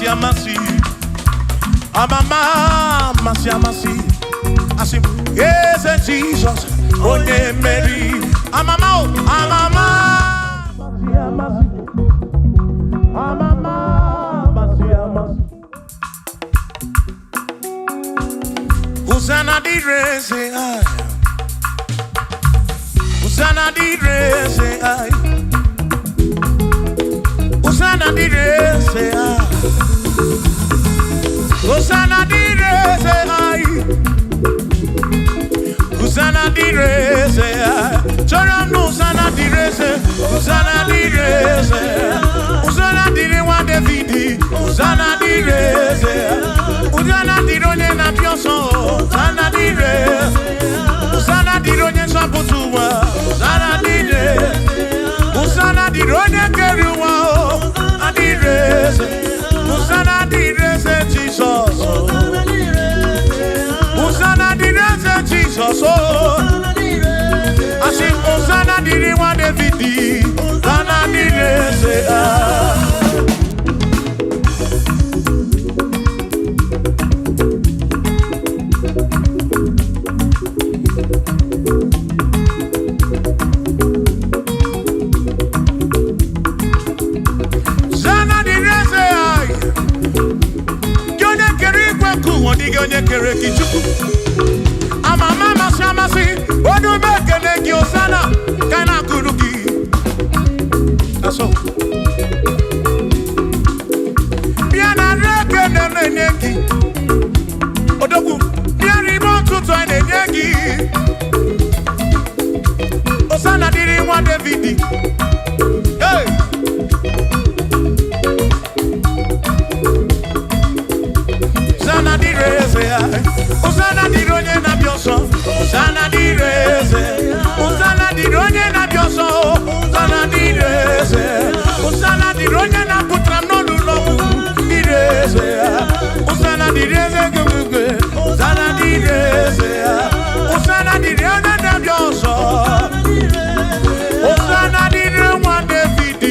amasị amasị. Amama amasị amasị. Asị m, Eze Jizọs, onye mmeri. Amama o, amama. Amasị amasị. Amama amasị amasị. Hosanna dịrị eze anyị. Hosanna dịrị eze anyị. Hosanna dịrị eze anyị. Hosanna dịrị eze anyị. Hosanna dịrị eze anyị. Chọrọ m na Hosanna dịrị eze. Hosanna dịrị eze. Hosanna dịrị nwa David. Hosanna dịrị eze. Hosanna dịrị onye na-abịa ọsọ. Hosanna dịrị eze. Hosanna dịrị onye nzọpụta ụwa. Hosanna dịrị. Hosanna dịrị onye kere ụwa. Hosanna dịrị eze. Hosanna dịrị eze Jizọs. Hosanna dịrị eze Jizọs. Asị m Hosanna dịrị nwa David. Hosanna dịrị eze. Hosanna dịrị eze anyị. Gị onye kere igwe nke ụwa, dịghị onye kere gị Chukwu. Amama amasị amasị, onye ume ekele gị Hosanna, ka anyị na-akụrụ gị. Asọ. Bịa na nri ekele na-enye gị. Odogwu, bịa n'ime ụtụtụ anyị na-enye gị. Hosanna dịrị nwa David. Hey! Hosanna dịrị eze ya. Hosanna dịrị onye na-abịa ọsọ. Hosanna dịrị eze. Hosanna dịrị onye na-abịa ọsọ. Hosanna dịrị eze. Hosanna dịrị onye na-apụtara m n'ọnụ ụlọ ọgwụ. Dịrị eze ya. Hosanna dịrị eze gị. Hosanna dịrị eze ya. Hosanna dịrị onye na-abịa ọsọ. Hosanna dịrị nwa David.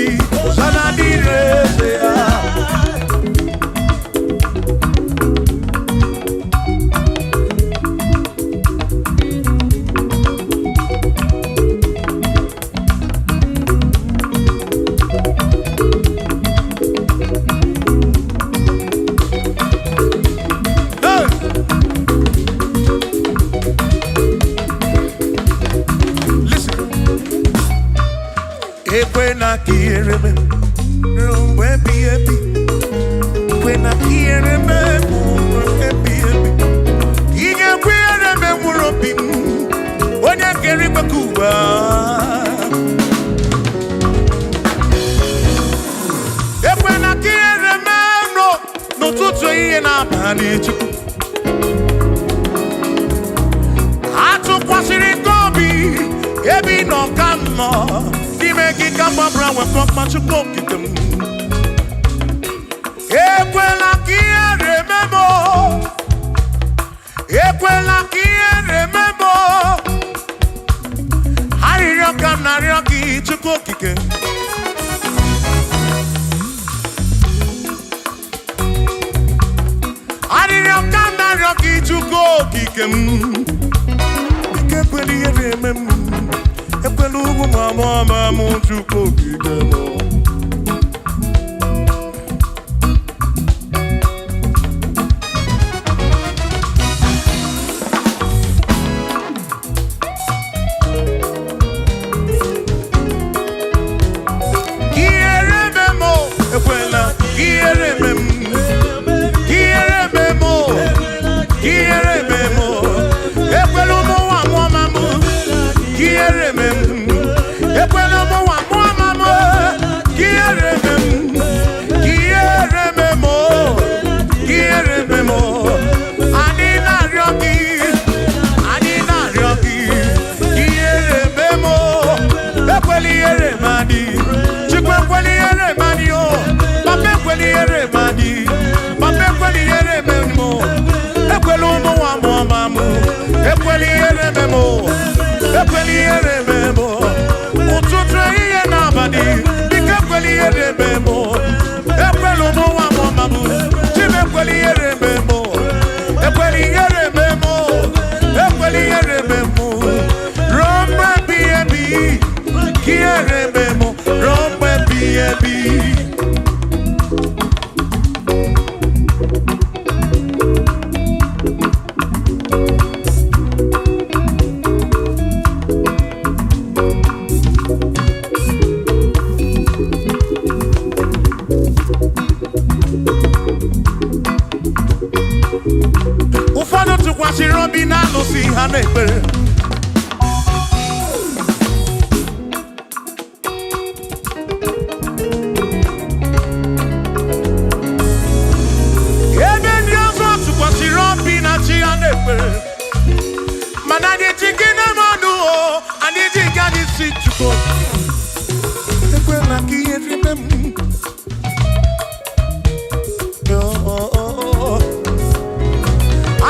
Hosanna dịrị eze ya. Hey! Listen. Ekwena ka ihere mee ruo mgbe ebighị ebi. Ekwena ka ihere mee ruo mgbe ebighị ebi. Ị ga-ekwe ihere mee mkpụrụ obi m, onye kere igwe ka ụwa. Ekwena ka ihere mee n'ụtụtụ ehihie na abalị Chukwu. Atụkwasịrị gị obi ebe ị nọ ka m nọ n'ime gị ka m gbabara nwekọ mma Chukwu okike m. Ekwela ka ihere mee m o. Ekwela ka ihere mee m o. Arịrịọ ka m na-arịọ gị Chukwu okike. Arịrịọ ka m na-arịọ gị Chukwu okike m. Ike ekwela ihere eme m. Ekwela ugwu ma mụ ama m Chukwu okike m. Ihere eme m o, ekwela ihere eme m. Ihere eme m o, ihere eme m o. Ekwela ụmụ nwa mụọ ma m. Ihere eme m. Ekwela ụmụ nwa mụọ ma m. Ihere eme m. Ihere eme m o. Ihere eme m o. Anyị na-arịọ gị. Anyị na-arịọ gị. Ihere eme m o. Ekwela ihere m adị. Chukwu ekwela ihere m adị o. Papa ekwela ihere m adị. Papa ekwela ihere eme m o. Ekwela ụmụ nwa mụọ ma m. Ekwela ihere eme m o. Ekwela ihere eme m o. Ụtụtụ ehihie na abalị, biko ekwela ihere eme m o. Ekwela ụmụ nwa mụọ ma m. Ekwela ka ihere mee m. Oh.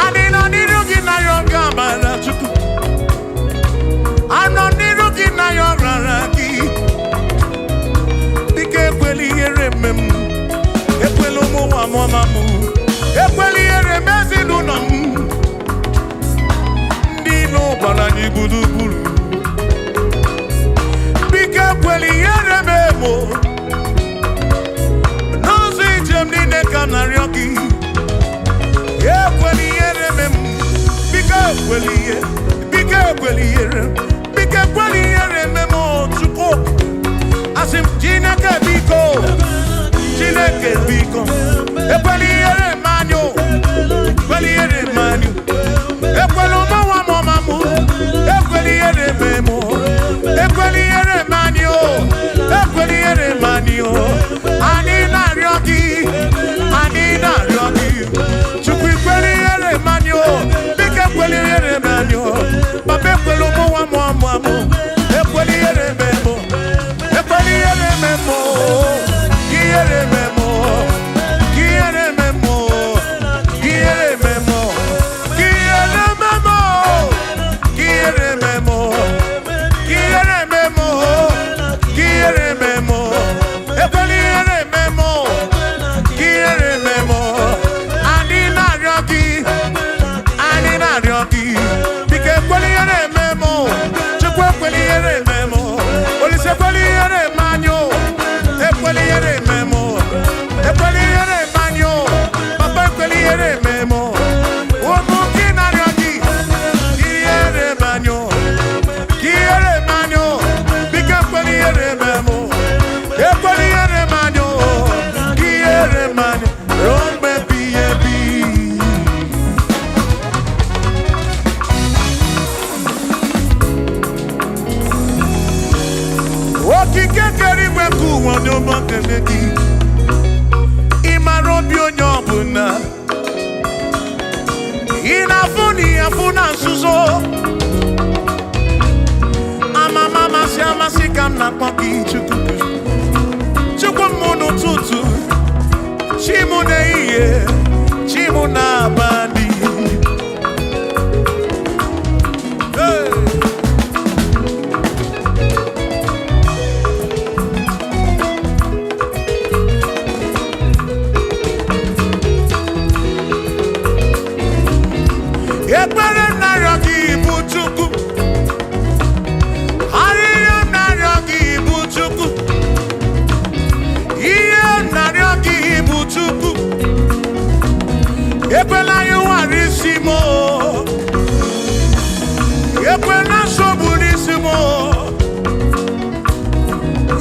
Adị nọ n'iru gị na ya ọ ga-amara Chukwu. Anọ n'iru gị na ya ọ rara gị. Biko ekwela ihere eme m. Ekwela ụmụ nwa mụọ ma mụ. Ekwela ihere eme ezinụlọ m. Ndị ilo gbara anyị gburugburu. Biko ekwela ihere eme m o. N'ụzọ ije m niile ka m na-arịọ gị. Ekwela ihere eme m. Biko ekwela ihe. Biko ekwela ihere. Biko ekwela ihere eme m o, Chukwu. Asị m Chineke biko. Chineke biko. Ekwela ihere eme anyị o. Ekwela ihere eme anyị o. Ekwela ụmụ nwa m ọma mụ. Ekwela ihere eme m o. Ekwela ihere eme anyị o. Ekwela ihere eme anyị o. Anyị na-arịọ gị. Anyị na-arịọ gị. Chukwu ekwela ihere eme anyị o. Biko ekwela ihere eme anyị o. Papa ekwela ụmụ nwa m ọma mụ. Ekwela ihere eme m o. Ekwela ihere eme m o. Ihere eme m o. Ihere eme m o. Ihere eme m o. Ihere eme m o. Ihere eme m o. Ihere eme m o. Ihere eme m o. Ekwela ihere eme m o. Ihere eme m o. Anyị na-arịọ gị. Anyị na-arịọ gị. Biko ekwela ihere eme m o. Chukwu ekwela ihere eme m o. Olise ekwela ihere eme anyị o. Ekwela ihere eme m o. Ekwela ihere eme anyị o. Papa ekwela ihere eme m o. Ụmụ gị na-arịọ gị. Ihere eme anyị o. Ka ihere eme anyị o. Biko ekwela ihere eme m o. Ekwela ihere eme anyị o. Ka ihere eme anyị ruo mgbe ebighị ebi. Okike kere igwe nke ụwa onye ọma kele gị. Ị mara obi onye ọbụla. Ị na-afụ na ị afụ na nzuzo. Amama amasị amasị ka m na-akpọ gị Chukwu. Chukwu m n'ụtụtụ, chi m n'ehihie, chi m n'abalị. Hey! Ekpere m na-arịọ gị bụ Chukwu. Arịrịọ m na-arịọ gị bụ Chukwu. Ihe m na-arịọ gị bụ Chukwu. Ekwela anyị nwara isi m o. Ekwela nsogbu n'isi m o.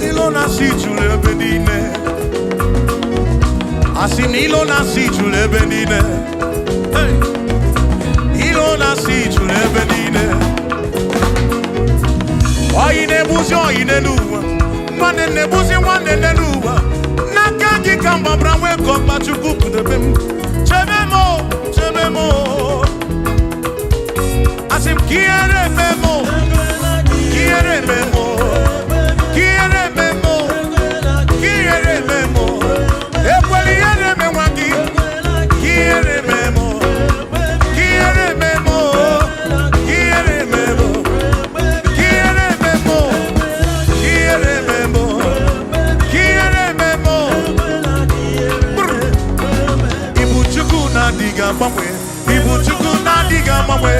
Ilo na-asị juru ebe niile. Asị na ilo na-asị juru ebe niile. Hey! Ilo na-asị juru ebe niile. Oyi na-egbuzi oyi n'elu ụwa. Nwanne na-egbuzi nwanne n'elu ụwa. N'aka gị ka m gbabara nwee ka ọkpa Chukwu kpụdebe m. Chebe m o, chebe m o. Asị m ka ihere eme m o, ka ihere eme m o, ka ihere eme m o, ka ihere eme m o. Ekwela ihere eme nwa gị, ka ihere eme m o, ka ihere eme m o, ka ihere eme m o. Quiere memo, quiere memo, quiere memo. Ibu Chukwu na-adịghị agbanwe, Ibu Chukwu na-adịghị agbanwe.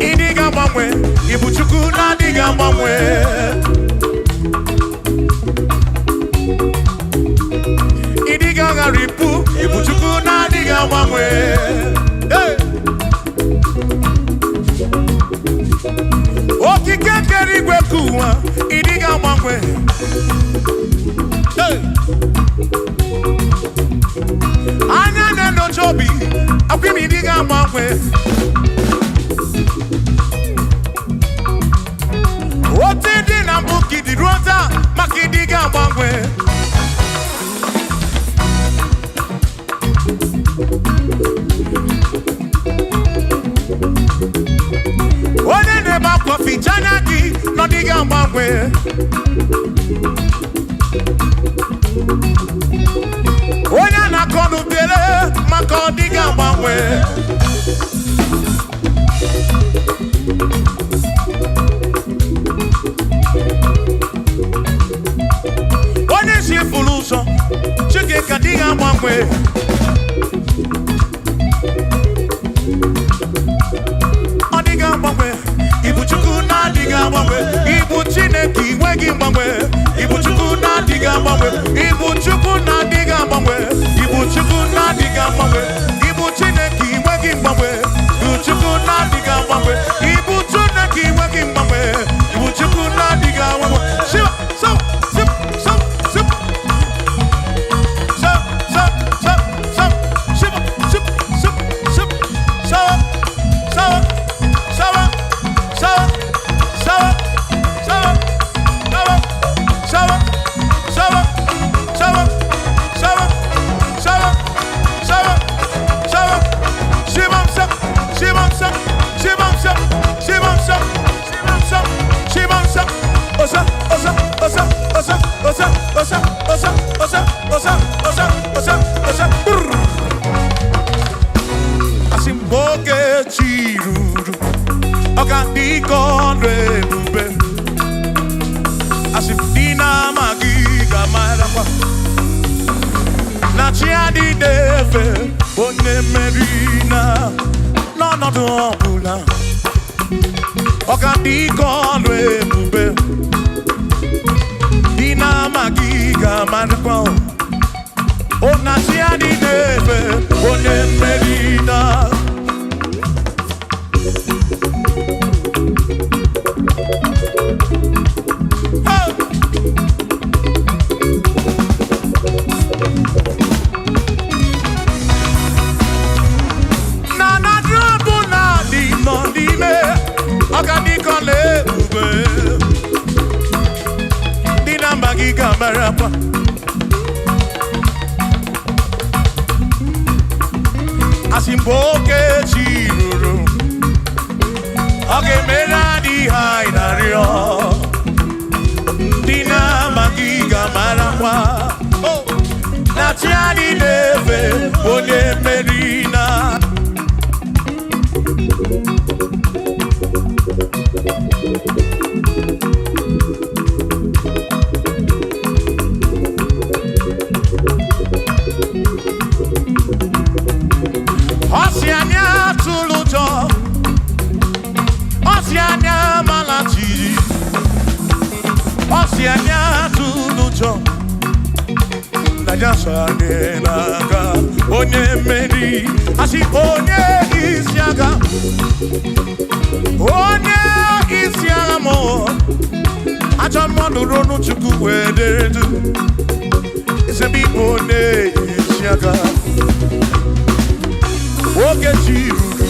Ịdịghị agbanwe, Ibu Chukwu na-adịghị agbanwe. Ịdịghị agharịpụ, Ibu Chukwu na-adịghị agbanwe. Hey! Okike kere igwe ka ụwa, ịdịghị agbanwe. Hey! Anya na-enyocha obi, akwa Asị m ịdị ga-agbanwe. Otu dị na mbụ ka ịdị ruo taa, maka ịdị ga-agbanwe. Onye na-ebe akwa, ficha anya gị na ọ dịghị agbanwe. Onye na-akọ n'ubere, maka ọ dịghị agbanwe. Onye si furu ụzọ, Chineke adịghị agbanwe. Ọ dịghị agbanwe. Ibu Chukwu na-adịghị agbanwe. Ibu Chineke inwe gị mgbanwe. Ibu Chukwu na-adịghị agbanwe. Ibu Chukwu na-adịghị agbanwe. Ibu Chukwu na-adịghị agbanwe. Ibu Chineke inwe gị mgbanwe. Ibu Chukwu na-adịghị agbanwe. Ibu Chineke inwe gị mgbanwe. Ibu Chukwu na-adịghị agbanwe. Shiva, so, sip, so, sip. So, so, so, so, shiva, sip, sip, sip, so, so, so, so, so, so, so, so, so, so, so, so, so, Shimon, so, Shimon, so, Shimon, so, Shimon, so, Shimon, so, Shimon, so, Osa, osa, osa, osa, osa, osa, osa, osa, osa, osa, osa, osa, brrr. Asị m oge chi ruru, ọ ga-adị ka ọlụ ebube. Asị m dị na-amaghị ga-amarakwa na chi adịghị efe onye mmeri na n'ọnọdụ ọbụla. Ọ ga-adị ka ọlụ ebube. Dị na-amaghị ga-amarakwa o na chi adịghị efe onye mmeri na. Hey! Na na drọbụ na dị nọ n'ime, ọ ga dị ka ọla ebube. Ndị na mba gị ga-amarakwa. Asị mgbe oge chi ruru, ọ ga-emere anyị ihe anyị na-arịọ. Ndị na-amaghị ga-amarakwa Oh! na chi anyị na-efe onye mmeri na. Ọ sị anyị atụrụ ụjọ, ọ sị anyị amala jijiji, ọ sị anyị atụrụ ụjọ na ya so anyị n'aka. Onye mmeri, asị onye isi agha, onye isi agha mụ, ajọ mmadụ ronu Chukwu wee dere du. Ezebe ịbụ onye isi agha, oge chi ruru,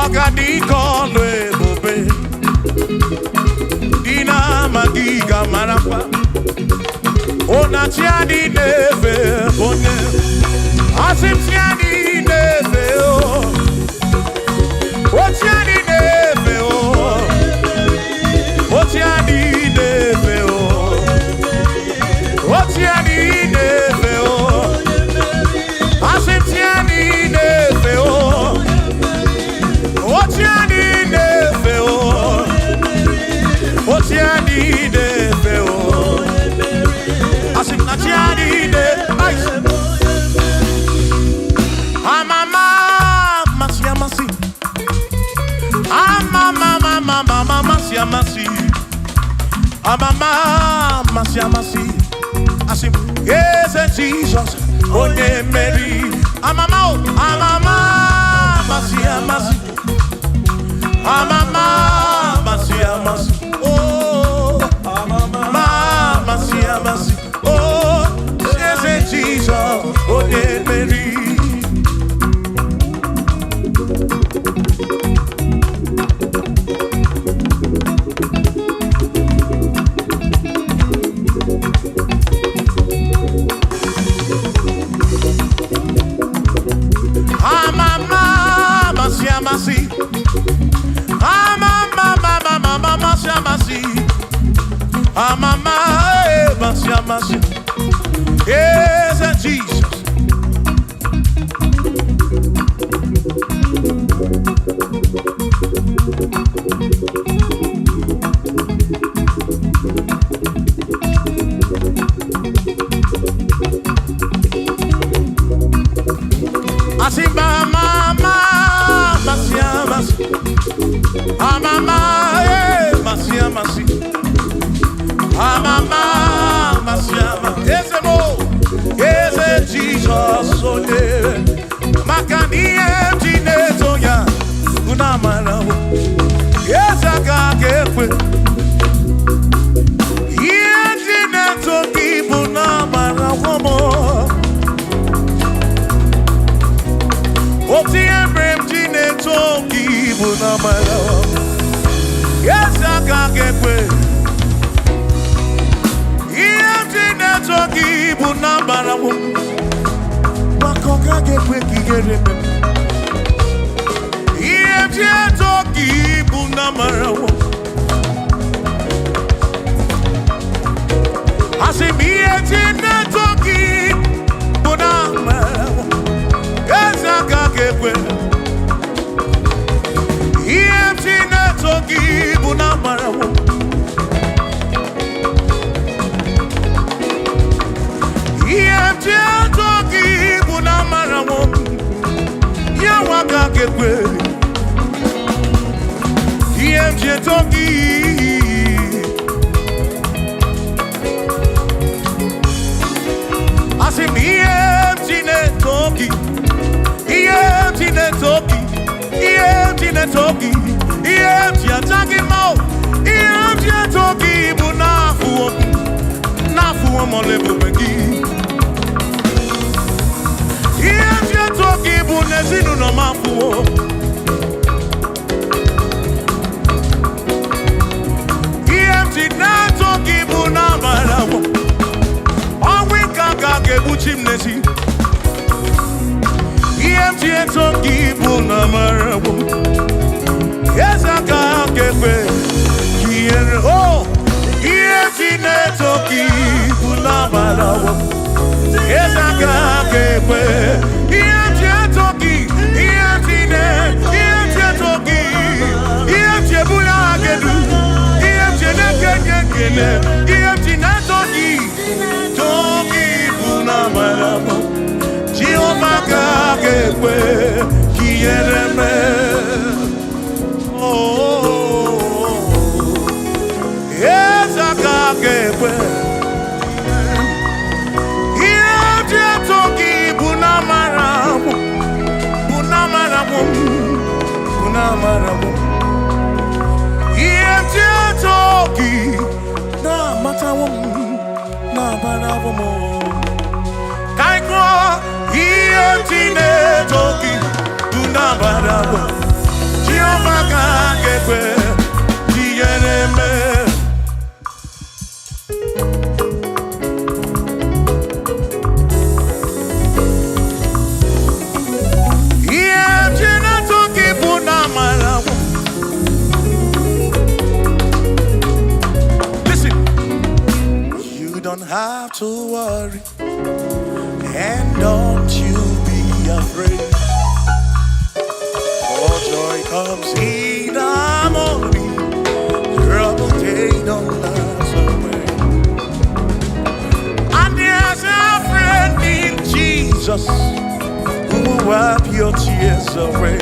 ọ ga-adị ka ọlụ ebube. Dị na-amaghị ga-amarakwa ụna chi adị na-efe onye. Asị m chi adị na-efe o, o chi adị na-efe o, o chi adị na-efe o, o chi adị na-efe o. Asị m chi adị na-efe o, o chi adị na-efe o, o chi adị na-efe o. Asị m na chi adị na-efe. Amama amasị amasị, amama amama amasị amasị, amama amasị amasị. Asị m eze Jizọs onye mmeri. Amama o, amama amasị amasị, amama amasị amasị o, amama amasị amasị o, eze Jizọs onye mmeri. onye maka na ihe m ji na-eto ya bụ na amara m. Eze aka ga-ekwe ihe m ji na-eto gị bụ na amara m. Otu ihe mere m ji na-eto gị bụ na amara m. Eze aka ga-ekwe ihe m ji na-eto gị bụ na amara m, maka ọ gaghị ekwe ka ihere mee m. Ihe m ji eto gị bụ na amara m. Asị m ihe m ji na-eto gị bụ na amara m. Eze aka ga-ekwe ihe m ji na-eto gị bụ na amara m. Ihe m ji eto gị bụ na amara m. Ya nwa ka ga-ekwe ihe m ji eto gị. Asị m ihe m ji na-eto gị, ihe m ji na-eto gị, ihe m ji na-eto gị, ihe m ji aja gị mma o, ihe m ji eto gị bụ n'afụwo m, n'afụwo m ọla ebube gị. Ihe m ji eto gị bụ n'ezinụlọ m afụwo. Ihe m ji na-eto gị bụ n'amara m. Ọnwụ ike aka ga-egbuchi m n'ezi. Ihe m ji eto gị bụ n'amara m. Eze aka ga-ekwe ka ihere o. Ihe m ji na-eto gị bụ n'amara m. Eze aka ga-ekwe ihe m ji eto gị, ihe m ji na ihe m ji eto gị, ihe m ji ebuli aha gị elu, ihe m ji na-ekenye ekele, ihe m ji na-eto gị, too gị bụ n'amara m. Jehova ka ga-ekwe ka ihere mee. Oh, eze aka ga-ekwe ihe m ji eto gị bụ n'amara m, bụ n'amara m, bụ n'amara m. Ihe m ji eto gị na-amatawo m, na-abarawo m. Ka anyị gụọ ihe m ji na-eto gị bụ n'amara m. Jehova ka ga-ekwe ka ihere mee. Ihe m ji na-eto gị bụ n'amara m. Listen, you don't have to worry, and don't you be afraid. For joy comes in the morning, trouble they don't last away. And there's a friend in Jesus who will wipe your tears away.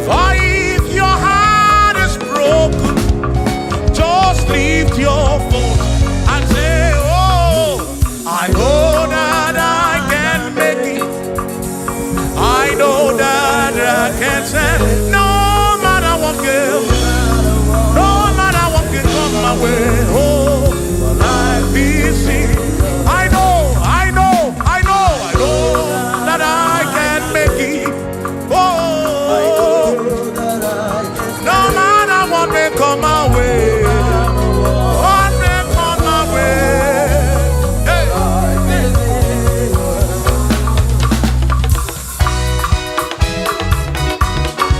For if your heart is broken, just lift your voice and say, "Oh, I know that I can make it. I know that I can stand. No matter what girl, no matter what can come my way. Oh, my life is in. I know, I know, I know, I know that I can make it. Oh, no matter what may come my way, what may come my way. Hey.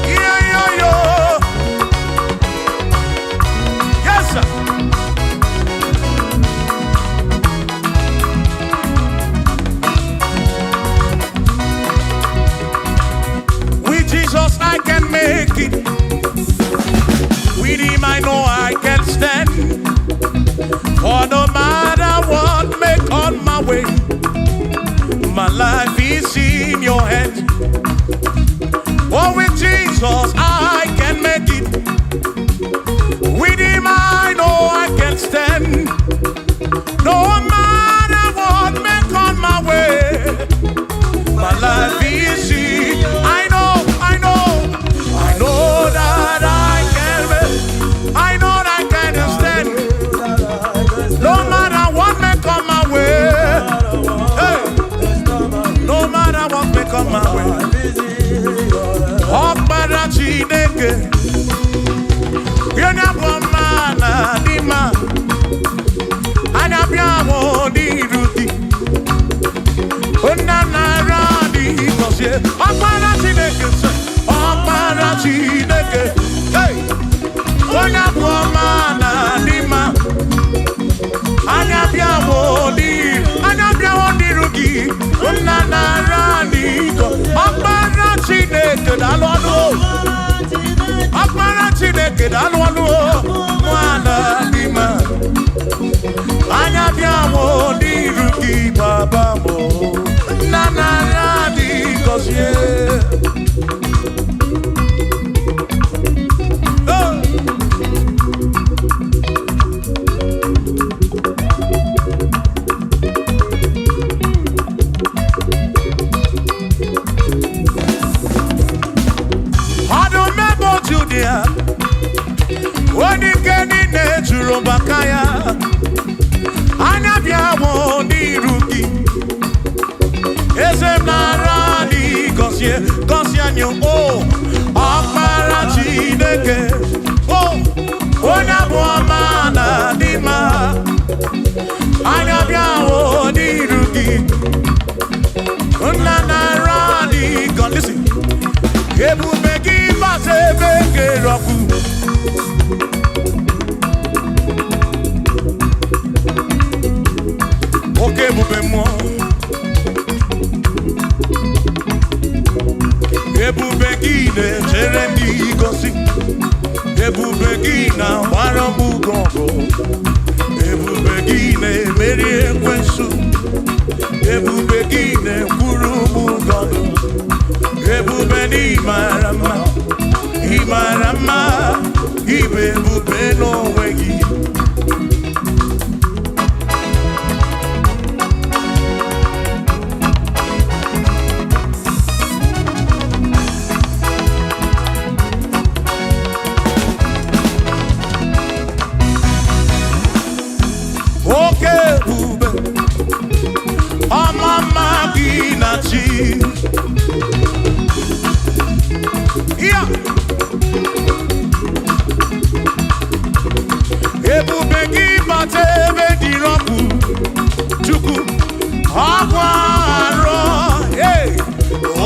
Yeah, yeah, yeah. Yes, sir. With Jesus, I can make it. With Him, I know I can stand. For no matter what may come my way, my life is in your hands. Oh, with Jesus, I can make it. With Him, I know I can stand. No matter what may come my way, Ọkpara Chineke sị, Ọkpara Chineke. Hey! Onye abụ ọma na adị mma. Anya bịawo n'iru, anya bịawo n'iru gị, nna nara n'iko. Ọkpara Chineke daalụ ọnụ o. Ọkpara Chineke daalụ ọnụ o. Nwana dị mma. Anya bịawo n'iru gị, baba m o. Nna nara dị gọzie. Oh! Ọdụm ebe otu dị ya, onye ike niile juru maka ya. Anya bịawo n'iru gị, eze m nara dị gọzie, gọzie anyị o. Ọkpara Chineke, o, onye abụ ọma na dị mma. Anya bịawo n'iru gị, nna nara dị gọzie. Listen. Ebube gị bata ebe kere ọkụ. Oke ebube mmụọ. Ebube gị na-echere ndị gosi. Ebube gị na-agbara m ugo ọgụ. Ebube gị na-emeri ekwensu. Ebube gị na-ekwuru m ụgọdụ. Ebube na ị mara mma, ị mara mma, ị bụ ebube n'onwe gị. Oke ebube, ọma mma gị na chi. Ya. Ebube gị bata ebe dịrị ọkụ, Chukwu, ọkwa arọ, hey!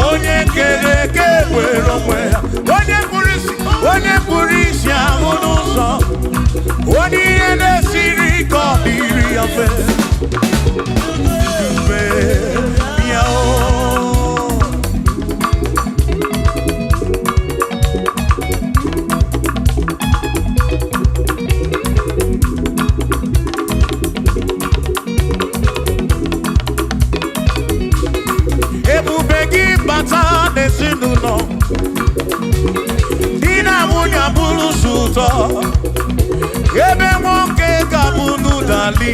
Onye kere eke were onwe ya, onye kpụrụ isi, onye kpụrụ isi ahụ n'ụzọ, onye ihe na-esiri ike ọ dịrị ya mfe. Ebube bịa o. Ebube gị bata n'ezinụlọ, di na nwunye abụrụ sọ ụtọ, ebe nwoke ga-abụ n'ụdali,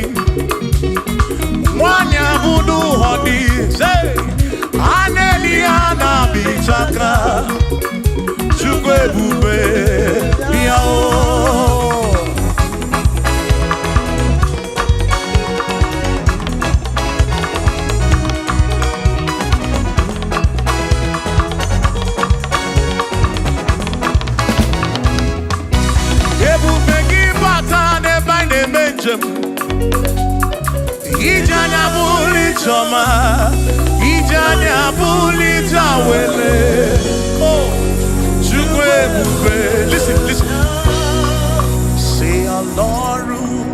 nwanyị abụ n'ụhọdị, a na-eli ya na bichaka. Chukwu ebube bịa o. Ebube gị bata n'ebe anyị na-eme njem, ije anya bụrụ ije ọma, ije anya bụrụ ije awele. Oh, Chukwu ebube. Listen, listen. Say Ọlọ́run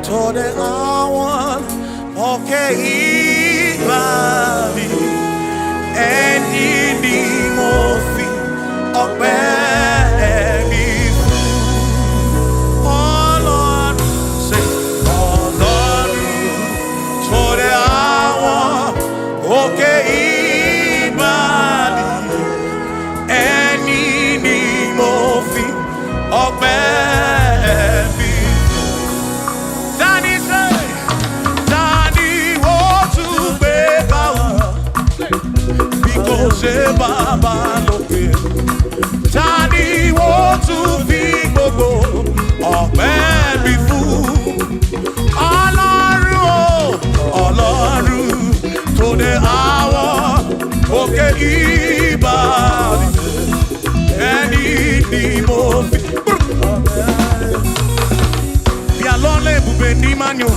tó dé àwọn òkè ìgbà mi, ẹni ni mo fi ọpẹ́ mi fún. Ọlọ́run, say Ọlọ́run tó dé àwọn òkè ìgbàanì, ẹni ni mo fi ọpẹ́ mi. Tani ṣe, tani ó tún gbé bá o, bí kò ṣe bàbá lókè. Tani ó tún fi gbogbo ọpẹ́ mi fún? Ọlọ́run o, Ọlọ́run tó dé àwọn òkè ìbàdí, ẹni ni mo fi. Bí alọ́lẹ̀ ebube ní Emmanuel.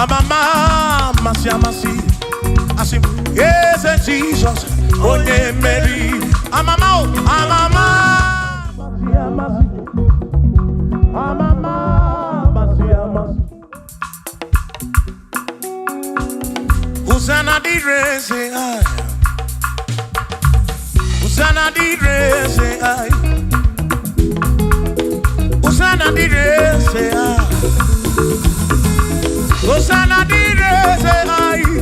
Amama amasị amasị, asị m eze Jizọs onye mmeri. Amama o, amama amasị amasị, amama amasị amasị. Hosanna dịrị eze anyị. Hosanna dịrị eze anyị. Hosanna dịrị eze anyị. Hosanna dịrị eze anyị.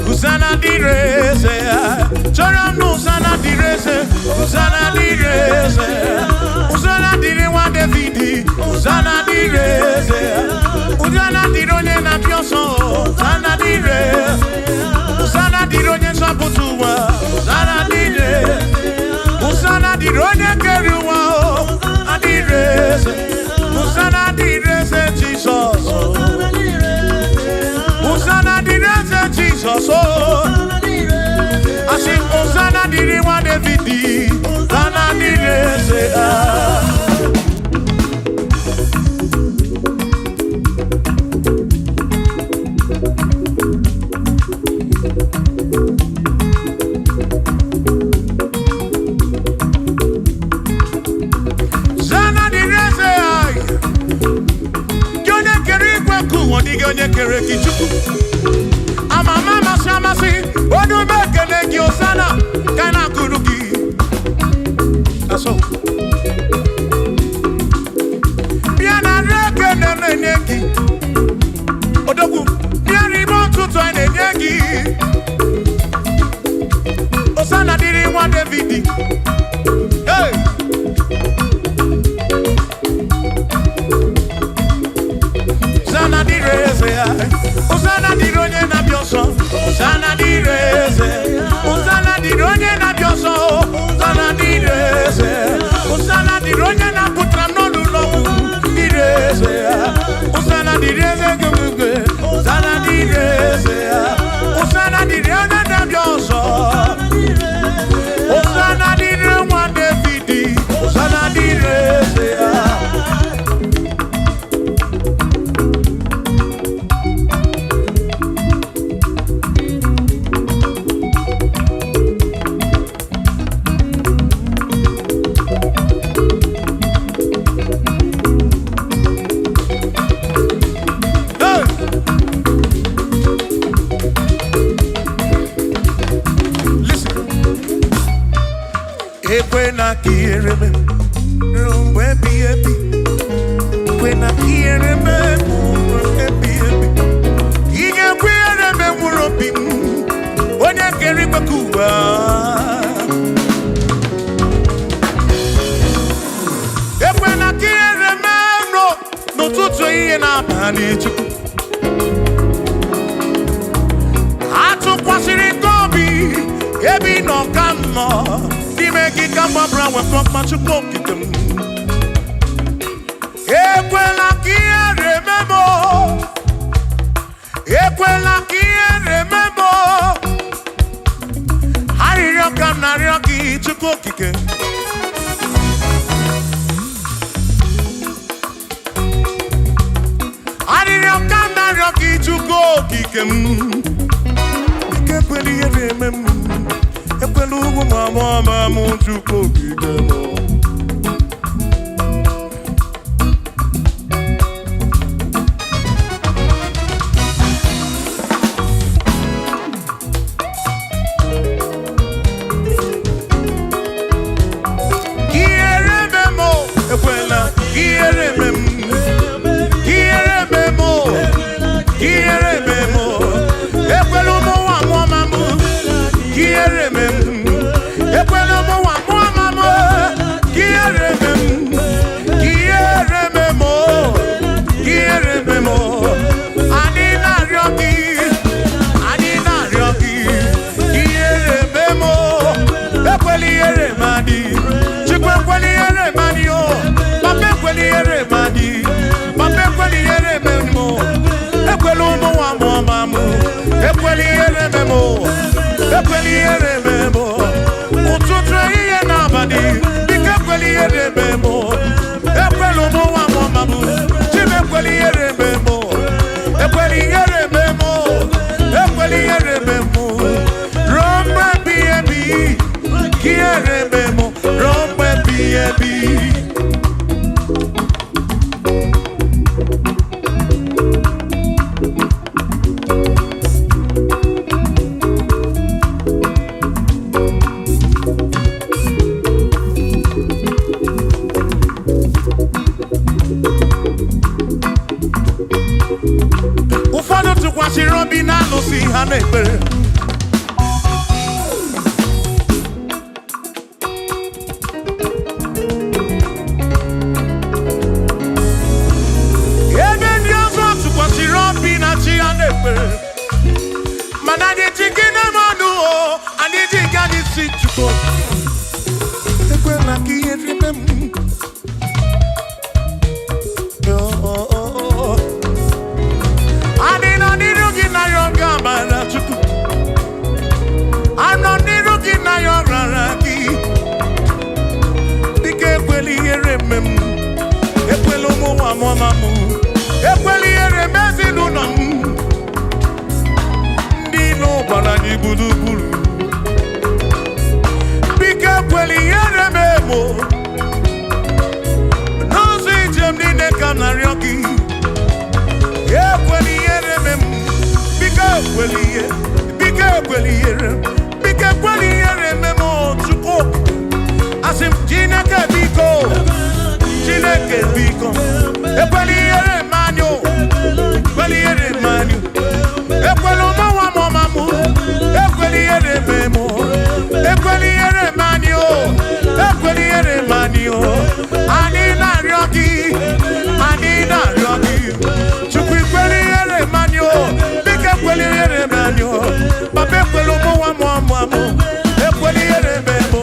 Hosanna dịrị eze anyị. Chọrọ m na Hosanna dịrị eze. Hosanna dịrị eze. Hosanna dịrị nwa David. Hosanna dịrị eze. Hosanna dịrị onye na-apịa ọsọ. Hosanna dịrị. Hosanna dịrị onye nzọpụta ụwa. Hosanna dịrị. Hosanna dịrị onye kere ụwa. Hosanna dịrị eze. Hosanna dịrị eze Jizọs. Hosanna dịrị eze Jizọs. Asị m Hosanna dịrị nwa David. Hosanna dịrị eze. Ah. Hosanna dịrị eze anyị. Gị onye kere igwe nke ụwa, ọ dịghị onye kere gị Chukwu. Amama amasị amasị, onye ume ekele gị Hosanna, ka a na-akụrụ gị. Asọ. Bịa na nri ekele na-enye gị. Odogwu, bịa n'ime ụtụtụ anyị na-enye gị. Hosanna dịrị nwa David. Hey! Hosanna dịrị eze ya. Hosanna dịrị onye na-abịa ọsọ. Hosanna dịrị eze. Hosanna dịrị onye na-abịa ọsọ. Hosanna dịrị eze. Hosanna dịrị onye na-apụtara m n'ọnụ ụlọ ọgwụ. Dịrị eze ya. Hosanna dịrị eze gị. Hosanna dịrị eze ya. Hosanna dịrị onye na-abịa ọsọ. Hosanna dịrị nwa David. Hosanna dịrị eze ya. Hey! Listen. Ekwena ka ihere mee ruo mgbe ebighị ebi. Ekwena ka ihere mee mgbe ebighị ebi. Ị ga-ekwe ihere mee mkpụrụ obi m, onye kere igwe ka ụwa. Ekwena ka ihere mee n'ụtụtụ, ehihie na abalị, Chukwu. Atụkwasịrị gị obi ebe ị nọ ka m nọ n'ime gị ka m gbabara nwekọ mma, Chukwu okike m. Ekwela ka ihere mee m o. Ekwela ka ihere mee m o. Arịrịọ ka m na-arịọ gị, Chukwu okike. Arịrịọ ka m na-arịọ gị, Chukwu okike m. Ike ekwela ihere eme m. Ekwela ugwu ma mụọ ma mụ, Chukwu okike m. Ihere eme m o, ekwela ihere eme m. Ihere eme m o, ihere eme m o. Ekwela ụmụ nwa mụọ ma mụ. Ihere eme m. Ekwela ụmụ nwa mụọ ma mụ. Ihere eme m. Ihere eme m o. Ihere eme m o. Anyị na-arịọ gị. Anyị na-arịọ gị. Ihere eme m o. Ekwela ihere m adị. Chukwu, ekwela ihere m adị o. Papa, ekwela ihere m adị. Papa, ekwela ihere eme m o. Ekwela ụmụ nwa mụọ ma mụ. Ekwela ihere eme m o. Ekwela ihere eme m o. Ụtụtụ, ehihie na abalị, biko ekwela ihere eme m o. Ekwela ụmụ nwa mụọ ma mụ. Chim, ekwela ihere eme m o. ebi. Ụfọdụ tụkwasịrị obi na alụsị ha na-ekpere. Ebe ndị ọzọ tụkwasịrị obi na chi ha na-ekpere, mana anyị ji gị na-eme ọnụ o, anyị ji nke anyị si Chukwu ekwela ka ihe rime m. Oh, oh, oh, oh. Anyị nọ n'iru gị na ya oge amara Chukwu. Anọ n'iru gị na ya ọrara gị. Dịka ekwela ihere eme m. Ekwela ụmụ nwa mụọma m. Ekwela ihere eme ezinụlọ m. Ndị ilo gbara anyị gburugburu. Biko ekwela ihere eme m o. N'ụzọ ije m niile ka m na-arịọ gị. Ekwela ihere eme m. Biko ekwela ihe. Biko ekwela ihere. Biko ekwela ihere eme m o, Chukwu. Asị m Chineke biko. Chineke biko. Ekwela ihere eme anyị o. Ekwela ihere eme anyị o. Ekwela ụmụ nwa m ọma m. Ekwela ihere eme m o. Ekwela ihere eme anyị o. Ekwela ihere eme anyị o. Anyị na-arịọ gị. Anyị na-arịọ gị. Chukwu ekwela ihere eme anyị o. Biko ekwela ihere eme anyị o. Papa ekwela ụmụ nwa m ọma m. Ekwela ihere eme m o.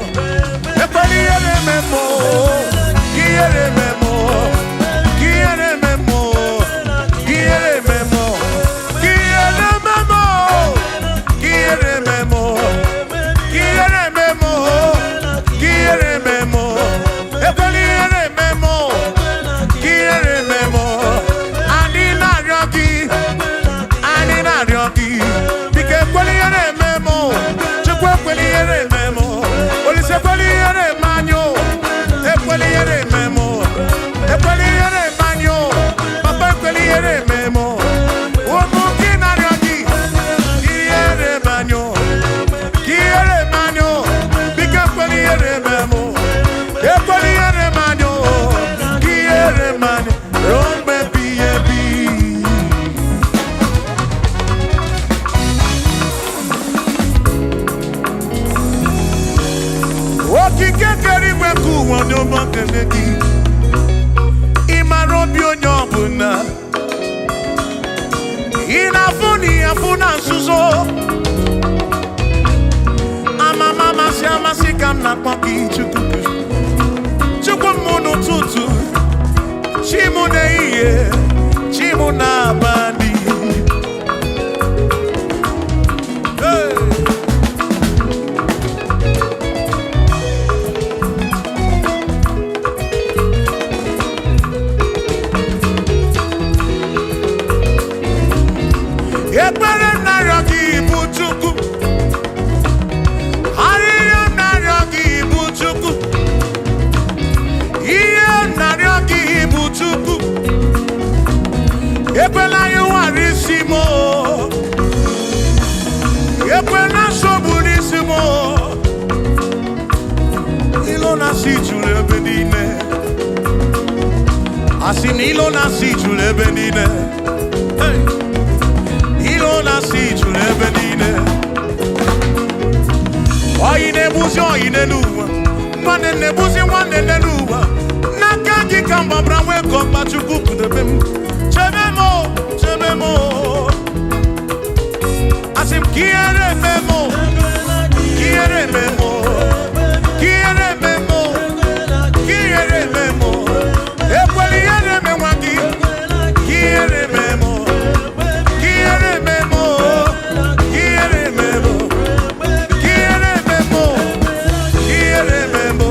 Ekwela ihere eme m o. Ihere eme m o. Ihere eme m o. Ihere eme m o. Ihere eme m o. Ihere eme m o. Ihere eme m o. Ihere eme m o. Ekwela ihere eme m o. Ihere eme m o. Anyị na-arịọ gị. Anyị na-arịọ gị. Biko ekwela ihere eme m o. Chukwu ekwela ihere eme m o. Olise ekwela ihere eme anyị o. Ekwela ihere eme m o. Ekwela ihere eme anyị o. Papa ekwela ihere eme m o. Ụmụ gị na-arịọ gị. Ihere eme anyị o. Ihere eme anyị o. Biko ekwela ihere eme m o. Ekwela ihere eme anyị o. Ihere eme anyị ruo mgbe ebighị ebi. Okike kere igwe nke ụwa onye ọma kele gị. Ị mara obi onye ọbụla. Ị na-afụ na ị afụ na nzuzo. Amama amasị amasị ka m na-akpọ gị Chukwu. Chukwu m n'ụtụtụ, chi m n'ehihie, chi m n'abalị. Hey! Ekpere m na-arịọ gị bụ Chukwu. Arịrịọ m na-arịọ gị bụ Chukwu. Ihe m na-arịọ gị bụ Chukwu. Ekwela anyị nwara isi m o. Ekwela nsogbu n'isi m o. Ilo na-asị juru ebe niile. Asị na ilo na-asị juru ebe niile. Hey! Ilo na-asị juru ebe niile. Oyi na-egbuzi oyi n'elu ụwa. Nwanne na-egbuzi nwanne n'elu ụwa. N'aka gị ka m gbabara nwee ka ọkpa Chukwu kpụdebe m. Chebe m o, chebe m o. Asị m ka ihere eme m o, ka ihere eme m o, ka ihere eme m o, ka ihere eme m o. Ekwela ihere eme nwa gị, ka ihere eme m o, ka ihere eme m o, ka ihere eme m o. Ihere eme m o, ihere eme m o,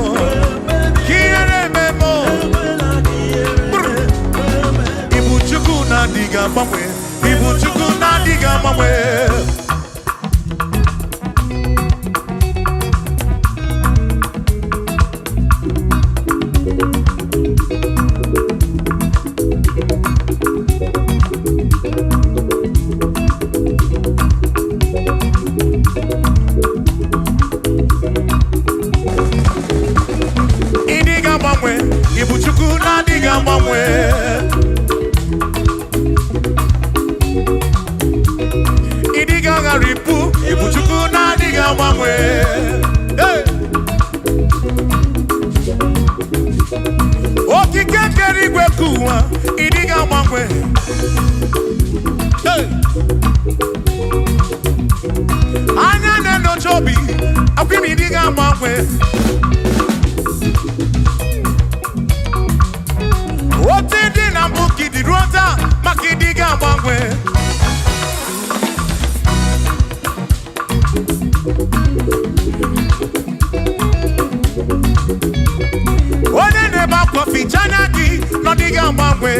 ihere eme m o. Brr. Ibu Chukwu na-adịghị agbanwe, Ibu Chukwu na-adịghị agbanwe. ntachi obi, akwụghị ịdị ga-agbanwe. Otu dị na mbụ ka ịdị ruo taa, maka ịdị ga-agbanwe. Onye na-ebe akwa ficha anya gị na ọ dịghị agbanwe.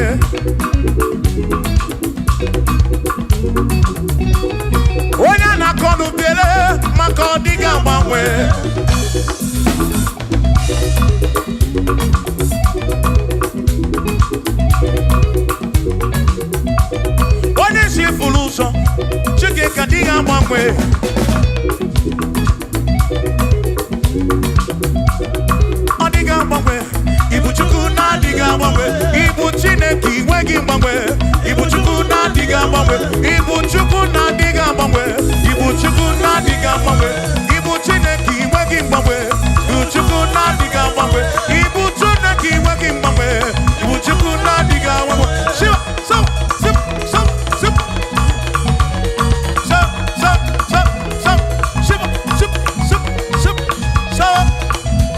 Onye a na-akọ n'ubele maka ọ dịghị agbanwe. Onye si furu ụzọ, Chike ka dịghị agbanwe. Ọ dịghị agbanwe. Ibu Chukwu na-adịghị agbanwe. Ibu Chineke inweghị mgbanwe. Ibu Chukwu na-adịghị agbanwe. Ibu Chukwu na-adịghị agbanwe. Ibu Chukwu na-adịghị agbanwe. Ibu Chineke inweghị mgbanwe. Ibu Chukwu na-adịghị agbanwe. Ibu Chineke inweghị mgbanwe. Ibu Chukwu na-adịghị agbanwe. Shiva, so, sip, so, sip. So, so, so, so, shiva, sip, sip, sip, so,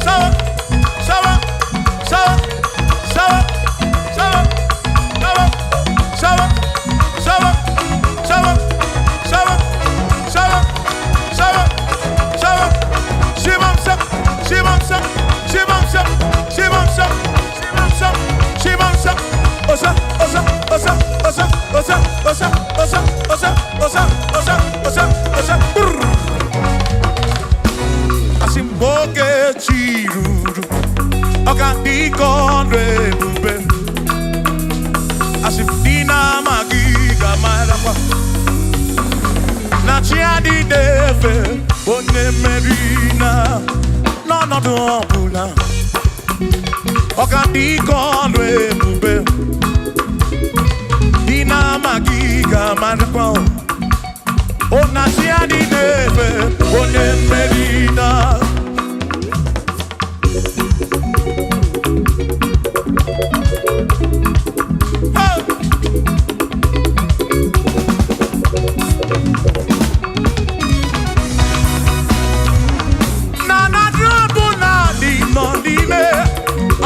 so, so, so, so, so, so, so, so, so, so, so, so, Shimon sep, Shimon sep, Shimon sep, Shimon sep, Shimon sep, Shimon sep, Osa, osa, osa, osa, osa, osa, osa, osa, osa, osa, osa, osa, brrr. Asị m oge chi ruru, ọ ga-adị ka ọnụ ebube. Asị m dị na-amaghị ga-amarakwa na chi adịghị efe onye mmeri na n'ọnọdụ ọbụla. Ọ ga-adị ka ọnụ ebube. Dị na-amaghị ga-amarakwa o na chi adịghị efe onye mmeri na. Hey! Na na drọbụ na dị nọ n'ime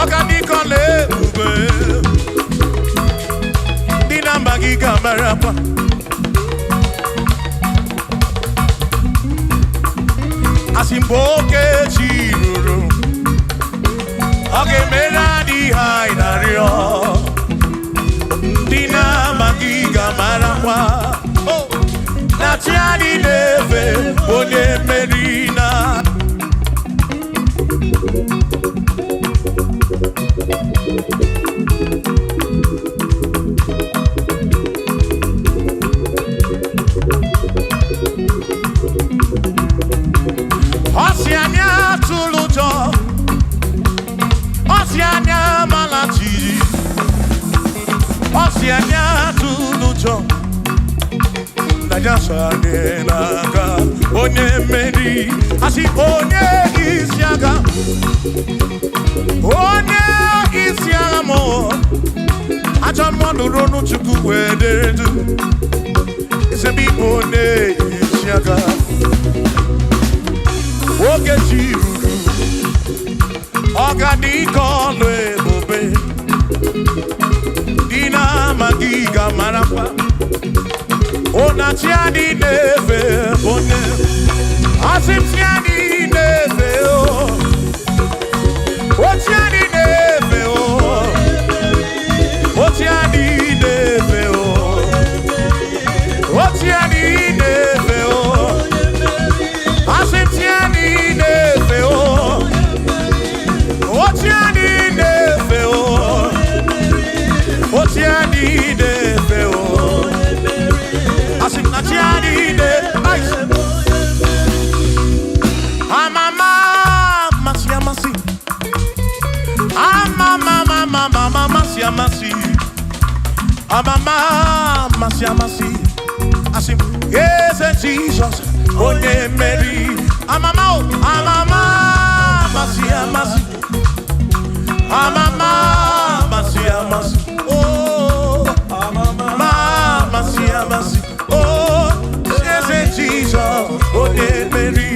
ọgadịkọla ebube dị na mba gị ga-amarakwa asị mgbe oke chi ruru ọ ga-emere anyị ihe anyị na-arịọ ndị na-amaghị ga-amarakwa Oh! Na chi anyị na-efe onye mmeri na. Ọ sị anyị atụla ụjọ, ọ sị anyị amala jijiji, ọ sị anyị atụla ụjọ, na ya so anyị n'aka onye mmeri. Asị onye isi agha, onye isi agha mụ, ajọ mmadụ ronu Chukwu wee dere du ezebe ịbụ onye isi agha. Oge chi ruru, ọ ga-adị ka ọlụ ebube dị na-amaghị ga-amarakwa ụna chi adị na-efe onye asị m chi adị na-efe o ochi adị na-efe o ochi adị na-efe o ochi adị na-efe o asị m chi adị na-efe o ochi adị na-efe o ochi adị na-efe o asị m na chi adị na-efe. Amama amasị amasị, amama amama amasị amasị, amama amasị amasị, asị m eze Jizọs onye mmeri. Amama o amama amasị amasị, amama amasị amasị, oh amama amasị amasị, oh eze Jizọs onye mmeri.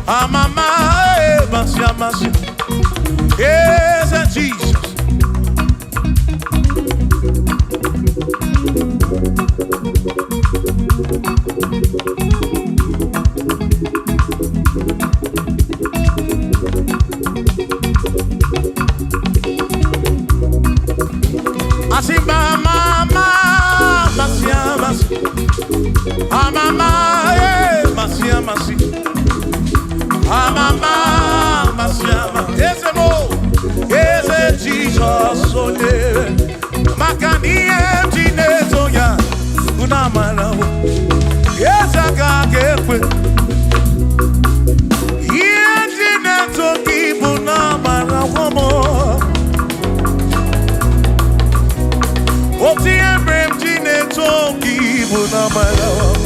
Amama amasị amasị. Eze Jesus. Asị ma mama amasị amasị. Amama amasị amasị. Amama amasị amasị. Eze mo, Eze Jizọs onye maka na ihe m ji na-eto ya unu amara o. Eze aka ga-ekwe. Ihe m ji na-eto gị bụ na amara m. Otu ihe mere m ji na-eto gị bụ na amara m.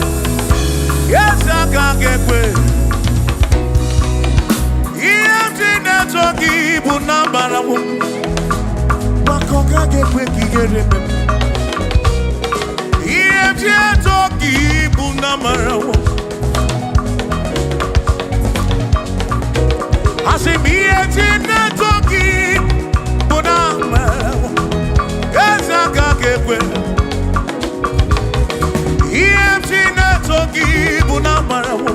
Eze aka ga-ekwe. Ihe m ji na-eto gị bụ na amara m. Maka ọ gaghị ekwe ka ihere mee m. Ihe m ji eto gị bụ na amara m. Asị m ihe m ji na-eto gị bụ na amara m. Eze aka ga-ekwe. Ihe m ji na-eto gị bụ na amara m.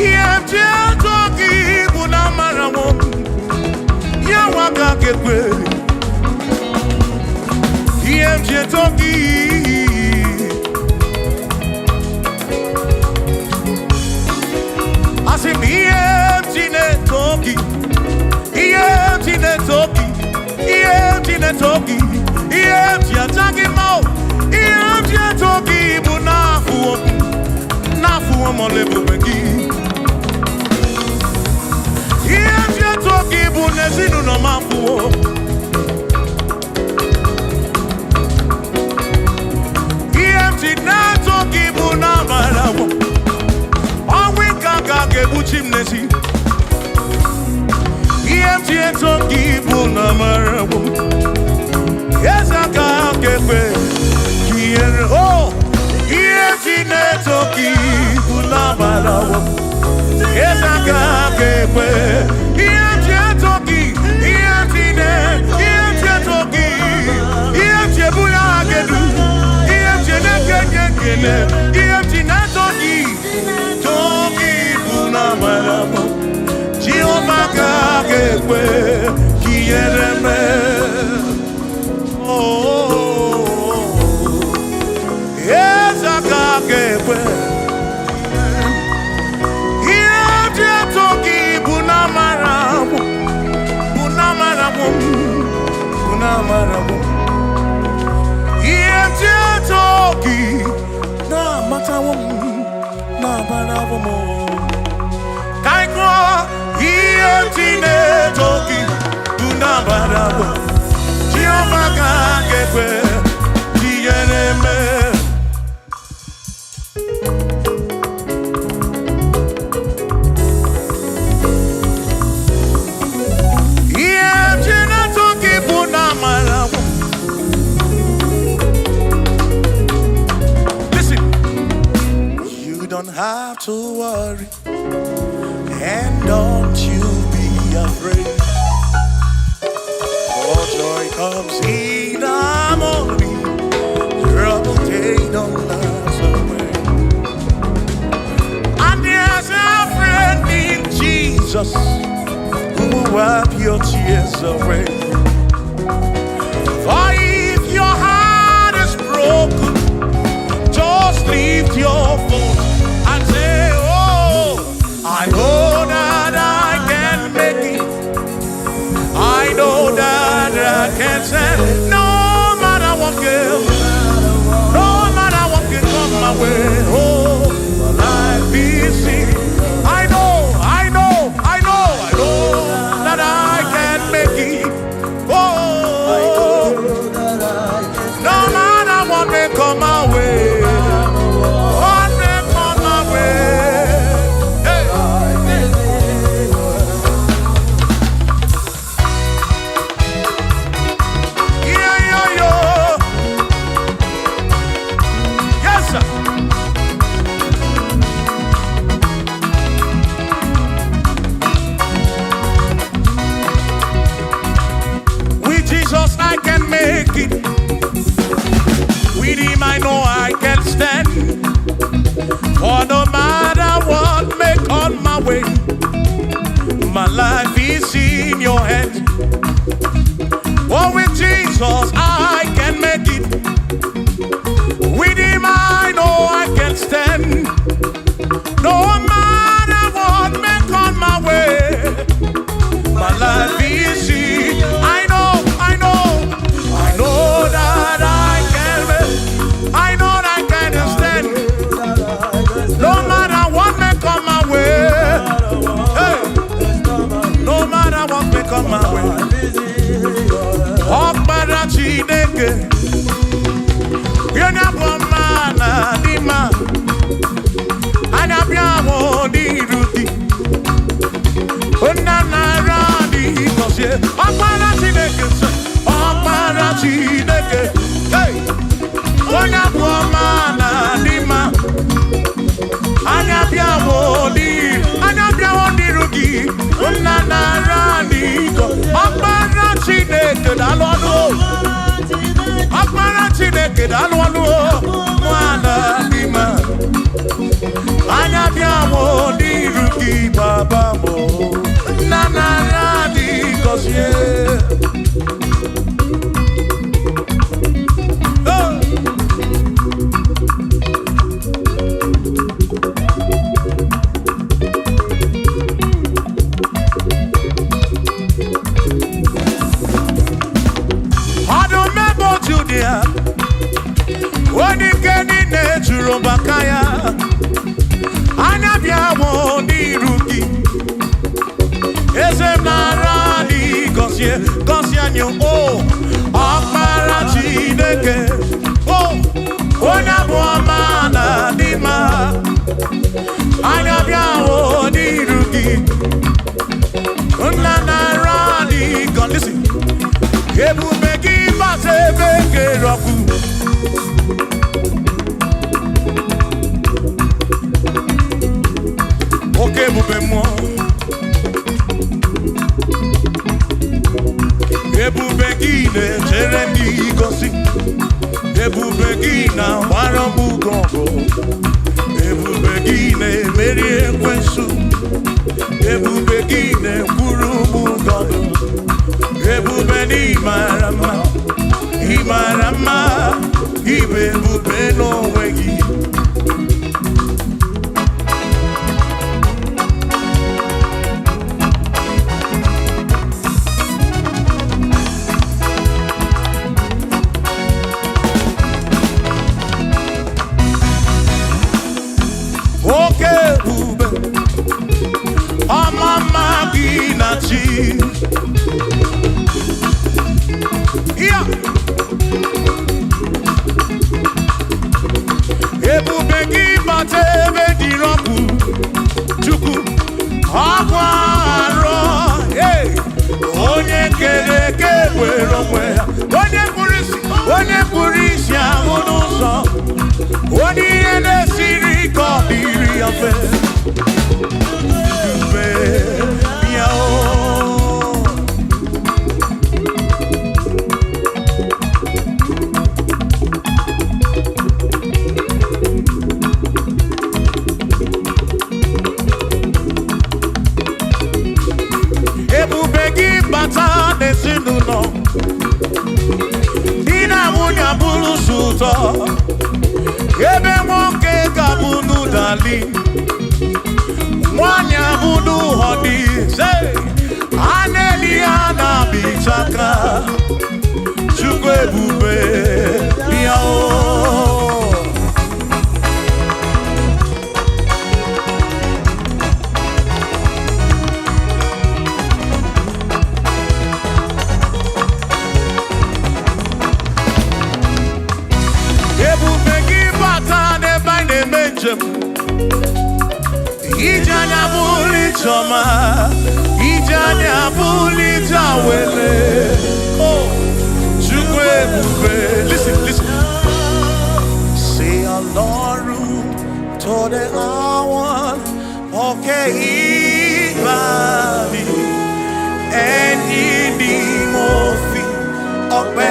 Ihe m ji eto gị bụ na amara m. Ya nwa aka ga-ekwe. Ihe m ji eto gị. Asị m ihe m ji na-eto gị. Ihe m ji na-eto gị. Ihe m ji na-eto gị. Ihe m ji aja gị mma o. Ihe m ji eto gị bụ n'afọ n'afọ ọmọlebube gị. Ihe m ji eto gị bụ n'ezinụlọ m afụwo. Ihe m ji na-eto gị bụ n'amara m. Ọnwụ ike aka ga-egbuchi m n'ezi. Ihe m ji eto gị bụ n'amara m. Eze aka ga-ekwe ka ihere o. Ihe m ji na-eto gị bụ n'amara m. Eze aka ga-ekwe. Ihe m ji eto gị, ihe m ji na ihe m ji eto gị, ihe m ji ebuli aha gị elu, ihe m ji na-ekenye ekele, ihe m ji na-eto gị, too gị bụ n'amara m. Jehova ka ga-ekwe ka ihere mee. Oh, eze aka ga-ekwe. Ihe m ji eto gị bụ n'amara m, bụ n'amara m, bụ n'amara m. Ihe m ji eto gị na-amatawo m, na-abarawo m. Ka anyị gụọ ihe m ji na-eto gị bụ n'amara m. Jehova ka ga-ekwe ka ihere mee. Ihe m ji na-eto gị bụ n'amara m. Listen, you don't have to worry, and don't you be afraid. For joy comes in the morning, trouble they don't last away. And there's a friend in Jesus who will wipe your tears away. For if your heart is broken, just lift your voice and say, "Oh, I know that I can make it. I know that I can stand. No matter what girl, no matter what can come my way. Oh, my life is seen. I know, I know, I know, I know that I can make it. I can make it. With him I know I can stand. For no matter what may come my way, my life is in your hands. Oh, with Jesus I can make it. With him I know I can stand. No matter what may come my way, my life is in. I know, I know, I know that I can make. I know that I can stand. No matter what may come my way. Hey, no matter what may come my way. Ọkpara Chineke, onye bụ ọma na dị mma, anya bịa mụ n'iru gị. Nna nara dị gọzie. Ọkpara Chineke sị, Ọkpara Chineke, hey, onye bụ ọma na dị mma, anya bịa mụ n'iru, anya bịawo n'iru gị. Nna nara dị gọzie. Ọkpara Chineke, daalụ ọnụ o. Ọkpara Chineke, daalụ ọnụ o. Nwana dị mma, anya bịa mụ n'iru gị, baba m o. Nna nara dị gọzie. Oh! Ọdụm ebo Judia, onye ike niile juru maka ya, anya bịa mụ n'iru gị. Eze m nara dị gọzie, gọzie anyị o. Ọkpara Chineke o, onye bụ ọma na dị mma, anya bịa mụ n'iru gị. Nna nara dị gọ. Listen. Ebube gị bata ebe kere ọkụ. Oke ebube mmụọ, ebube gị na-echere ndị gosi, ebube gị na-agbara m ugo ọgụ, ebube gị na-emeri ekwensu, ebube gị na-ekwuru m gọdụ, ebube na ịmara mma, ịmara mma, ịbụ ebube n'onwe gị. Oke ebube, ọma mma gị na chi ya. Ebube gị bata ebe dịrị ọkụ, Chukwu ọkwa arọ. Hey! Onye kere eke were onwe ya, onye kpụrụ isi, onye kpụrụ isi ahụ n'ụzọ, onye ihe na-esiri ike ọ dịrị ya mfe. Ebube bịa o. Ebube gị bata n'ezinụlọ, di na nwunye abụrụ sọ ụtọ, ebe nwoke ga-abụ n'ụdali, nwanyị abụ n'ụhọdị, a na-eli ya na-abịchaka. Chukwu ebube bịa o. Ebube gị bata n'ebe anyị na-eme njem, ije anya bụrụ ijeọma, ije anya bụrụ ije awele o. Chukwu ebube. Listen, listen. Say Ọlọ́run tó dé àwọn òkè ìgbàanì, ẹ̀yin ni mo fi ọpẹ́.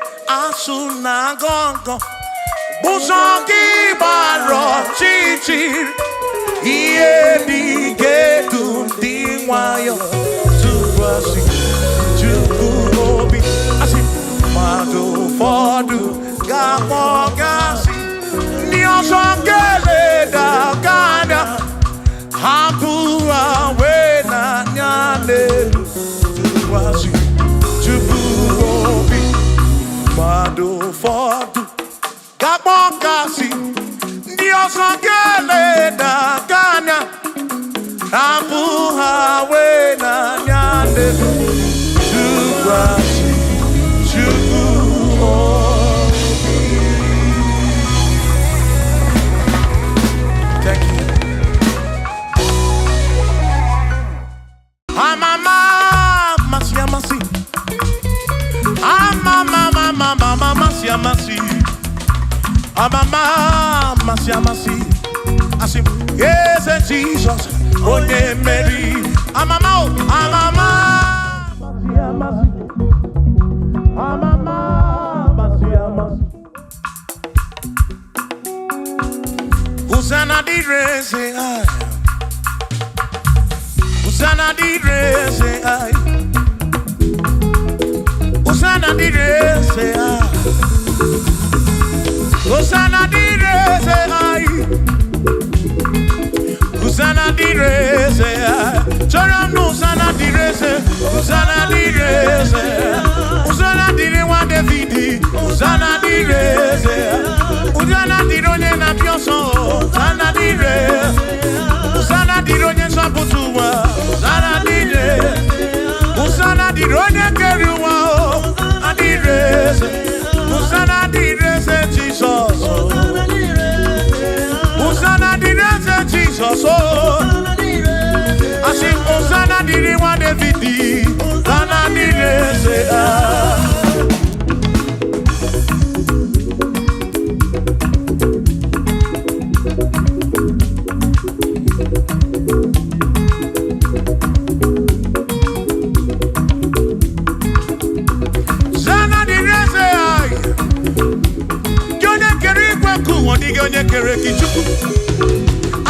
na-asụ na gọngọ, ụzọ gị gbara ọchịchịrị, ihe dị ga-edu ndị nwayọ tụkwasị Chukwu obi. Asị mmadụ ụfọdụ ga-akpọ gasị, ndị ọzọ ga-eleda gị anya, hapụ ha wee n'anya n'elu, tụkwasị Chukwu obi. Mmadụ ụfọdụ ga-akpọ gasị, ndị ọzọ ga-eleda gị anya, hapụ ha wee n'anya n'elu, tụkwasị Chukwu obi. Thank you. Amama amasị amasị, amama amama amasị amasị, amama amasị amasị, asị m eze Jizọs onye mmeri. Amama o, amama amasị amasị, amama amasị amasị. Hosanna dịrị eze anyị. Hosanna dịrị eze anyị. Hosanna dịrị eze anyị. Hosanna dịrị eze anyị. Hosanna dịrị eze anyị. Chọrọ m na Hosanna dịrị eze. Hosanna dịrị eze. Hosanna dịrị nwa David. Hosanna dịrị eze. Hosanna dịrị onye na-abịa ọsọ. Hosanna dịrị. Hosanna dịrị onye nzọpụta ụwa. Hosanna dịrị. Hosanna dịrị onye kere ụwa o. Adịrị eze. Hosanna dịrị eze Jizọs. Hosanna dịrị eze Jizọs o. Asị m Hosanna dịrị nwa David. Hosanna dịrị eze ah. Hosanna dịrị eze anyị. Gị onye kere igwe nke ụwa, ọ dịghị onye kere gị Chukwu.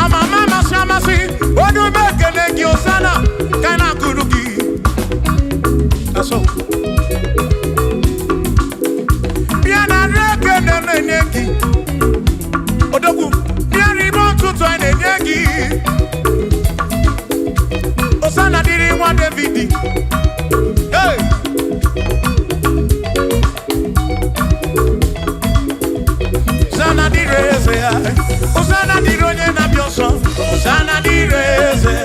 Amama amasị amasị, onye ume ekele gị Hosanna, ka a na-akụrụ gị. Asọ. Bịa nara ekele na-enye gị. Odogwu, bịa n'ime ụtụtụ a na-enye gị. Hosanna dịrị nwa David. Hey! Hosanna dịrị eze ya. Hosanna dịrị onye na-abịa ọsọ. Hosanna dịrị eze.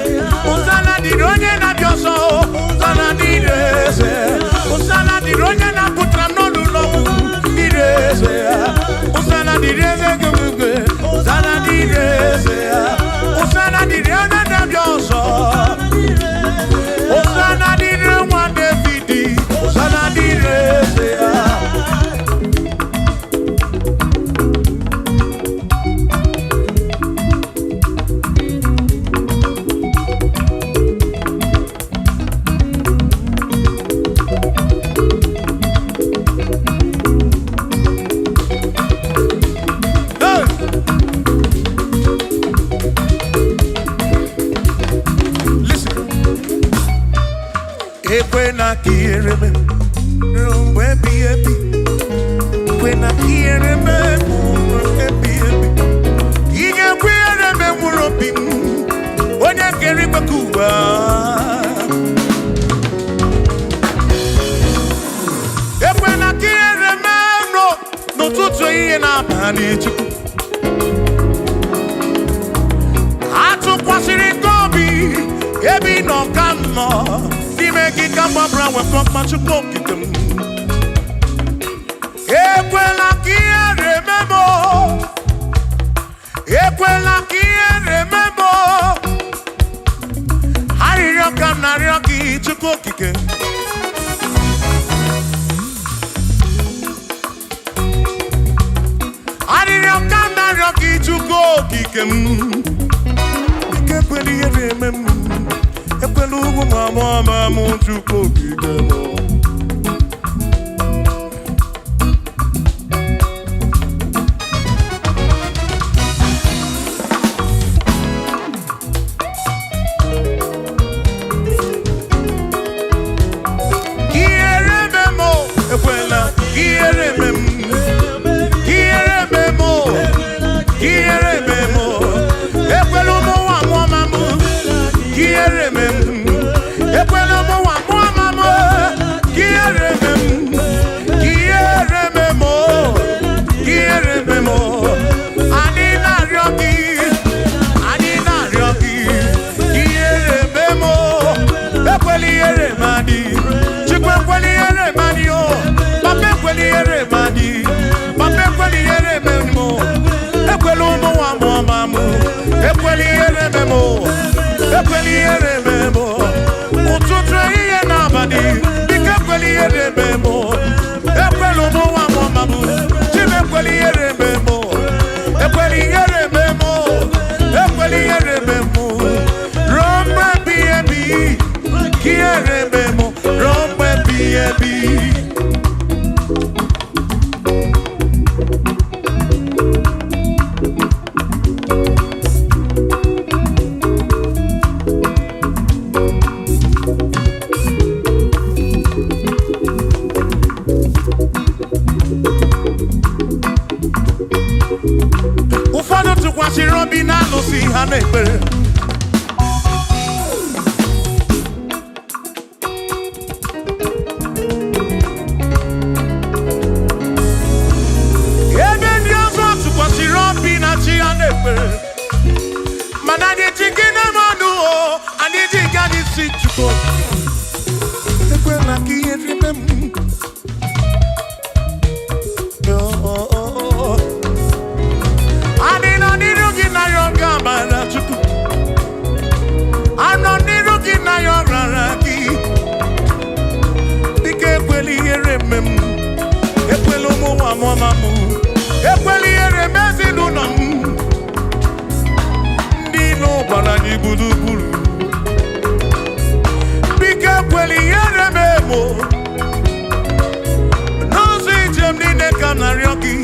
Hosanna dịrị onye na-abịa ọsọ. Hosanna dịrị eze. Hosanna dịrị onye na-apụtara m n'ọnụ ụlọ ọgwụ. Dịrị eze ya. Hosanna dịrị eze gị. Hosanna dịrị eze ya. Hosanna dịrị onye na-abịa ọsọ. Hosanna dịrị nwa David. Hosanna dịrị eze ya. Hey! Listen. Ekwena ka ihere mee ruo mgbe ebighị ebi. Ekwena ka ihere mee mgbe ebighị ebi. Ị ga-ekwe ihere mee mkpụrụ obi m, onye kere igwe ka ụwa. Ekwena ka ihere mee n'ụtụtụ, ehihie na abalị, Chukwu. Atụkwasịrị gị obi, ebe ị nọ ka m nọ, n'ime gị ka mgbabara nwekọ mma, Chukwu okike m. Ekwela ka ihere mee m o. Ekwela ka ihere mee m o. Arịrịọ ka m na-arịọ gị, Chukwu okike. Arịrịọ ka m na-arịọ gị, Chukwu okike m. Ike ekwela ihere eme m. Ekwela ugwu ma mụọ ma mụ, Chukwu okike m. chi ha na-ekpere. Ebe ndị ọzọ tụkwasịrị obi na chi ha na-ekpere, mana anyị ji gị na-eme ọnụ o, anyị ji nke anyị si Chukwu. Ekwela ka ihe rime m. Oh, oh, oh. Anyị nọ n'iru gị na ya oge amara Chukwu. Anọ n'iru gị na ya ọrara gị. Dịka ekwela ihere eme m. Ekwela ụmụ nwa mụọma m. Ekwela ihere eme ezinụlọ m. Ndị ilo gbara anyị gburugburu. Biko ekwela ihere eme m o. N'ụzọ ije m niile ka m na-arịọ gị.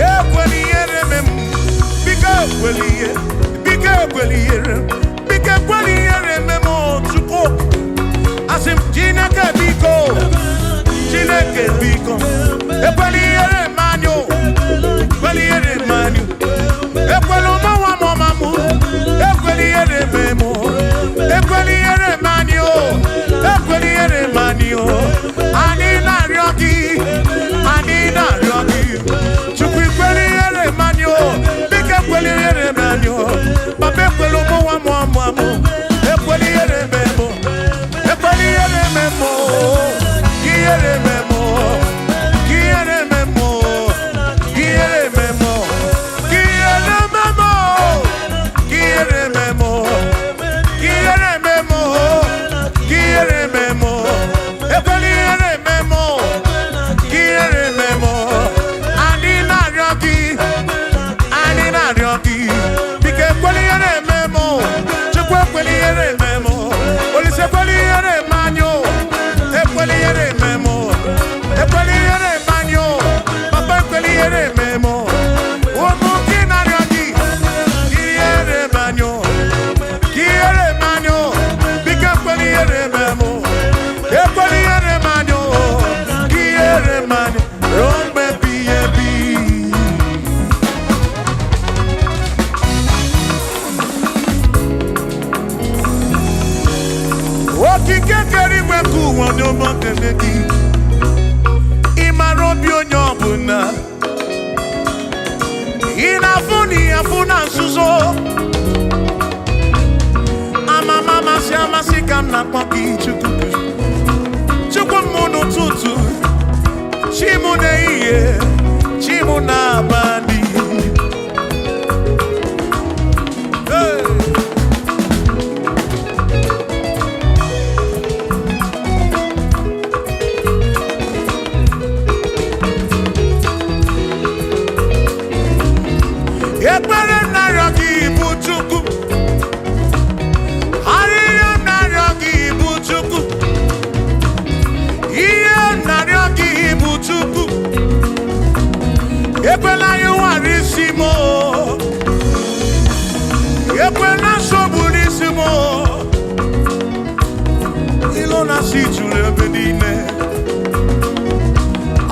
Ekwela ihere eme m. Biko ekwela ihe. Biko ekwela ihere. Biko ekwela ihere eme m o, Chukwu. Asị m Chineke biko. Chineke biko. Ekwela ihere eme anyị o. Ekwela ihere eme anyị o. Ekwela ụmụ nwa m ọma m. Ekwela ihere eme m o. Ekwela ihere eme anyị o. Ekwela ihere eme anyị o. Anyị na-arịọ gị. Anyị na-arịọ gị. Chukwu ekwela ihere eme anyị o. Biko ekwela ihere eme anyị o. Papa ekwela ụmụ nwa m ọma m. Ekwela ihere eme m o. Ekwela ihere eme m o. Ka ihere eme m o. Ka ihere eme m o. Ka ihere eme m o. Ka ihere eme m o. Ka ihere eme m o. Ka ihere eme m o. Ka ihere eme m o. Ekwela ihere eme m o. Ka ihere eme m o. Anyị na-arịọ gị. Anyị na-arịọ gị. Biko ekwela ihere eme m o. Chukwu ekwela ihere eme m o. Olise ekwela ihere eme anyị o. Ekwela ihere eme m o. Ekwela ihere eme anyị o. Papa ekwela ihere eme m o. Ụmụ gị na-arịọ gị. Ka ihere eme anyị o. Ka ihere eme anyị o. Biko ekwela ihere eme m o. Ekwela ihere eme anyị o. Ka ihere eme anyị ruo mgbe ebighị ebi. Okike kere igwe nke ụwa n'ụgbọ kene gị. Ị mara obi onye ọbụla. Ị na-afụ na ị afụ na nzuzo. Amama amasị amasị ka m na-akpọ gị Chukwu. Chukwu m n'ụtụtụ, chi m n'ehihie, chi m n'abalị. Hey! Ekpere m na-arịọ gị bụ Chukwu. Arịrịọ m na-arịọ gị bụ Chukwu. Ihe m na-arịọ gị bụ Chukwu. Ekwela ịwara isi m o. Ekwela nsogbu n'isi m o. Ilo na-asị juru ebe niile.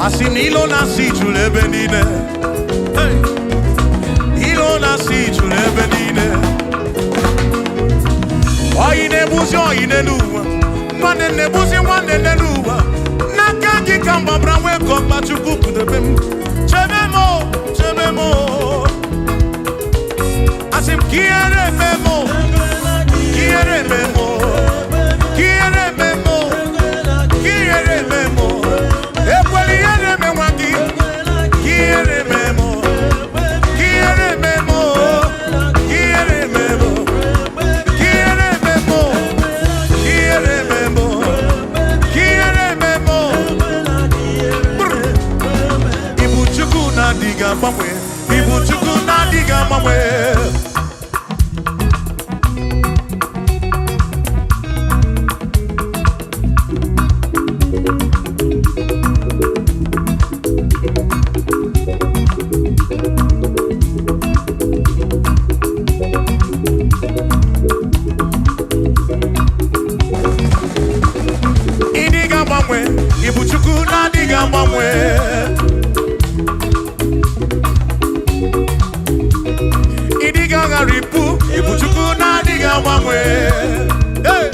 Asị na ilo na-asị juru ebe niile. Hey! Ilo na-asị juru ebe niile. Oyi na-egbuzi oyi n'elu ụwa. Nwanne na-egbuzi nwanne n'elu ụwa. N'aka gị ka m gbabara nwee ka ọkpa Chukwu kpụdebe m. Chebe m o, chebe m o. Asị m ka ihere eme m o, ka ihere eme m o, ka ihere eme m o, ka ihere eme m o. Ekwela ihere eme nwa gị, ka ihere eme m o, ka ihere eme m o, ka ihere eme m o. Quiere memo, quiere memo, quiere memo. Ibu Chukwu na-adịghị agbanwe, Ibu Chukwu na-adịghị agbanwe. Ịdịghị agbanwe, Ibu Chukwu na-adịghị agbanwe. Ịdịghị Ịbụ Chukwu na-adịghị agbanwe. Hey!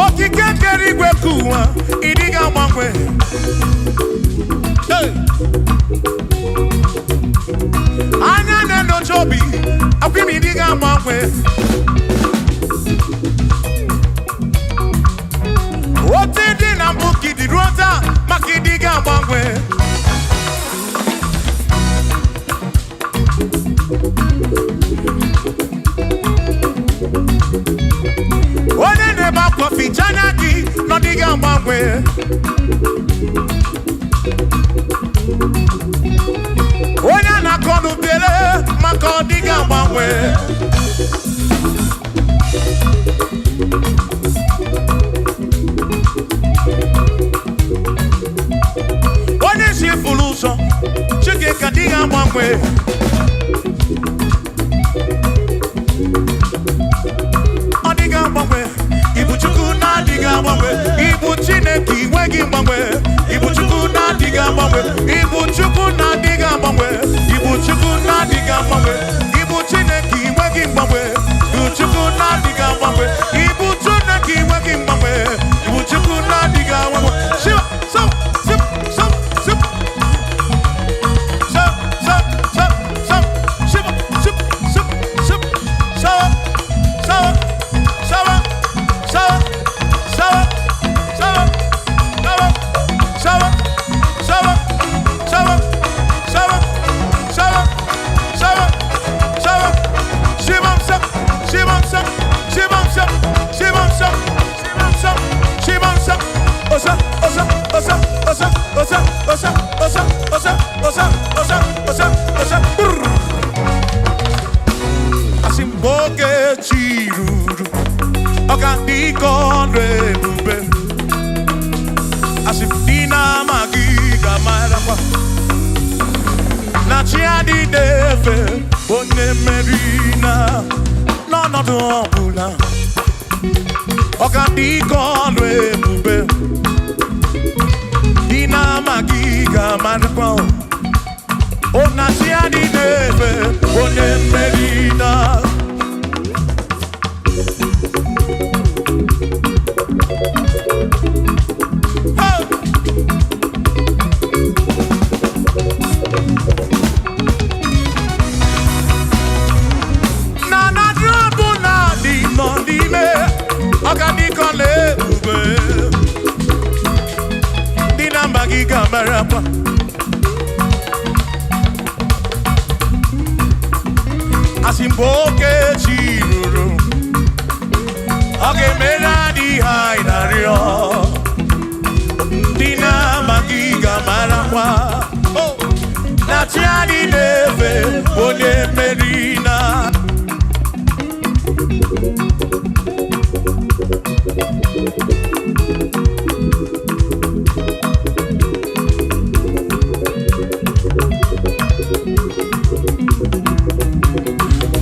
Okike kere igwe ka ụwa, ị dịghị agbanwe. Hey! Anya na-enyocha obi, akwa imi dịghị agbanwe. Otu dị na mbụ ka ịdị ruo taa, maka ịdịghị agbanwe. Onye na-ebe akwa ficha anya gị na ọ dịghị agbanwe. Onye a na-akọ n'ubere maka ọ dịghị agbanwe. Onye si furu ụzọ, Chike ka dịghị agbanwe. Ọ dịghị agbanwe. Ibu Chukwu na-adịghị agbanwe. Ibu Chineke inweghị mgbanwe. Ibu Chukwu na-adịghị agbanwe. Ibu Chukwu na-adịghị agbanwe. Ibu Chukwu na-adịghị agbanwe. Ibu Chineke inweghị mgbanwe. Ibu Chukwu na-adịghị agbanwe. Ibu Chineke inweghị mgbanwe. Ibu Chukwu na-adịghị agbanwe. Shiva, so, sip, so, sip. So, so, so, so, shiva, sip, sip, sip, so, so, so, so, so, so, so, so, so, so, so, so, so, Shimon sep, Shimon sep, Shimon sep, Shimon sep, Shimon sep, Shimon sep, Osa, osa, osa, osa, osa, osa, osa, osa, osa, osa, osa, osa, brr. Asị m oge chi ruru, ọ ga dị ka ọrụ ebube. Asị m dị na-amaghị ga-amarakwa na chi adịghị efe onye mmeri na n'ọnọdụ ọbụla. Ọ ga dị ka ọrụ ebube. Dị na-amaghị ga-amarakwa o na chi adịghị efe onye mmeri na. Hey! Na na ọbụla dị nọ n'ime ọgadịkọla ebube ndị na mba gị ga-amarakwa asị mgbe oke chi ruru ọ ga-emere anyị ihe anyị na-arịọ ndị na-amaghị ga-amarakwa Oh! Na chi anyị na-efe onye mmeri na.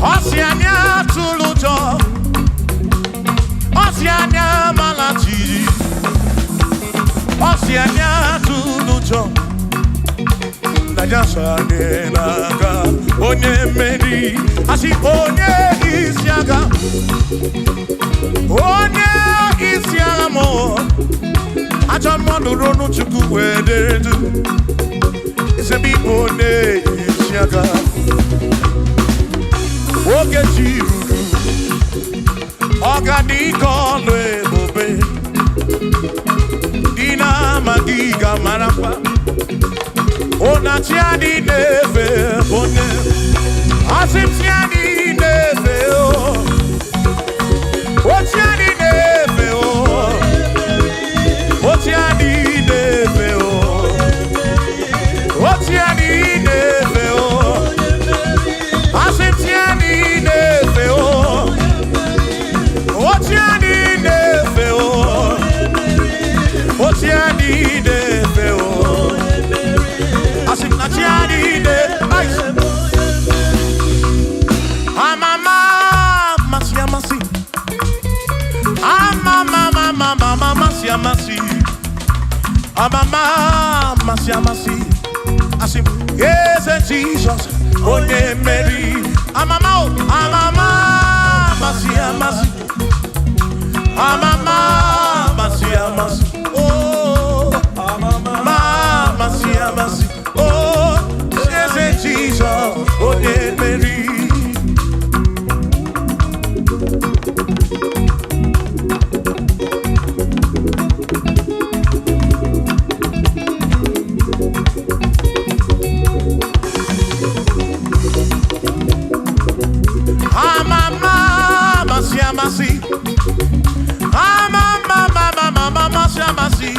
Ọ sị anyị atụla ụjọ, ọ sị anyị amala jijiji, ọ sị anyị atụla ụjọ, na ya so anyị na-aga onye mmeri, asị onye isi agha, onye isi agha mụ, ajọ mmadụ ronu Chukwu wee dere du, ezebe ikpe onye isi agha. Oge chi ruru, ọ ga dị ka ọlụ ebube dị na-amaghị ga-amarakwa ụnachi adị na-efe onye asị m chi adị na-efe o ochi adị na-efe o ochi adị na-efe o ochi adị na-efe o asị m chi adị na-efe o ochi adị na-efe o ochi adị na-efe o asị m na chi adị na-efe. Amama amasị amasị, amama amama amasị amasị, amama amasị amasị. Asị m, Eze Jizọs, onye mmeri. Amama o, amama, amasị amasị. Amama, amasị amasị. Oh, amama, amasị amasị. Oh, Eze Jizọs, onye mmeri. Amama, amasị amasị. Amama, amama, amasị amasị.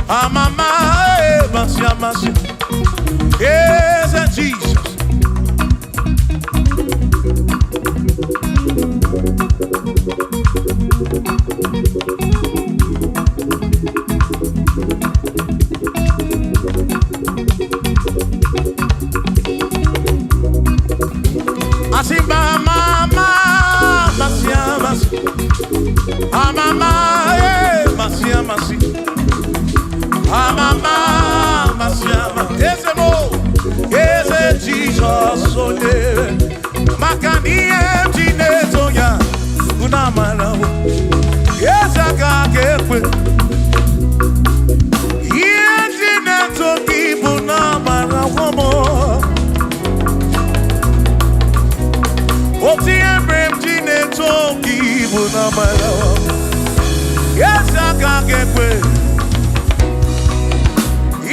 Amama, amasị amasị. Eze Jizọs. Asị m amama, amasị amasị. Amama, amasị amasị. Amama, amasị amasị. Eze m o, Eze Jizọs onye. Maka na ihe m ji na-eto ya bụ na amara o. Eze aka ga-ekwe. Ihe m ji na-eto gị bụ na amara m o. Otu ihe mere m ji na-eto gị bụ na amara o. Eze aka ga-ekwe.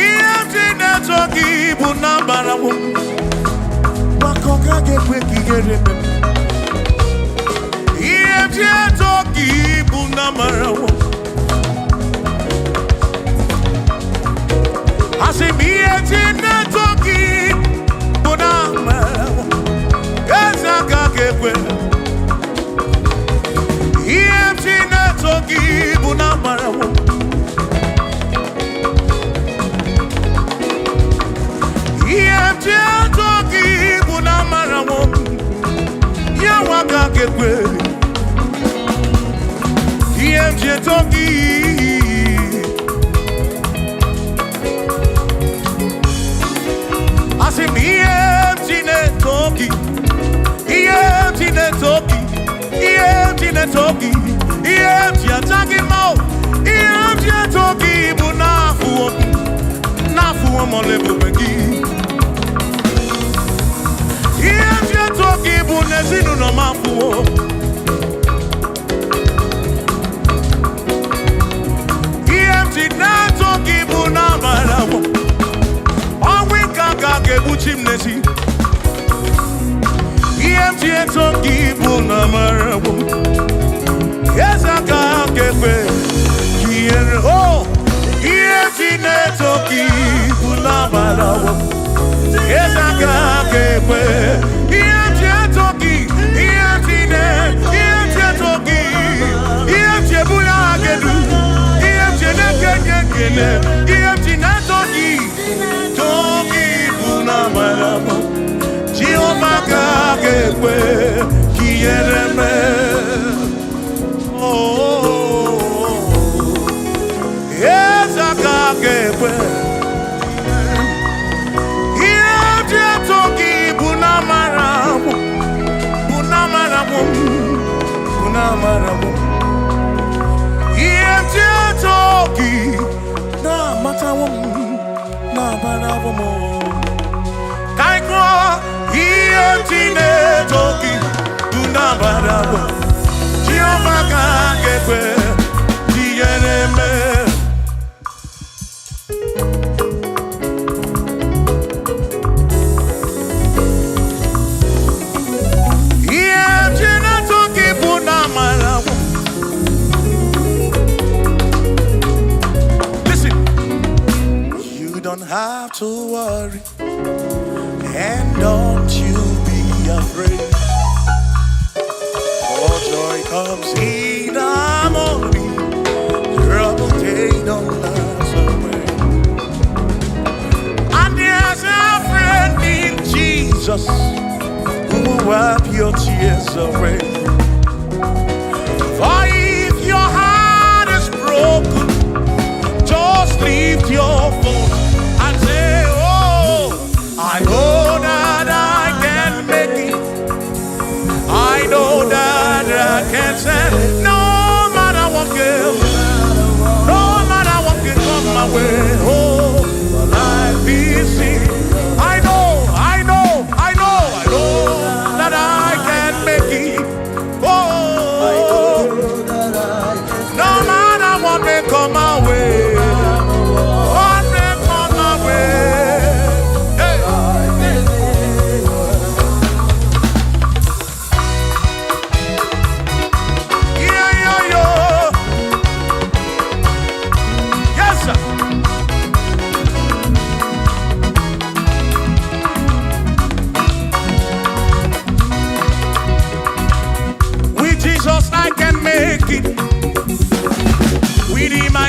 Ihe m ji na-eto gị bụ na amara m. Maka ọ gaghị ekwe ka ihere mee m. Ihe m ji eto gị bụ na amara m. Asị m ihe m ji na-eto gị bụ na amara m. Eze aka ga-ekwe. Ihe m ji na-eto gị bụ na amara m. Ihe m ji eto gị bụ na amara m. Ya nwa aka ga-ekwe. Ihe m ji eto gị. Asị m ihe m ji na-eto gị. Ihe m ji na-eto gị. Ihe m ji na-eto gị. Ihe m ji aja gị mma o. Ihe m ji eto gị bụ n'afụwo m. N'afụwo m ọla ebube gị. Ihe m ji eto gị bụ n'ezinụlọ m afụwo. Ihe m ji na-eto gị bụ n'amara m. Ọnwụ ike aka ga-egbuchi m n'ezi. Ihe m ji eto gị bụ n'amara m. Eze aka ga-ekwe ka ihere o. Ihe m ji na-eto gị bụ n'amara m. Eze aka ga-ekwe. Ihe m ji eto gị, ihe m ji na ihe m ji eto gị, ihe m ji ebuli aha gị elu, ihe m ji na-ekenye ekele, ihe m ji na-eto gị, too gị bụ n'amara m. Jehova ka ga-ekwe ka ihere mee. Oh, eze aka ga-ekwe. Ihe m ji eto gị bụ n'amara m, bụ n'amara m, bụ n'amara m. Ihe m ji eto gị na-amatawo m, na-amarawo m. Ka anyị gụọ, ihe m ji na-eto gị bụ n'amara m. Jehova ka ga-ekwe ka ihere mee. Ihe m ji na-eto gị bụ n'amara m. Listen, you don't have to worry, and don't you be afraid. For joy comes in the morning, trouble they don't last away. And there's a friend in Jesus who will wipe your tears away. For if your heart is broken, just lift your voice and say, Oh.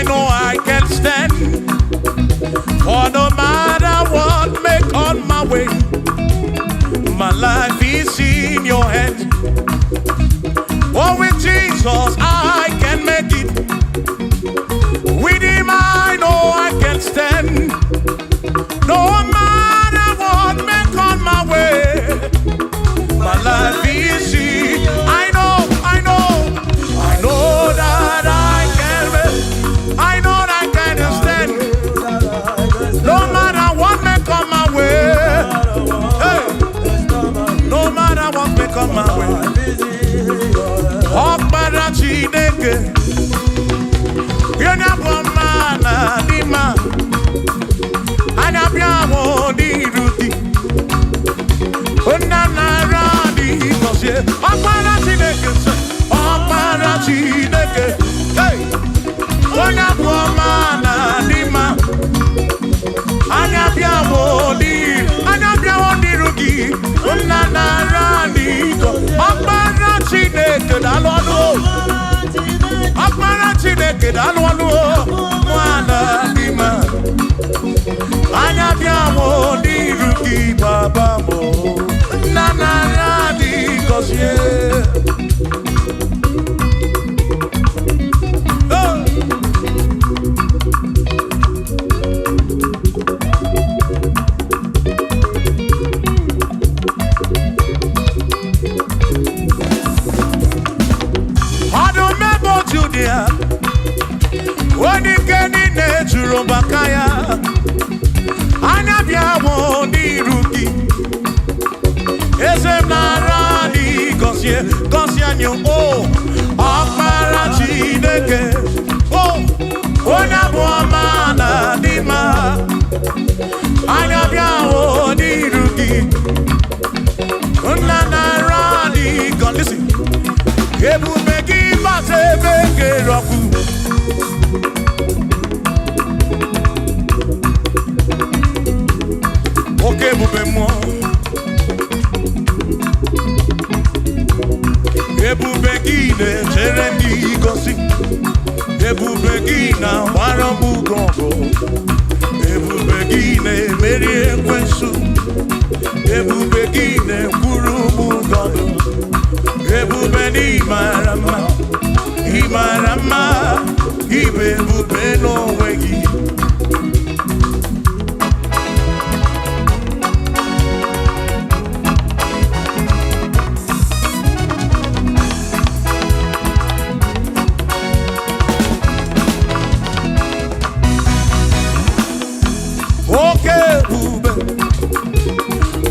know I can stand. For no matter what may come my way, my life is in your hands. Oh, with Jesus I can make it. With him I know I can stand. No matter what may come my way, my life is in. I know, I know, I know that I can. I know that I can stand. No matter what may come my way. Hey, no matter what may come my way. Ọkpara Chineke, onye bụ mma na dị mma, anya bịa mụ n'iru gị. Nna nara dị gọzie. Ọkpara Chineke sị, Ọkpara Chineke, hey, onye bụ ọma na dị mma, anya bịa mụ n'iru, anya bịawo n'iru gị. Nna nara dị gọzie. Ọkpara Chineke, daalụ ọnụ o. Ọkpara Chineke, daalụ ọnụ o. Nwana dị mma, anya bịa mụ n'iru gị, baba m. Nna nara dị gọzie. Oh! Ọdụm ebo Judia, onye ike niile juru maka ya, anya bịa mụ n'iru gị. Eze m, nara dị gọzie, gọzie anyị o. Ọkpara Chineke o, onye bụ ọma na dị mma, anya bịa mụ n'iru gị. Nna, nara dị gọzie. Ebube gị bata ebe kere ọkụ. Oke ebube mmụọ, ebube gị na-echere ndị gosi, ebube gị na-agbara m ugo ọgụ, ebube gị na-emeri ekwensu, ebube gị na-ekwuru m ụgọdụ, ebube na ịmara mma, ịmara mma, ịbụ ebube n'onwe gị. Oke ebube,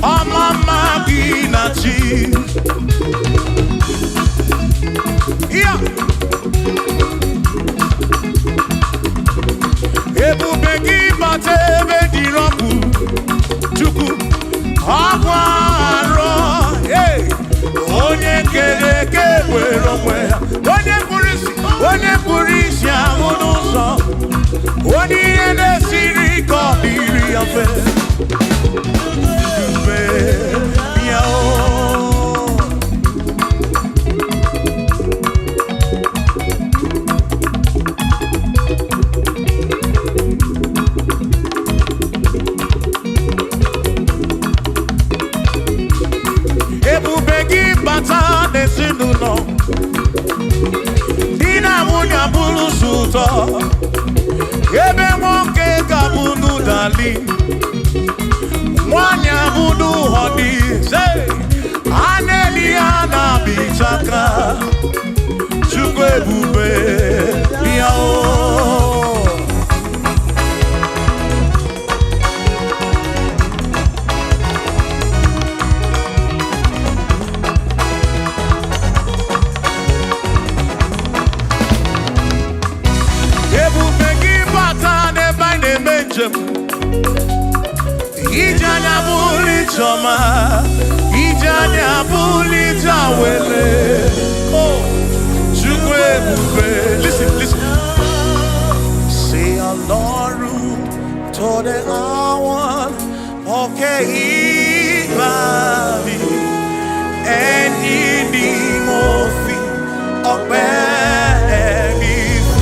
ọma mma gị na chi ya, ebube gị bata ebe dị ọkụ, Chukwu ọkwa arọ. Hey! Onye kere eke were onwe ya, onye kpụrụ isi, onye kpụrụ isi ahụ n'ụzọ, onye ihe na-esiri ike ọ dịrị ya mfe. Ebube, bịa o. Ebube gị bata n'ezinụlọ, di na nwunye abụrụ sọ ụtọ, ebe nwoke ga-abụ n'ụdali, nwanyị abụ n'ụhọdị, a na-eli ya na-abịchaka. Chukwu ebube, bịa o. Ebube gị bata n'ebe anyị na-eme njem, ije anya bụrụ ijeọma, ije anya bụrụ ije awele o. Chukwu ebube, listen, listen. Say Ọlọ́run tó dé àwọn òkè ìgbàanì, ẹni ni mo fi ọpẹ́ mi fún.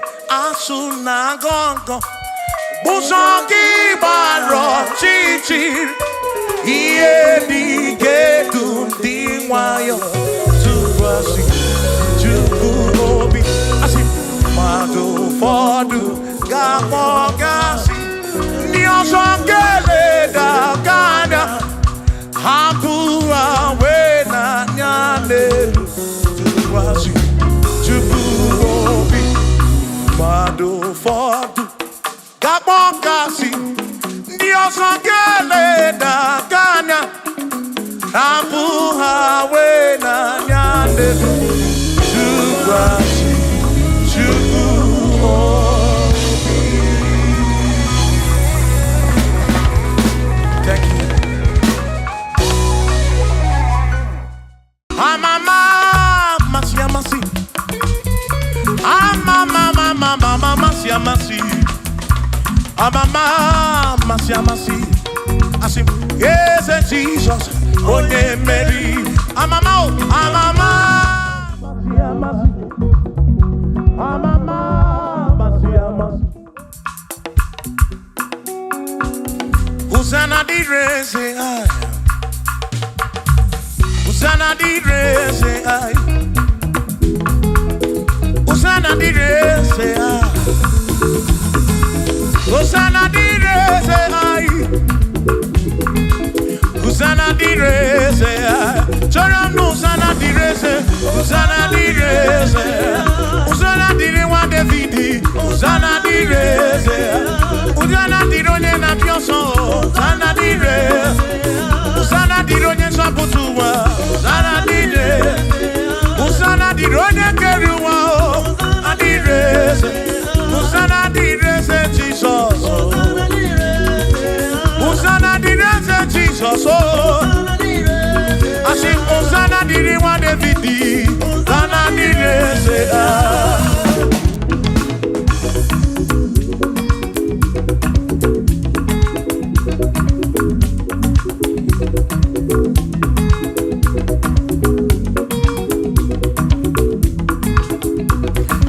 na-agọ ngọ, ụzọ gị gbara ọchịchịrị, ihe dị ga-edu ndị nwayọ tụkwasị Chukwu obi. Asị mmadụ ụfọdụ ga-akpọ gasị, ndị ọzọ ga-eleda gị anya, hapụ ha wee n'anya n'elu, tụkwasị Chukwu obi. Mmadụ ụfọdụ ga-akpọ gasị, ndị ọzọ ga-eleda gị anya, hapụ ha wee n'anya n'elu, tụkwasị Chukwu obi. Thank you. Amama amasị amasị, amama amama amasị amasị, amama amasị amasị, asị m eze Jizọs onye mmeri. Amama o, amama amasị amasị, amama amasị amasị. Hosanna dịrị eze anyị. Hosanna dịrị eze anyị. Hosanna dịrị eze anyị. Hosanna dịrị eze anyị. Hosanna dịrị eze anyị. Chọrọ m na Hosanna dịrị eze. Hosanna dịrị eze. Hosanna dịrị nwa David. Hosanna dịrị eze. Hosanna dịrị onye na-abịa ọsọ. Hosanna dịrị. Hosanna dịrị onye nzọpụta ụwa. Hosanna dịrị. Hosanna dịrị onye kere ụwa o. Adịrị eze. Hosanna dịrị eze Jizọs. Hosanna dịrị eze Jizọs o. Asị Hosanna dịrị nwa David. Hosanna dịrị eze ah.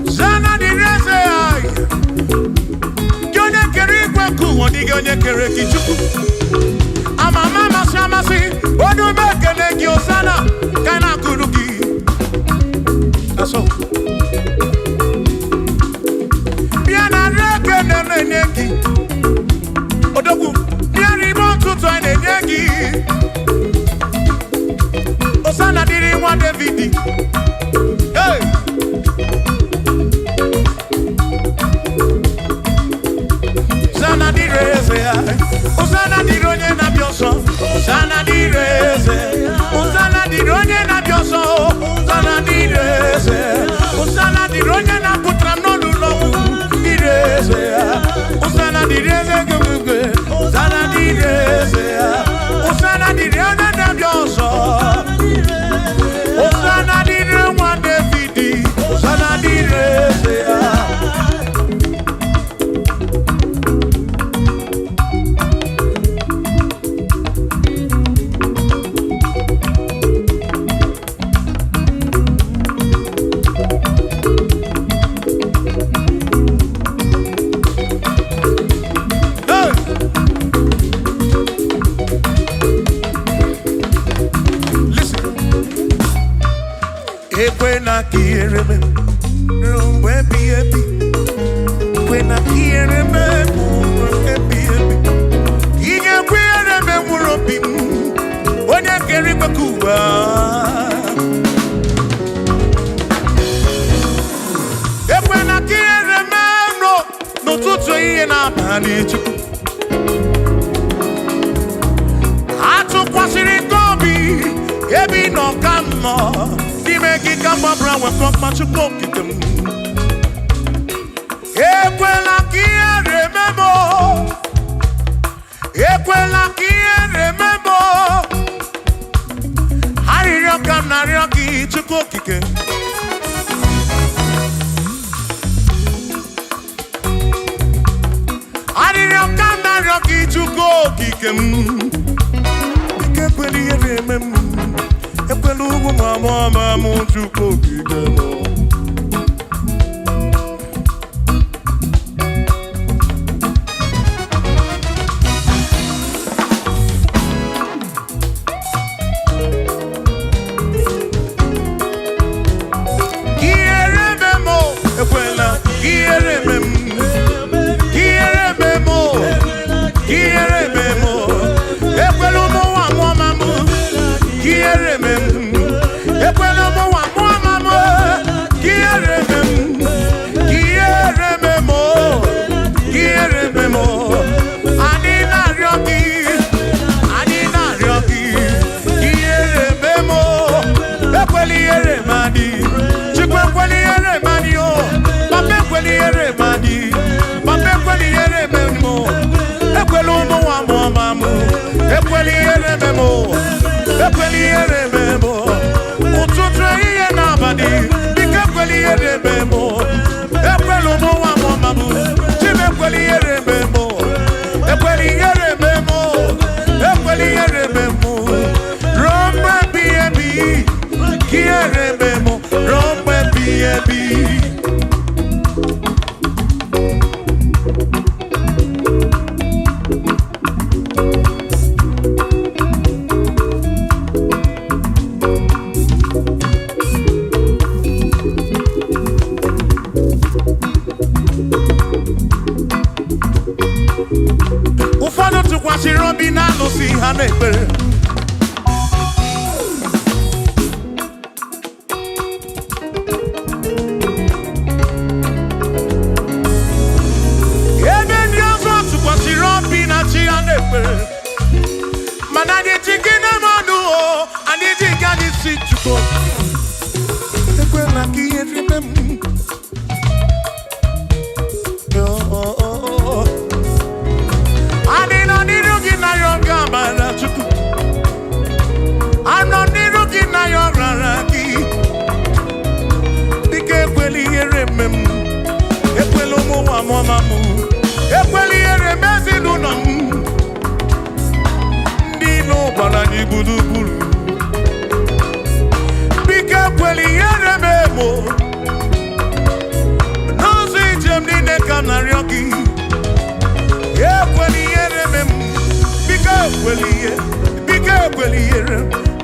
Hosanna dịrị eze anyị. Gị onye kere igwe nke ụwa, dịghị onye kere gị Chukwu. Amama amasị amasị, onye ume ekele gị, Hosanna ka na-akụrụ gị. That's all. Bịa na nri ekele na-enye gị. Odogwu, bịa n'ime ụtụtụ anyị na-enye gị. Hosanna dịrị nwa David. Hey! Hosanna dịrị eze ya. Hosanna dịrị onye na-abịa ọsọ. Hosanna dịrị eze. Hosanna dịrị onye na-abịa ọsọ. Hosanna dịrị eze. Hosanna dịrị onye na-apụtara m n'ụlọ ọgwụ. Dịrị eze ya. Hosanna dịrị eze gị. Hosanna dịrị eze ya. Hosanna dịrị onye na-abịa ọsọ. Hosanna dịrị nwa David. Hosanna dịrị eze ya. Hey! Listen. Ekwena ka ihere mee ruo mgbe ebighị ebi. Ekwena ka ihere mee mgbe ebighị ebi. Ị ga-ekwe ihere mee mkpụrụ obi m, onye kere igwe ka ụwa. Ekwena ka ihere mee n'ụtụtụ, ihe na-abalị, Chukwu. Atụkwasịrị gị obi ebe ị nọ ka m nọ n'ime gị ka mgbabara nwekọ mma, Chukwu okike m. Ekwela ka ihere mee m o. Ekwela ka ihere mee m o. Arịrịọ ka m na-arịọ gị, Chukwu okike. Arịrịọ ka m na-arịọ gị, Chukwu okike m. Ike ekwela ihere eme m. Ekwela ugwu ma mụọ ma mụ, Chukwu okike m. Ụfọdụ tụkwasịrị obi na alụsị ha na-ekpere. Ebe ndị ọzọ tụkwasịrị obi na chi ha na-ekpere, mana anyị ji gị na mmadụ o, anyị ji gị, anyị si Chukwu ekwela ka ihe rime m. Oh, oh, oh, oh. Anyị nọ n'iru gị na ya oge amara Chukwu. Anọ n'iru gị na ya ọrara gị. Dịka ekwela ihere eme m, ekwela ụmụ nwa m ọma m, ekwela ihere eme ezinụlọ m. Ndị ilo gbara anyị gburugburu. Biko ekwela ihere m emo. N'ụzọ ije m niile ka m na-arịọ gị. Ekwela ihere eme m. Biko ekwela ihe. Biko ekwela ihere.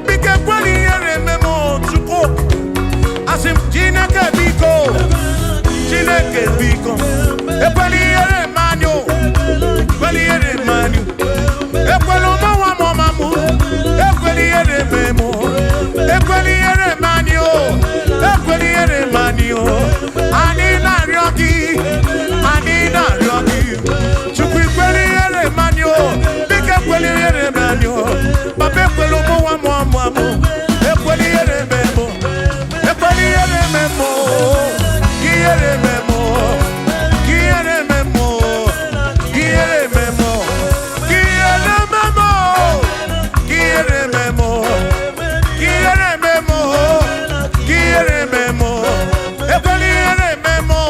Biko ekwela ihere eme m o, Chukwu. Asị m Chineke biko. Chineke biko. Ekwela ihere eme anyị o. Ekwela ihere eme anyị. Ekwela ụmụ nwa m ọma m. Ekwela ihere eme m o. Ekwela ihere eme anyị o. Ekwela ihere eme anyị o. Anyị na-arịọ gị. Anyị na-arịọ gị. Chukwu ekwela ihere eme anyị o. Biko ekwela ihere eme anyị o. Papa ekwela ụmụ nwa m ọma m. Ekwela ihere eme m o. Ekwela ihere eme m o. Ka ihere eme m o. Ka ihere eme m o. Ka ihere eme m o. Ka ihere eme m o. Ka ihere eme m o. Ka ihere eme m o. Ka ihere eme m o. Ekwela ihere eme m o.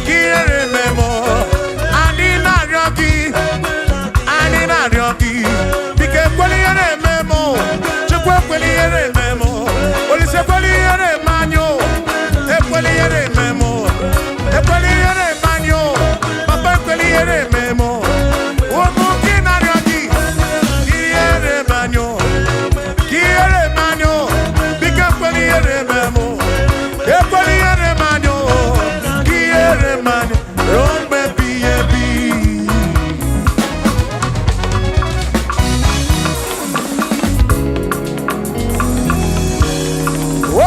Ka ihere eme m o. Anyị na-arịọ gị. Anyị na-arịọ gị. Biko ekwela ihere eme m o. Chukwu ekwela ihere eme m o. Olise ekwela ihere eme anyị o. Ekwela ihere eme m o. Ekwela ihere eme anyị o. Papa ekwela ihere eme m o. Ụmụ gị na-arịọ gị. Ihere eme anyị o. Ka ihere eme anyị o. Biko ekwela ihere eme m o. Ekwela ihere eme anyị o. Ka ihere eme anyị ruo mgbe ebighị ebi.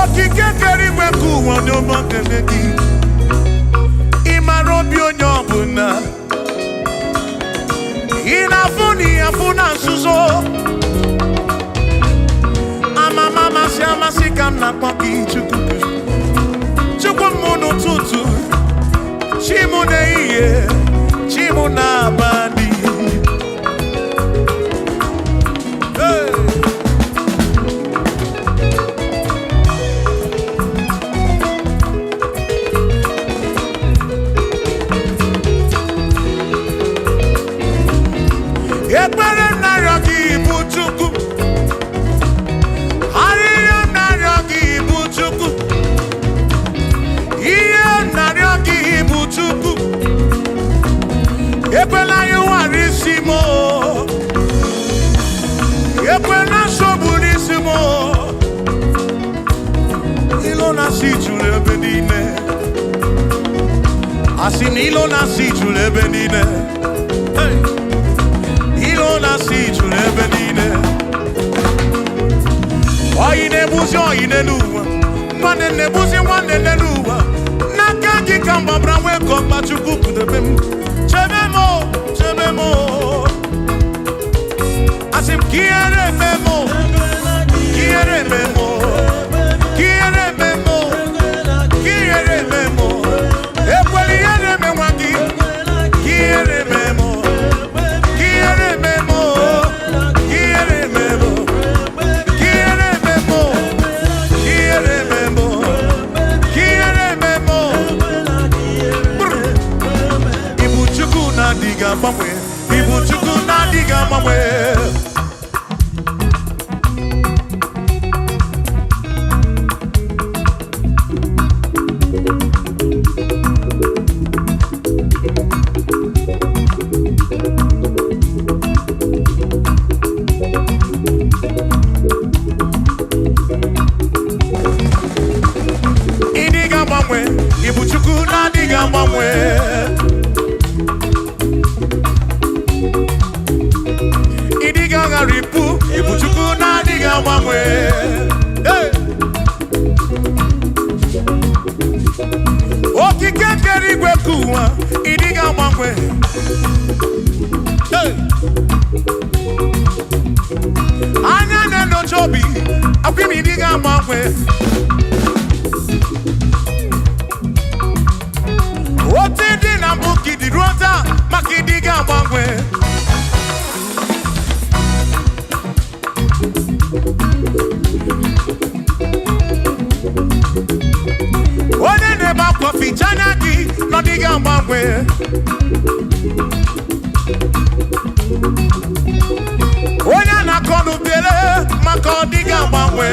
Okike kere igwe nke ụwa n'ụgbọ kene gị. Ị mara obi onye ọbụla. Ị na-afụ na ị afụ na nzuzo. Amama amasị amasị ka m na-akpọ gị Chukwu. Chukwu m n'ụtụtụ, chi m n'ehihie, chi m n'abalị. Hey! Ekpere m na-arịọ gị bụ Chukwu. Arịrịọ m na-arịọ gị bụ Chukwu. Ihe m na-arịọ gị bụ Chukwu. Ekwela ịwara isi m o. Ekwela nsogbu n'isi m o. Ilo na-asị juru ebe niile. Asị na ilo na-asị juru ebe niile. Hey! Ilo na-asị juru ebe niile. Oyi na-egbuzi oyi n'elu ụwa. Nwanne na-egbuzi nwanne n'elu ụwa. N'aka gị ka m gbabara nwee ka ọkpa Chukwu kpụdebe m. Chebe m o, chebe m o. Asị m ka ihere eme m o, ka ihere eme m o, ka ihere eme m o, ka ihere eme m o. Ekwela ihere eme nwa gị, ka ihere eme m o, ka ihere eme m o, ka ihere eme m o. Quiere memo, quiere memo, quiere memo. Brr. Ibu Chukwu na-adịghị agbanwe, Ibu Chukwu na-adịghị agbanwe. Ịdịghị agbanwe, Ibu Chukwu na-adịghị agbanwe. Agbanwe. Otu dị na mbụ ka ịdị ruo taa, maka ịdị ga-agbanwe. Onye na-ebe akwa, ficha anya gị na ọ dịghị agbanwe. Onye a na-akọ n'ubele, maka ọ dịghị agbanwe.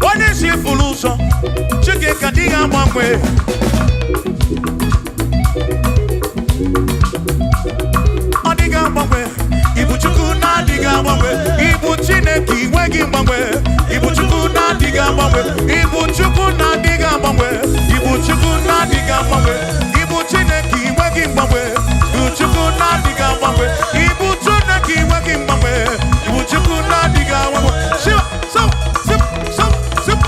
Onye si furu ụzọ, Chike ka dịghị agbanwe. Ọ dịghị agbanwe. Ibu Chukwu na-adịghị agbanwe. Ibu Chineke inwe gị mgbanwe. Ibu Chukwu na-adịghị agbanwe. Ibu Chukwu na-adịghị agbanwe. Ibu Chukwu na-adịghị agbanwe. Ibu Chineke inwe gị mgbanwe. Ibu Chukwu na-adịghị agbanwe. Ibu Chineke inwe gị mgbanwe. Ibu Chukwu na-adịghị agbanwe. Shiva, so, sip, so, sip.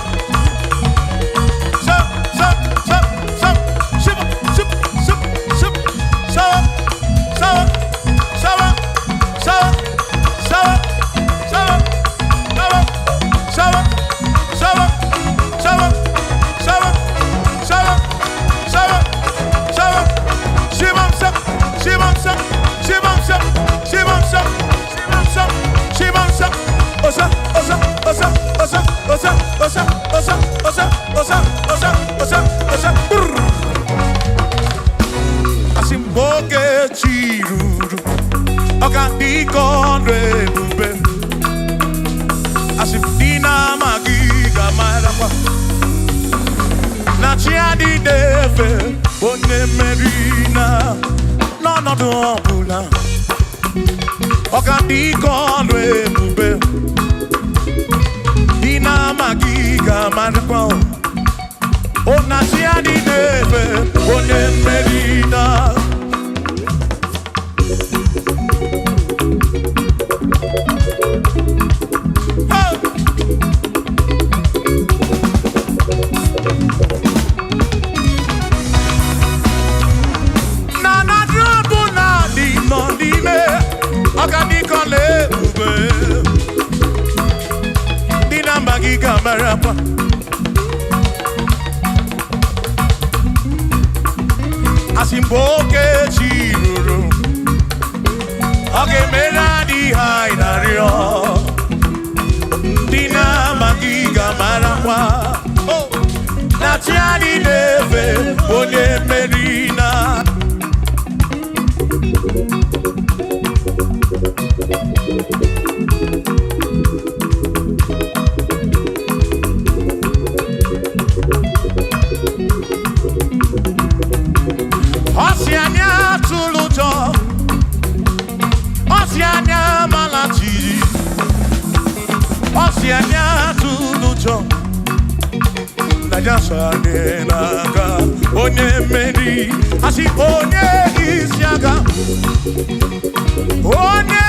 So, so, so, so, shiva, sip, sip, sip, so, so, so, so, so, so, so, so, so, so, so, so, so, Shibam sap, shibam sap, shibam sap, shibam sap, shibam sap, shibam sap, osa, osa, osa, osa, osa, osa, osa, osa, osa, osa, osa, osa, brr. Asị m oge chi ruru, ọ ga-adị ka ọrụ ebube. Asị m dị na-amaghị ga-amarakwa na chi adịghị efe onye mmeri na n'ọnọdụ ọbụla. Ọ ga-adị ka ọrụ ebube. Dị na-amaghị ga-amarakwa o na chi adịghị efe onye mmeri na. Hey! Na na drọbụ na dị nọ n'ime, ọ ga dị ka ọla ebube. Ndị na mba gị ga-amarakwa. Asị mgbe oke chi ruru, ọ ga-emere adịghị anyị na-arịọ. Ndị na-amaghị ga-amarakwa Oh! na chi anyị na-efe onye mmeri na. Ọ sị anyị atụrụ ụjọ, ọ sị anyị amala jijiji, ọ sị anyị atụrụ ụjọ na ya so anyị n'aka. Onye mmeri, asị onye isi agha, onye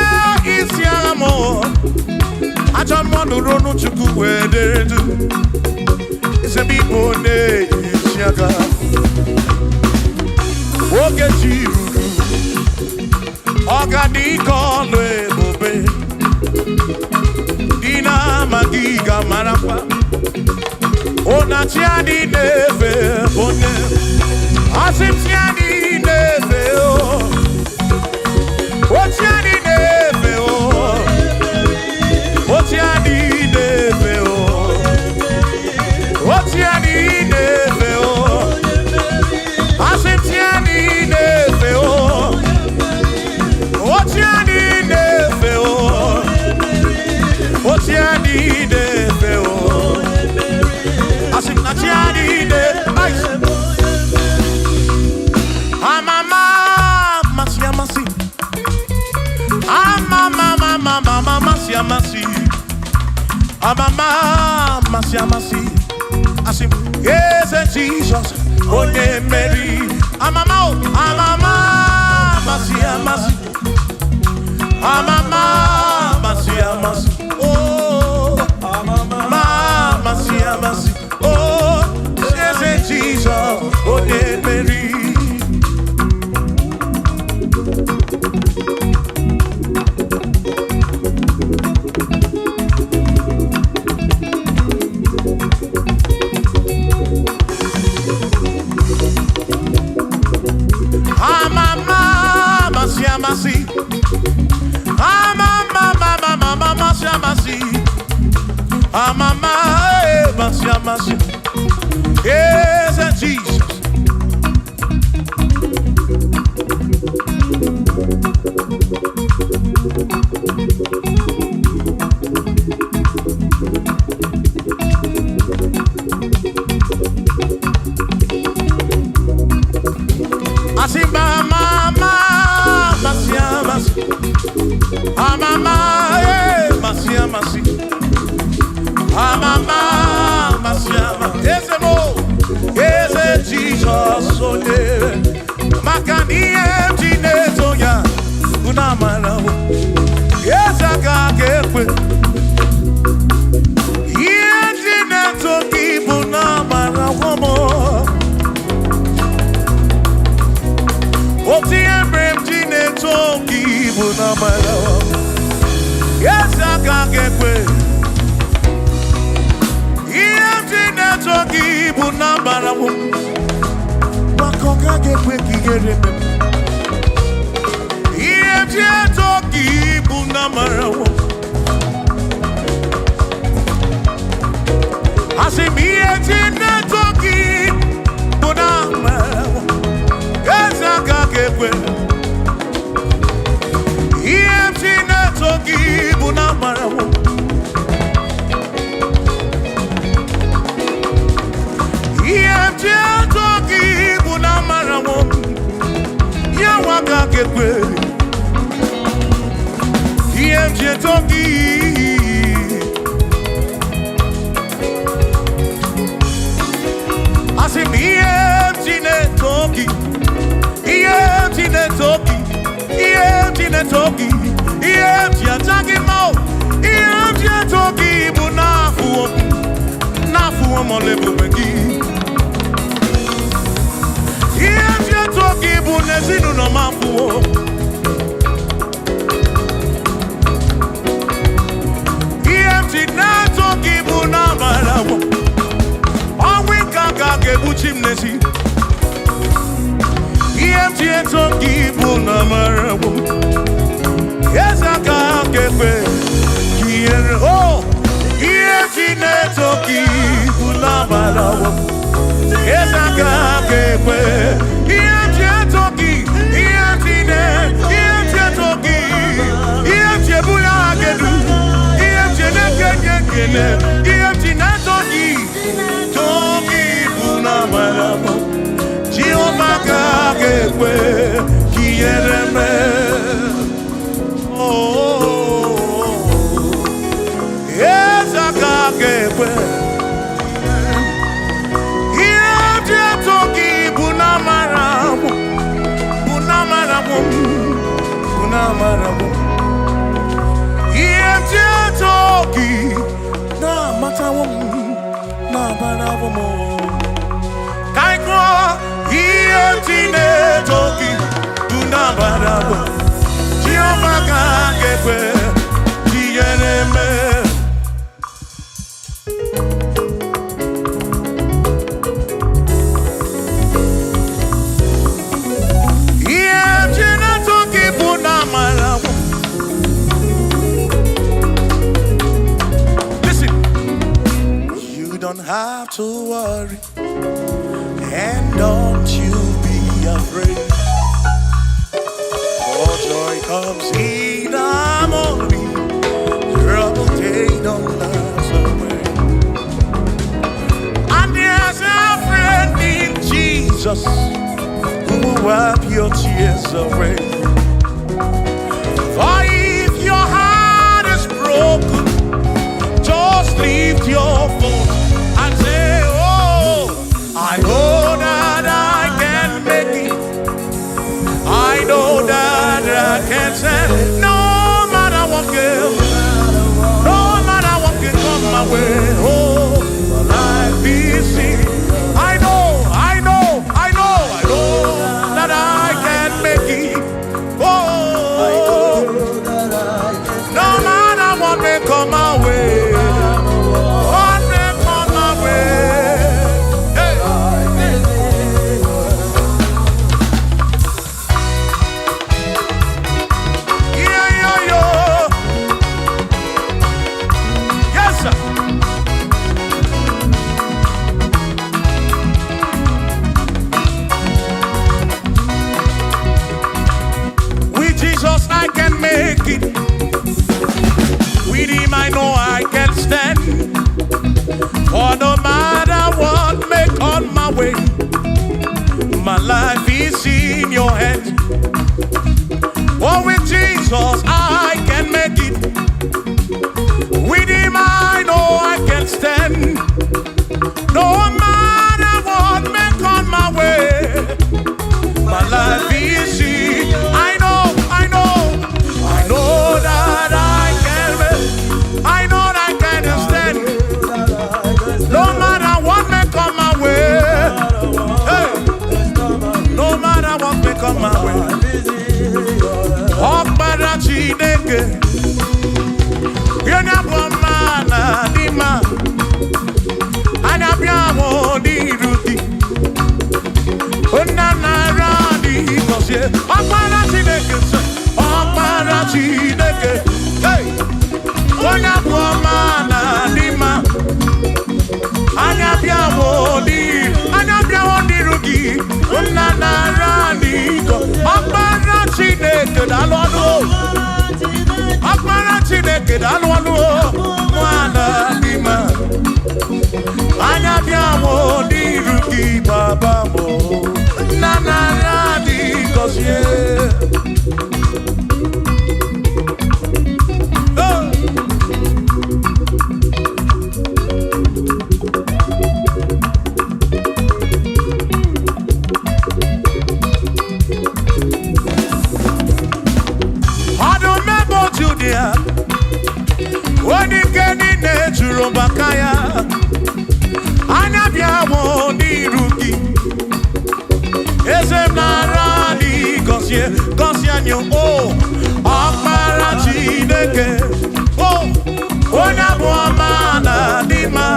isi agha mụ, ajọ mmụọ nụrụ ọnụ Chukwu wee dere du. Eze m, ịbụ onye isi agha. Oge chi ruru, ọ ga-adị ka ọlụ ebube. Dị na-amaghị ga-amarakwa ụna chi adị na-efe onye. Asị m chi adị na-efe o, o chi adị na-efe o, o chi adị na-efe o, o chi adị na-efe o. Asị m chi adị na-efe o, o chi adị na-efe o, o chi adị na-efe o. Asị m na chi adị na-efe. Amama amasị amasị, amama amama amasị amasị, amama amasị amasị. Asị m eze Jizọs onye mmeri. Amama o, amama amasị amasị, amama amasị amasị o, amama amasị amasị o, eze Jizọs onye mmeri. Amama amasị amasị. Eze Jizọs. Asị ma ama ama amasị amasị. Amama amasị amasị. Amama amasị amasị. Eze mo, eze Jizọs onye. Maka na ihe m ji na-eto ya unu amara o. Eze aka ga-ekwe. Ihe m ji na-eto gị bụ na amara m. Otu ihe mere m ji na-eto gị bụ na amara m. Eze aka ga-ekwe. Ihe m ji na-eto gị bụ na amara m. Maka ọ gaghị ekwe ka ihere mee m. Ihe m ji eto gị bụ na amara m. Asị m ihe ji na-eto gị bụ na amara m. Eze aka ga-ekwe. Ihe m ji na-eto gị bụ na amara m. Ihe m ji eto gị bụ na amara m. Ya nwa aka ga-ekwe. Ihe m ji eto gị. Asị m ihe m ji na-eto gị. Ihe m ji na-eto gị. Ihe m ji na-eto gị. Ihe m ji aja gị mma o. Ihe m ji eto gị bụ n'afọ n'afọ ọmọlụ ebube gị. Ihe m ji eto gị bụ n'ezinụlọ m afụwo. Ihe m ji na-eto gị bụ n'amara m. Ọnwụ ike aka ga-egbuchi m n'ezi. Ihe m ji eto gị bụ n'amara m. Eze aka ga-ekwe ka ihere o. Ihe m ji na-eto gị bụ n'amara m. Eze aka ga-ekwe. Ihe m ji eto gị, ihe m ji na ihe m ji eto gị, ihe m ji ebuli aha gị elu, ihe m ji na-ekenye ekele, ihe m ji na-eto gị, too gị bụ n'amara m. Jehova ka ga-ekwe ka ihere mee. Oh, eze aka ga-ekwe. Ihe m ji eto gị bụ n'amara m, bụ n'amara m, bụ n'amara m. Ihe m ji eto gị na-amatawo m, na-amarawo m. Ka anyị gụọ, ihe m ji na-eto gị bụ n'amara m. Jehova ka ga-ekwe ka ihere mee. Ihe m ji na-eto gị bụ n'amara m. Listen, you don't have to worry, and don't you be afraid. For joy comes in the morning, trouble they don't last away. And there's a friend in Jesus who will wipe your tears away. For if your heart is broken, just lift your voice and say, "Oh, I know that I can make it. I know that I can stand. No matter what can, no matter what can come my way. Oh, life is seen. I know, I know, I know, I know that I can make it. Oh, no matter what may come my way, what may come my way. Hey." Yeah, yeah, yeah. Yes, sir. Chineke, onye abụ ọma na dị mma, anya bịa mụ n'iru gị. Nna nara dị gọzie Ọkpara Chineke sị, Ọkpara Chineke, hey! Onye abụ ọma na dị mma, anya bịa mụ n'iru, anya bịa mụ n'iru gị. Nna nara dị gọzie Ọkpara Chineke, daalụ ọnụ o. Ọkpara Chineke, daalụ ọnụ o. Nwana dị mma, anya bịa mụ n'iru gị, baba mụ. Nna nara dị gọzie. Oh! Ọdụm ebe Judia, onye ike niile juru maka ya, anya bịa mụ n'iru gị. Eze m nara dị gọzie, gọzie anyị o. Ọkpara Chineke o, onye abụ ọma na dị mma,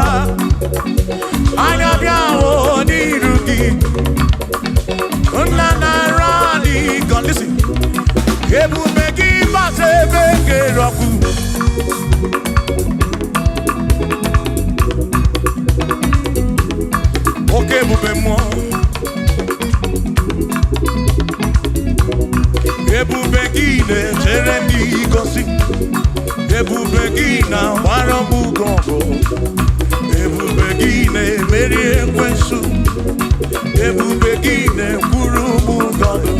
anya bịa mụ n'iru gị. Nna nara dị gọzie. Listen. Ebube gị bata ebe kere ọkụ. Oke ebube mmụọ, ebube gị na-echere ndị gosi, ebube gị na-agbara m ugo ọgụ, ebube gị na-emeri ekwensu, ebube gị na-ekwuru m ụgọdụ,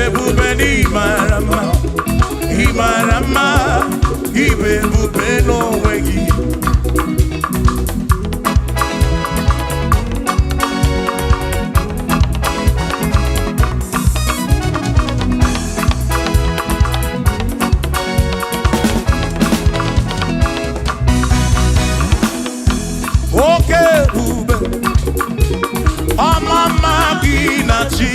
ebube na ịmara mma, ịmara mma, ịbụ ebube n'onwe gị. Oke ebube, ọma mma gị na chi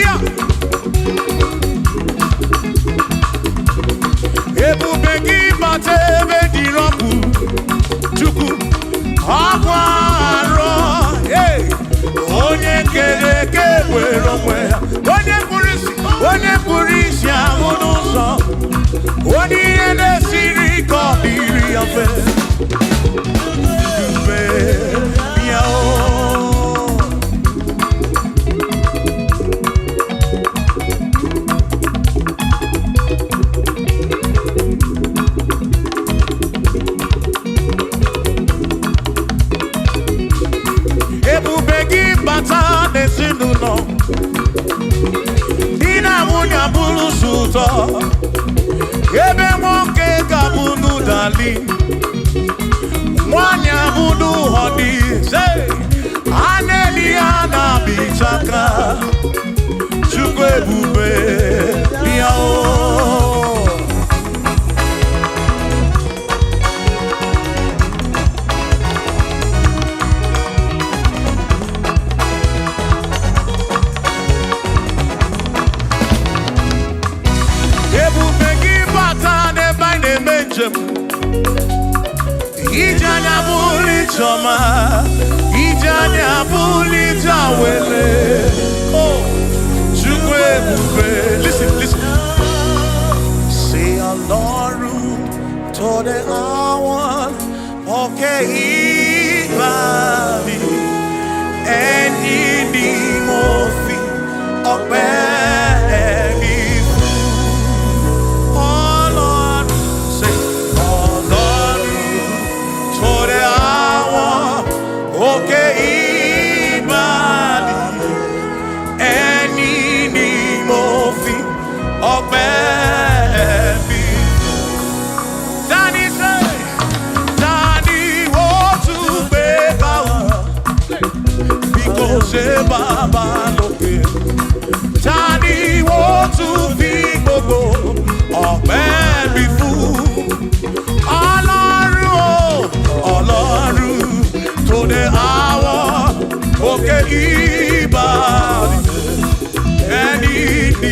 ya. Ebube gị bata ebe dị ọkụ, Chukwu ọkwa arọ. Hey! Onye kere eke were onwe ya, onye kpụrụ isi, onye kpụrụ isi ahụ n'ụzọ, onye ihe na-esiri ike ọ dịrị ya mfe. Ebube bịa o. Ebube gị bata n'ezinụlọ, di na nwunye abụrụ sọ ụtọ, ebe nwoke ga-abụ n'ụdali, nwanyị abụ n'ụhọdị, a na-eli ya na-abịchaka. Chukwu ebube bịa o. Ebube gị bata n'ebe anyị na-eme njem, ije anya bụrụ ijeọma, ije anya bụrụ ije awele. Oh, Chukwu ebube. Listen, listen. Say Ọlọ́run tó dé àwọn òkè ìgbà mi, ẹni ni mo fi ọpẹ́ mi fún. Ọlọ́run, say Ọlọ́run tó dé àwọn òkè ìgbà mi, ẹni ni mo fi ọpẹ́ mi. Tani ṣe, tani ó tún gbé bá wa bí kò ṣe bàbá lókè? Tani ó tún fi gbogbo ọpẹ́ mi fún? Ọlọ́run o, Ọlọ́run tó dé àwọn òkè ìbàdí, ẹni ní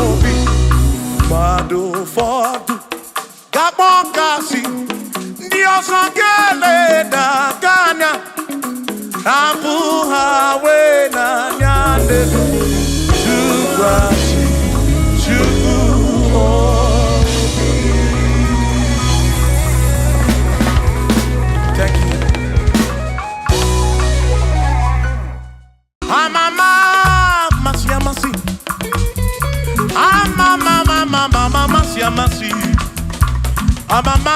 ọzọ ga-eleda gị anya, hapụ ha wee n'anya ndị tụkwasị Chukwu obi. Thank you. Amama amasị amasị. Amama amama amasị amasị. Amama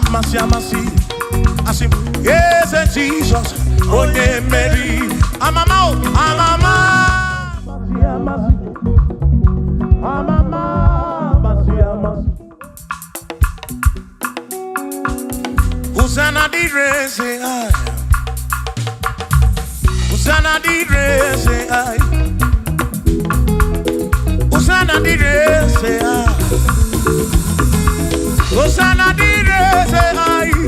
amasị amasị. Asị m, Eze Jizọs, onye mmeri. Amama o, amama amasị amasị. Amama amasị amasị. Hosanna dịrị eze anyị. Hosanna dịrị eze anyị. Hosanna dịrị eze anyị. Hosanna dịrị eze anyị.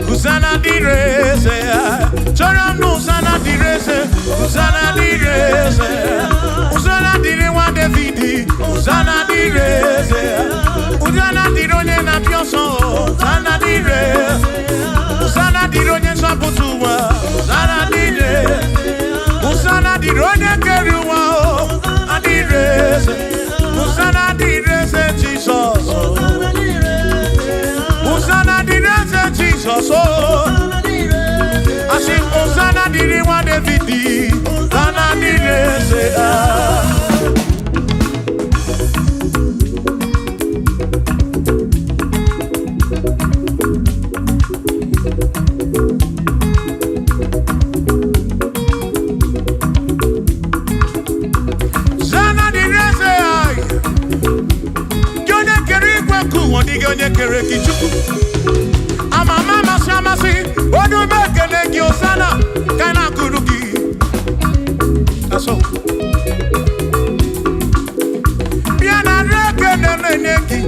Hosanna dịrị eze anyị. Chọrọ m na Hosanna dịrị eze. Hosanna dịrị eze. Hosanna dịrị nwa David. Hosanna dịrị eze. Hosanna dịrị onye na-abịa ọsọ. Hosanna dịrị. Hosanna dịrị onye nzọpụta ụwa. Hosanna dịrị. Hosanna dịrị onye kere ụwa o. Adịrị eze. Hosanna dịrị eze Jizọs. Hosanna dịrị eze Jizọs o. Asị m Hosanna dịrị nwa David. Hosanna dịrị eze ah. Hosanna dịrị eze anyị. Gị onye kere igwe nke ụwa, ọ dịghị onye kere gị Chukwu. Amama amasị amasị, onye ume ekele gị Hosanna, ka na-akụrụ gị. Asọ. Bịa narị ekele na-enye gị.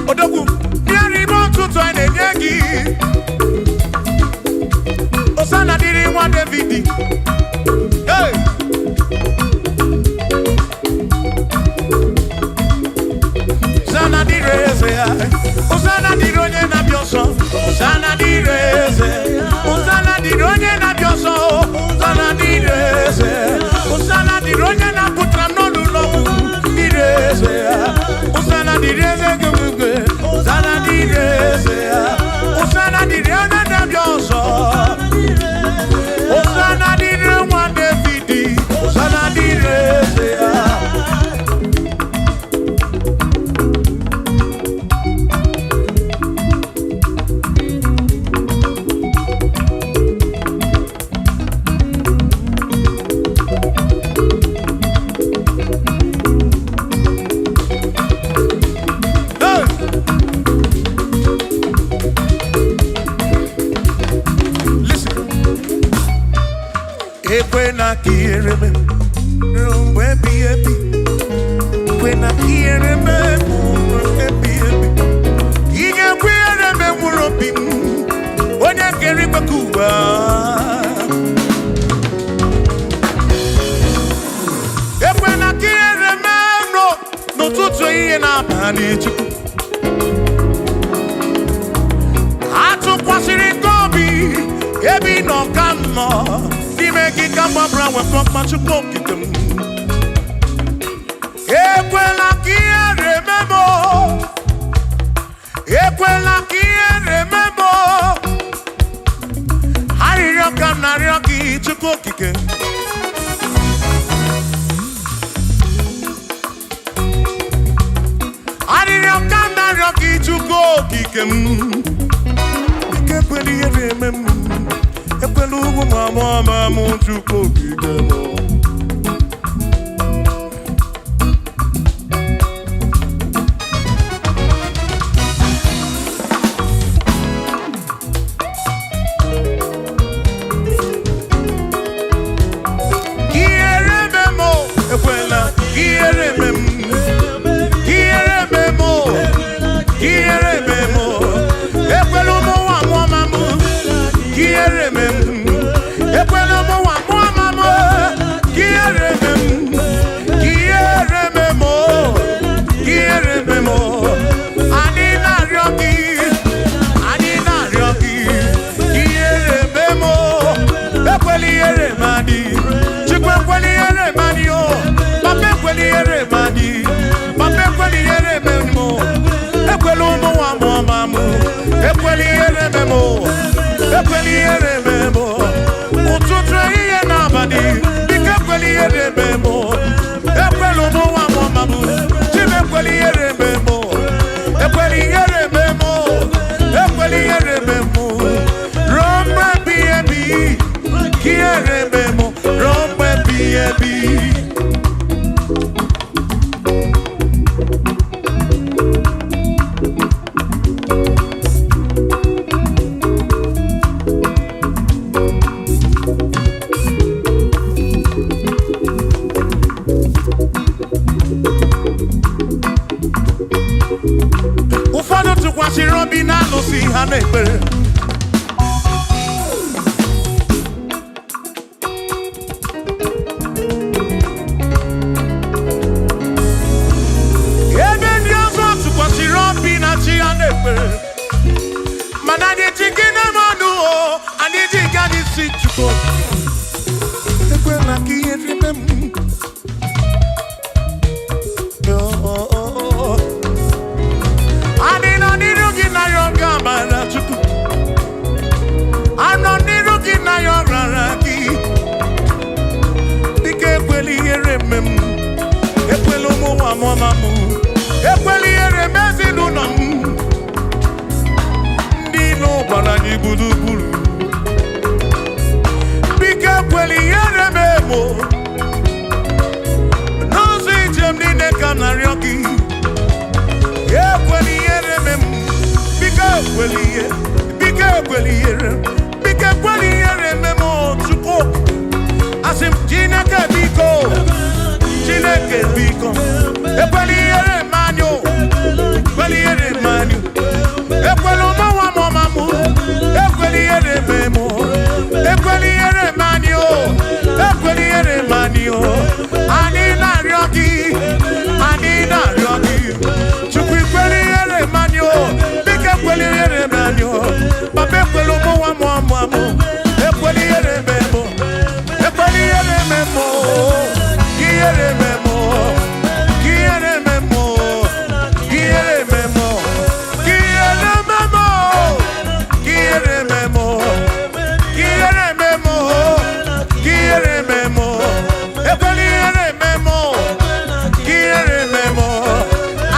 Odogwu, bịa n'ime ụtụtụ anyị na-enye gị. Hosanna dịrị nwa David. Hey! Hosanna dịrị eze ya. Hosanna dịrị onye na-abịa ọsọ. Hosanna dịrị eze. Hosanna dịrị onye na-abịa ọsọ. Hosanna dịrị eze. Hosanna dịrị onye na-apụtara m n'ọnụ ọgwụ. Dịrị eze ya. Hosanna dịrị eze gị. Hosanna dịrị eze ya. Hosanna dịrị onye na-abịa ọsọ. Hosanna dịrị nwa David. Hosanna dịrị eze ya. Hey! Listen. Ekwena ka ihere mee ruo mgbe ebighị ebi. Ekwena ka ihere mee ruo ebighị ebi. Ị ga-ekwe ihere mee mkpụrụ obi m, onye kere igwe ka ụwa. Ekwena ka ihere mee m n'ụtụtụ, ehihie na abalị, Chukwu. Atụkwasịrị gị obi, ebe ị nọ ka m nọ, n'ime gị ka mgbabara nwekọ mma, Chukwu okike m. Ekwela ka ihere mee m o. Ekwela ka ihere mee m o. Arịrịọ ka m na-arịọ gị, Chukwu okike. Arịrịọ ka m na-arịọ gị, Chukwu okike m. Ike ekwela ihere eme m. Ekwela ugwu ma mụọ ma mụ, Chukwu okike m. Ihere eme m o, ekwela ihere eme m. Ihere eme m o, ihere eme m o. Ekwela ụmụ nwa mụọ ma mụ. Ihere eme m. Ekwela ụmụ nwa mụọ ma mụ. Ihere eme m. Ihere eme m o. Ihere eme m o. Anyị na-arịọ gị. Ụfọdụ tụkwasịrị obi na alụsị ha na-ekpere. Ebe ndị ọzọ tụkwasịrị obi na chi ha na-ekpere, mana anyị ji gị na mmadụ o, anyị ji gị, anyị si Chukwu ekwela ka ihe rime m. Oh, oh, oh, oh. Anyị nọ n'iru gị na ya oge amara Chukwu. Anọ n'iru gị na ya ọrara gị. Dịka ekwela ihere eme m, ekwela ụmụ nwa m ọma m, ekwela ihere eme ezinụlọ m. Ndị ilo gbara anyị gburugburu. Biko ekwela ihere eme m o. N'ụzọ ije m niile ka m na-arịọ gị. Ekwela ihere eme m. Biko ekwela ihe, biko ekwela ihere, biko ekwela ihere eme m o, Chukwu. Asị m Chineke biko, Chineke biko, ekwela ihere eme anyị o, ekwela ihere eme anyị o. Ekwela ụmụ nwa m ọma m, ekwela ihere eme m o, ekwela ihere eme anyị o, ekwela ihere eme anyị o. Anyị na-arịọ gị, anyị na-arịọ gị, Chukwu ekwela ihere eme anyị o, biko ekwela ihere eme anyị o. Papa, ekwela ụmụ nwa m ọma m, ekwela ihere eme m o, ekwela ihere eme m o, ihere eme m o, ihere eme m o, ihere eme m o, ihere eme m o, ihere eme m o, ihere eme m o, ihere eme m o, ekwela ihere eme m o, ihere eme m o.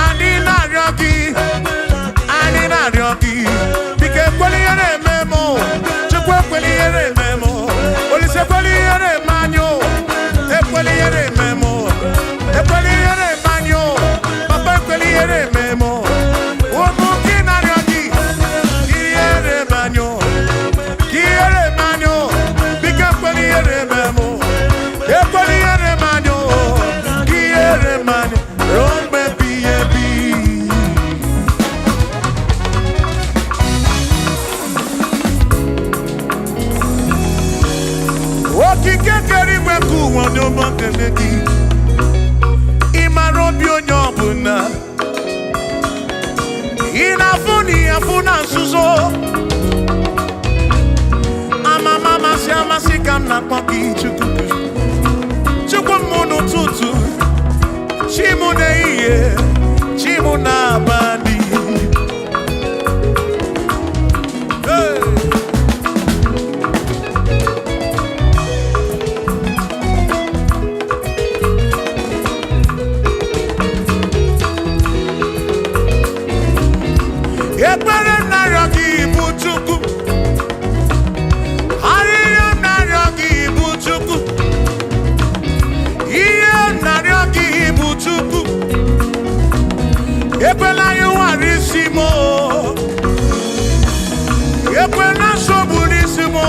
Anyị na-arịọ gị, anyị na-arịọ gị, biko ekwela ihere eme m o. Chukwu, ekwela ihere eme m o. Olise, ekwela ihere eme anyị o, ekwela ihere eme m o, ekwela ihere eme anyị o. Papa, ekwela ihere eme m o. Ụmụ gị na-arịọ gị, ihere eme anyị o, ihere eme anyị o. Biko ekwela ihere eme m o, ekwela ihere eme anyị o, ihere eme anyị ruo mgbe ebighị ebi. Okike kere igwe nke ụwa, onye ọma, kele gị. Ị mara obi onye ọbụla, ị na-afụ na ị afụ na nzuzo. Amama amasị amasị ka m na-akpọ gị, Chukwu. Chukwu m n'ụtụtụ, chi m n'ehihie, chi m n'abalị. Hey! Ekpere m na-arịọ gị bụ Chukwu, arịrịọ m na-arịọ gị bụ Chukwu, ihe m na-arịọ gị bụ Chukwu, ekwela ihe nwara isi m o. Ekwela nsogbu n'isi m o.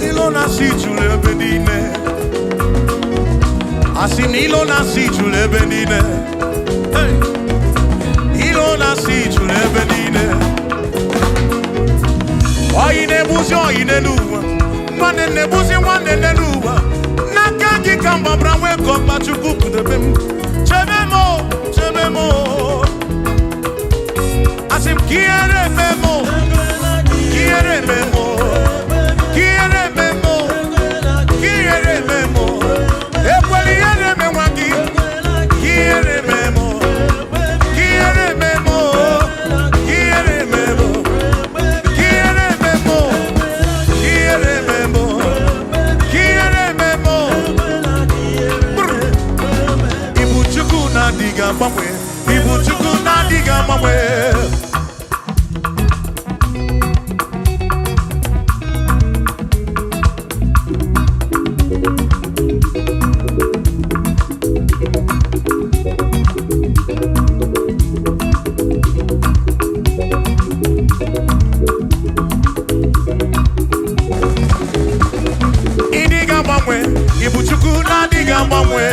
Ilo na-asị juru ebe niile, asị na ilo na-asị juru ebe niile. Hey! Ilo na-asị juru ebe niile. Oyi na-egbuzi oyi n'elu ụwa, nwanne na-egbuzi nwanne n'elu ụwa. N'aka gị ka mgbabara nwee ka ọkpa. Chukwu kpụdebe m, chebe m o, chebe m o. Asị m ka ihere eme m o, ka ihere eme m o, ka ihere eme m o, ka ihere eme m o. Ekwela ihere eme nwa gị, ka ihere eme m o, ka ihere eme m o, ka ihere eme m o, ka ihere eme m o, ka ihere eme m o, ka ihere eme m o. Brr. Ibu Chukwu na-adịghị agbanwe, Ibu Chukwu na-adịghị agbanwe. Ịdịghị agbanwe, Ibu Chukwu na-adịghị agbanwe.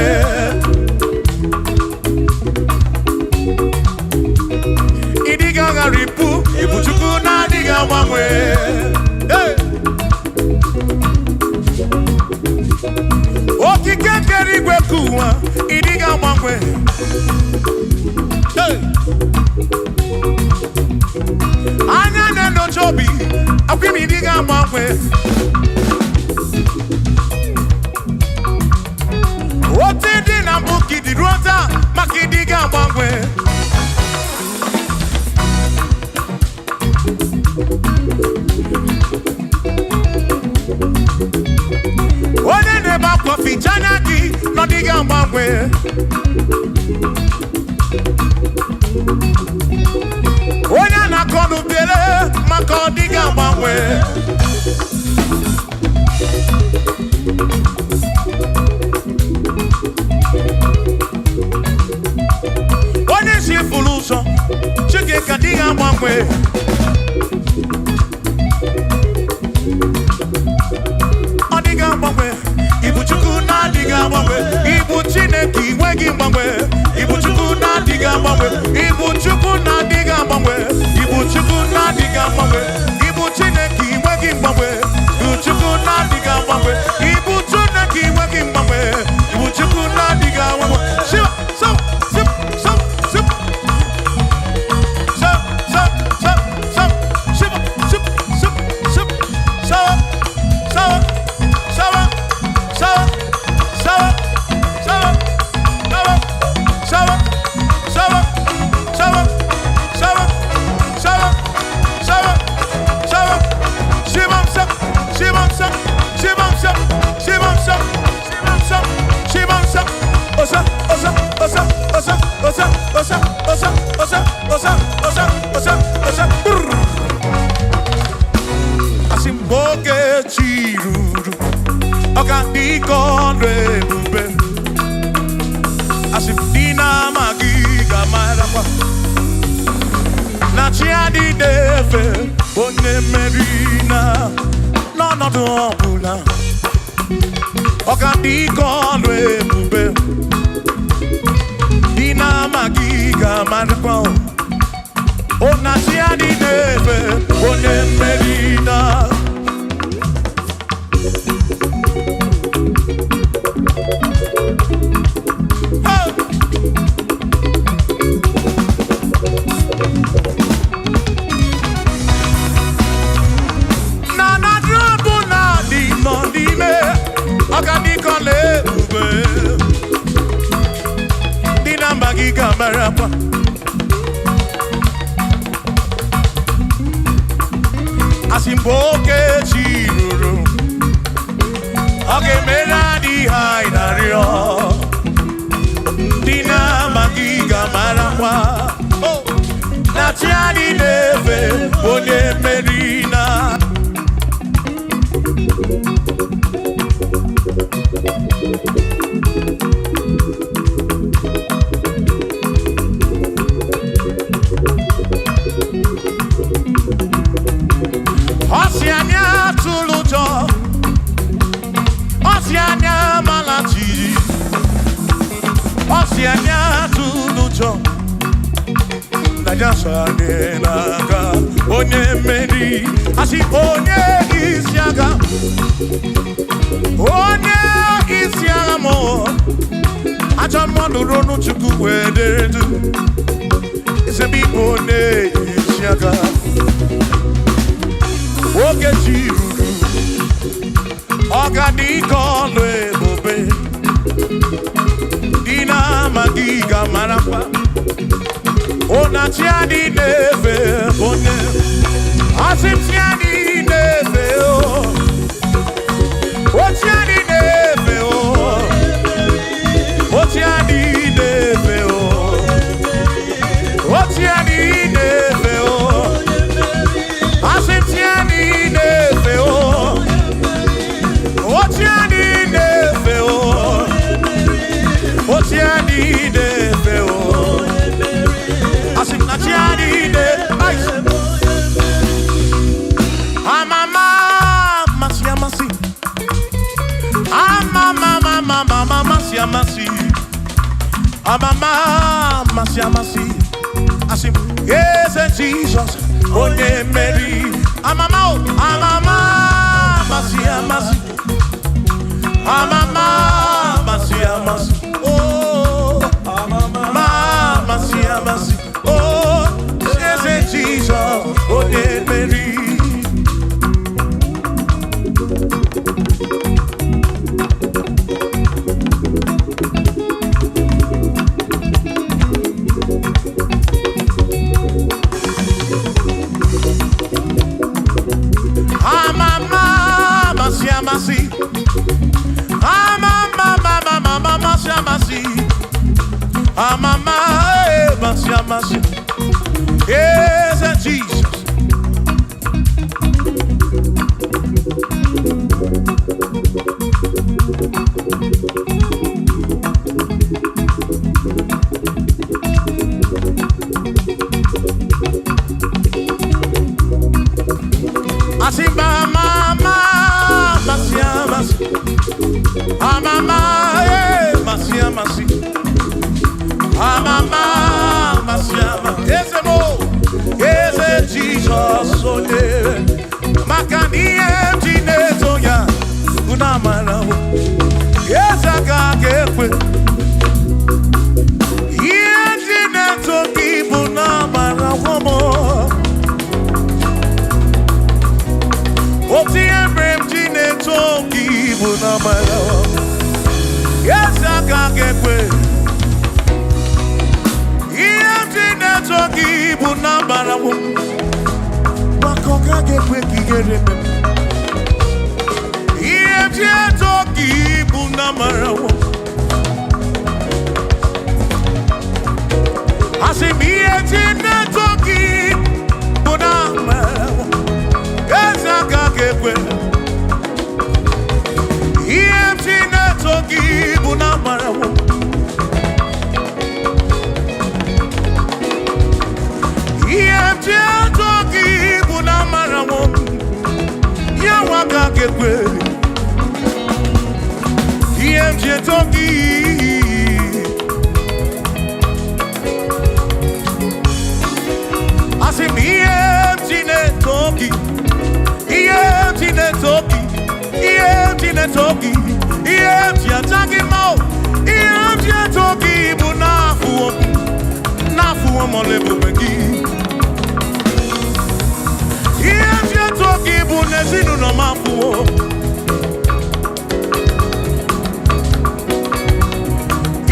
Eluigwe ka ụwa, ịdịghị agbanwe. Hey! Anya na-enyocha obi, akwa ime, ịdịghị agbanwe. Otu dị na mbụ ka ịdị ruo taa, maka ịdịghị agbanwe. Onye na-ebe akwa, ficha anya gị na ọ dịghị agbanwe. Onye a na-akọ n'ubere, maka ọ dịghị agbanwe. Onye si furu ụzọ, Chike dịghị agbanwe. Ọ dịghị agbanwe. Ibu Chukwu na-adịghị agbanwe. Ibu Chineke inwe gị mgbanwe. Ibu Chukwu na-adịghị agbanwe. Ibu Chukwu na-adịghị agbanwe. Ibu Chukwu na-adịghị agbanwe. Ibu Chineke inwe gị mgbanwe. Ibu Chukwu na-adịghị agbanwe. Ibu Chineke inwe gị mgbanwe. Ibu Chukwu na-adịghị agbanwe. Shiva, so, sip, so, sip. So, so, so, so, sip, sip, sip, sip, so, so, so, so, so, so, so, so, so, so, so, so, so, Shibam sap, shibam sap, shibam sap, shibam sap, shibam sap, shibam sap, osa, osa, osa, osa, osa, osa, osa, osa, osa, osa, osa, osa, brrr. Asị m oge chi ruru, ọ ga-adị ka ọlụ ebube. Asị m dị na-amaghị ga-amarakwa na chi adịghị efe onye mmeri na n'ọnọdụ ọbụla. Ọ ga-adị ka ọlụ ebube. Dị na-amaghị ga-amarakwa o na chi adịghị efe onye mmeri na. Hey! Na na drọbụ na dị nọ n'ime, ọ ga dị ka ọla ebube. Ndị na mba gị ga-amarakwa. Asị mgbe oke chi ruru, ọ ga-emere anyị ihe anyị na-arịọ. Ndị na-amaghị ga-amarakwa Oh! na chi anyị na-efe onye mmeri na. Ọ sị anyị atụrụ ụjọ, ọ sị anyị amala jijiji, ọ sị anyị atụrụ ụjọ na ya so anyị n'aka. Onye mmeri, asị onye isi agha, onye isi agha mụ, ajọ mmadụ ronu Chukwu wee dere du ebe ịbụ onye isi agha. Oge chi ruru, ọ ga-adị ka ọlụ ebube. Dị na-amaghị ga-amarakwa ụna chi adị na-efe onye. Asị m chi adị na-efe o, o chi adị na-efe o, o chi adị na-efe o, o chi adị na-efe o. Asị m chi adị na-efe o, o chi adị na-efe o, o chi adị na-efe o. Asị m na chi adị na-efe. Amama amasị amasị, amama mama mama amasị amasị, amama amasị amasị. Asị m eze Jizọs onye mmeri. Amama o, amama amasị amasị, amama amasị. amasị. Oh, ma amasị amasị. Oh, eze Jizọs, onye mmeri. Amama, amasị amasị. Amama, amama, amasị amasị. Amama, amasị amasị. Eze Jizọs. Asị mama, amasị amasị. Amama, amasị amasị. Amama, amasị amasị. Eze mo, eze Jizọs onye. Maka na ihe m ji na-eto ya, unu amarawo. Eze aka ga-ekwe. Ihe m ji na-eto gị bụ na amarawo m. Otu ihe mere m ji na-eto gị bụ na amarawo m. Eze aka ga-ekwe. Ihe m ji na-eto gị bụ na amarawo m. Maka ọ gaghị ekwe ka ihere mee m. Ihe m ji eto gị bụ na amarawo m. Asị m ihe m ji na-eto gị bụ na amarawo m. Eze aka ga-ekwe. Ihe m ji na-eto gị bụ na amarawo m. Ihe m ji eto gị bụ na amarawo m. Ya nwa aka ga-ekwe. Ihe m ji eto gị. Asị m ihe m ji na-eto gị. Ihe m ji na-eto gị. Ihe m ji na-eto gị. Ihe m ji aja gị mma o. Ihe m ji eto gị bụ n'afụwo m. N'afụwo m ọla ebube gị. Ihe m ji eto gị bụ n'ezinụlọ m afụwo.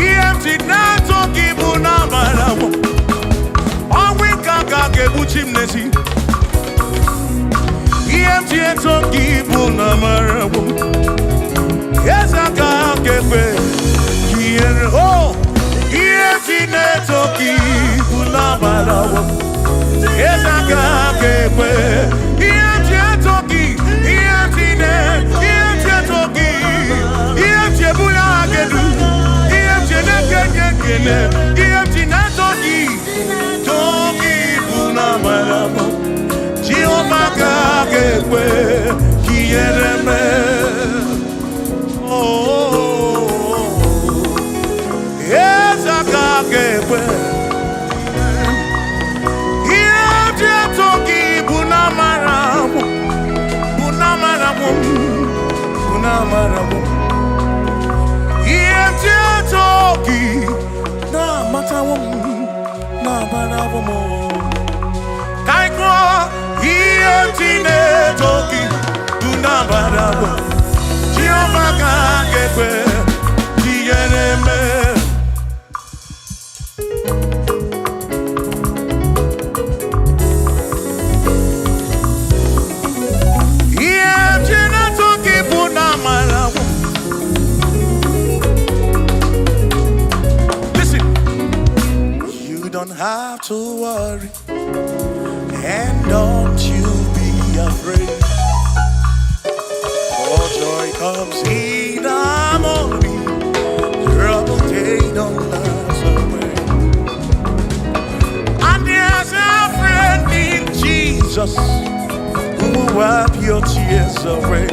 Ihe m ji na-eto gị bụ n'amara m. Ọnwụ ike aka ga-egbuchi m n'ezi. Ihe m ji eto gị bụ n'amara m. Eze aka ga-ekwe ka ihere o. Ihe m ji na-eto gị bụ n'amara m. Eze aka ga-ekwe. Ihe m ji eto gị, ihe m ji na- ihe m ji eto gị, ihe m ji ebuli aha gị elu, ihe m ji na-ekenye ekele, ihe m ji na-eto gị, too gị bụ n'amara m. Jehova ka ga-ekwe ka ihere mee. Oh, eze aka ga-ekwe. Ihe m ji eto gị bụ n'amara m, bụ n'amara m, bụ n'amara m. Ihe m ji eto gị na-amatawo m, na-amarawo m. Ka anyị gụọ, ihe m ji na-eto gị bụ n'amara m. Jehova ka ga-ekwe ka ihere mee. Ihe m ji na-eto gị bụ n'amara m. Listen, you don't have to worry, and don't you be afraid. For joy comes in the morning, trouble they don't last away. And there's a friend in Jesus who will wipe your tears away.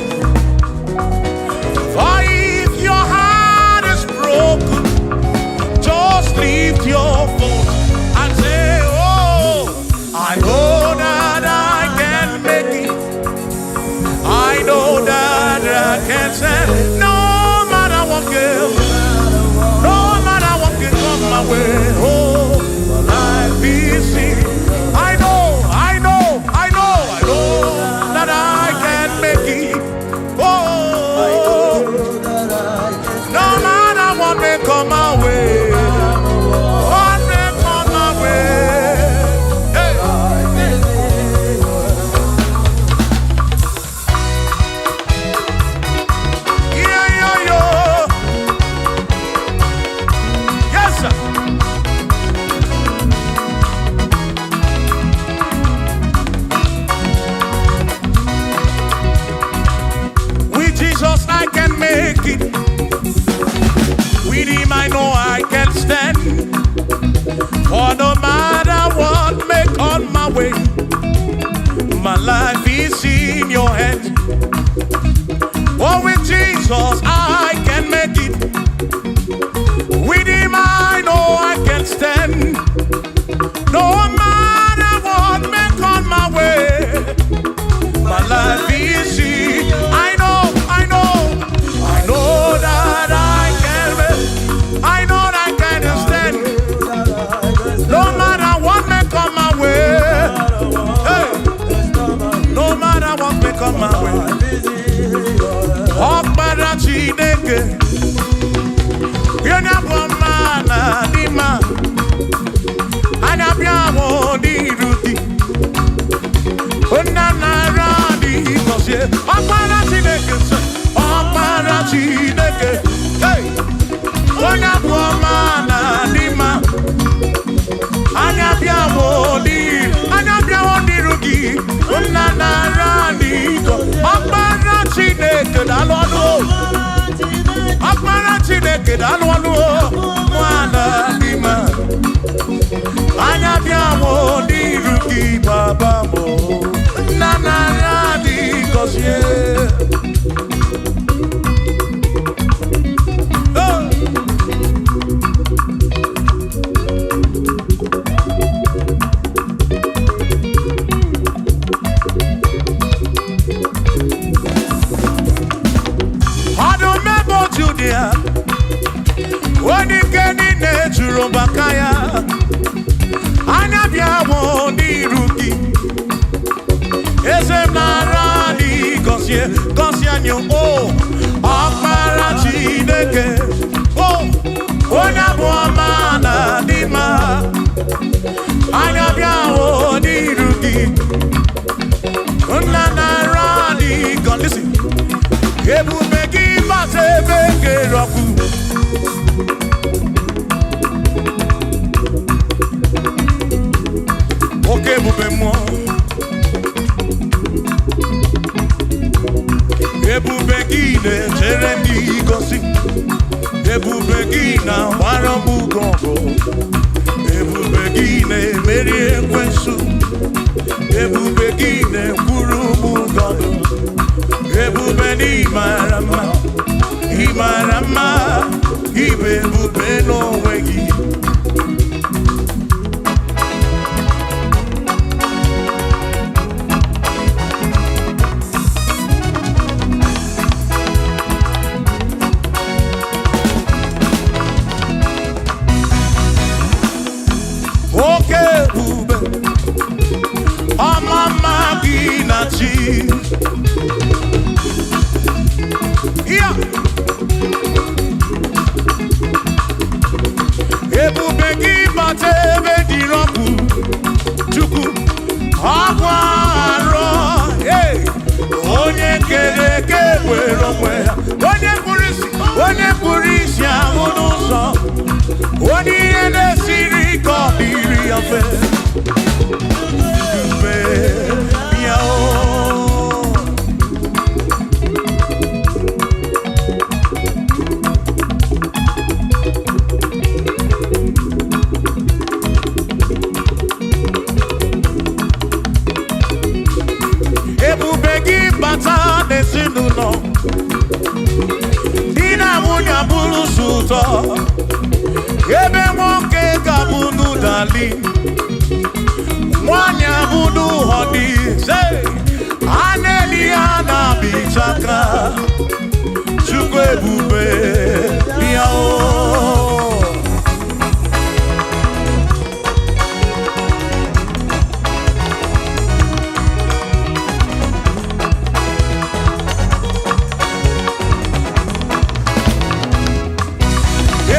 For if your heart is broken, just lift your voice and say, "Oh, I know that I can make it. I know that I can stand. No matter what, girl." Jesus, I can make it. With Him, I know I can stand. No matter what may come my way, my life is easy. I know, I know, I know that I can make. I know that I can stand. No matter what may come my way. Hey, no matter what may come my way. Ọkpara Chineke, onye bụ ọma na dị mma, anya bịa n'iru gị. Nna nara dị gọzie. Ọkpara Chineke sị, Ọkpara Chineke, hey, onye bụ ọma na dị mma, anya bịa n'iru, anya bịawo n'iru gị. Nna nara dị gọzie. Ọkpara Chineke, daalụ ọnụ o. Ọkpara Chineke, daalụ ọnụ o. Nwana dị mma, anya bịawo n'iru gị, baba m o. Nna nara dị gọzie. Oh! Ọdụm ebo Judia, onye ike niile juru maka ya, anya bịawo n'iru gị. Eze m, nara dị gọzie, gọzie anyị o. Ọkpara Chineke o, onye abụ ọma na dị mma, anya bịawo n'iru gị. Nna, nara dị gọzie. Ebube gị bata ebe kere ọkụ. Oke ebube mmụọ, ebube gị na-echere ndị gosi, ebube gị na-agbara m ugo ọgụ, ebube gị na-emeri ekwensu, ebube gị na-ekwuru m ụgọdụ, ebube na ịmara mma, ịmara mma, ibe ebube n'onwe gị. Oke ebube, ọma mma gị na chi ya. Ebube gị bata ebe dịrị ọkụ, Chukwu ọkwa arọ. Hey! Onye kere eke were onwe ya, onye kpụrụ isi, onye kpụrụ isi ahụ n'ụzọ, onye ihe na-esiri ka ọ dịrị ya mfe. Ebube, bịa o. Ebube gị bata n'ezinụlọ, di na nwunye abụrụ sọ ụtọ, ebe nwoke ga-abụ n'ụdali, nwanyị abụ n'ụhọdị, a na-eli ha na-abịchaka. Chukwu ebube, bịa o.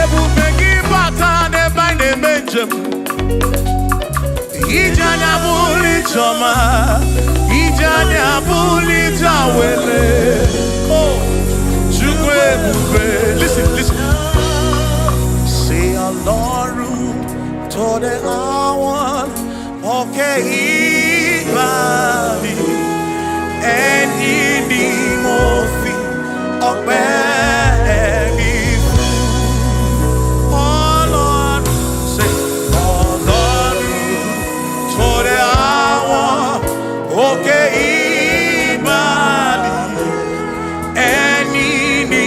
Ebube gị bata n'ebe anyị na-eme njem, ije anya bụrụ ijeọma, ije anya bụrụ ije awele o. Chukwu ebube, listen, listen. Say Ọlọ́run tó dé àwọn òkè ìgbàanì, ẹni ni mo fi ọpẹ́ mi fún. Ọlọ́run, say Ọlọ́run tó dé àwọn òkè ìgbàanì, ẹni ni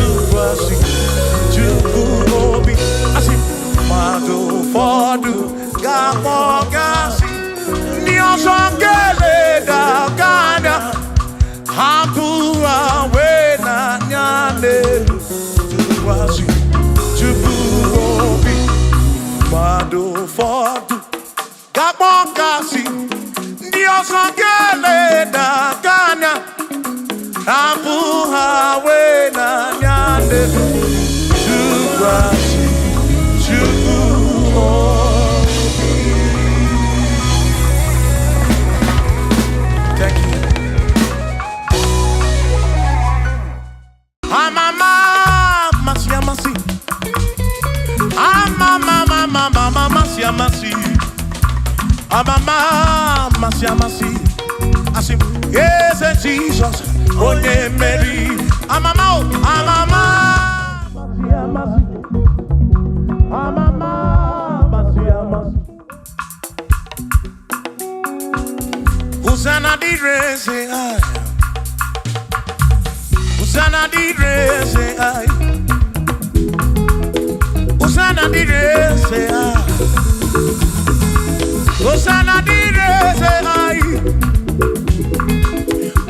Ụfọdụ ga-akpọ gasị, ndị ọzọ ga-eleda gị anya, hapụ ha wee n'anya n'elu, tụkwasị Chukwu obi. Mmadụ ụfọdụ ga-akpọ gasị, ndị ọzọ ga-eleda gị anya, hapụ ha wee n'anya n'elu, tụkwasị Chukwu obi. Thank you. Amama amasị amasị. Amama amama amasị amasị. Amama amasị amasị. Asị m, Eze Jizọs, onye mmeri. Amama o, amama amasị amasị. Amama amasị amasị. Hosanna dịrị eze anyị. Hosanna dịrị eze anyị. Hosanna dịrị eze anyị. Hosanna dịrị eze anyị.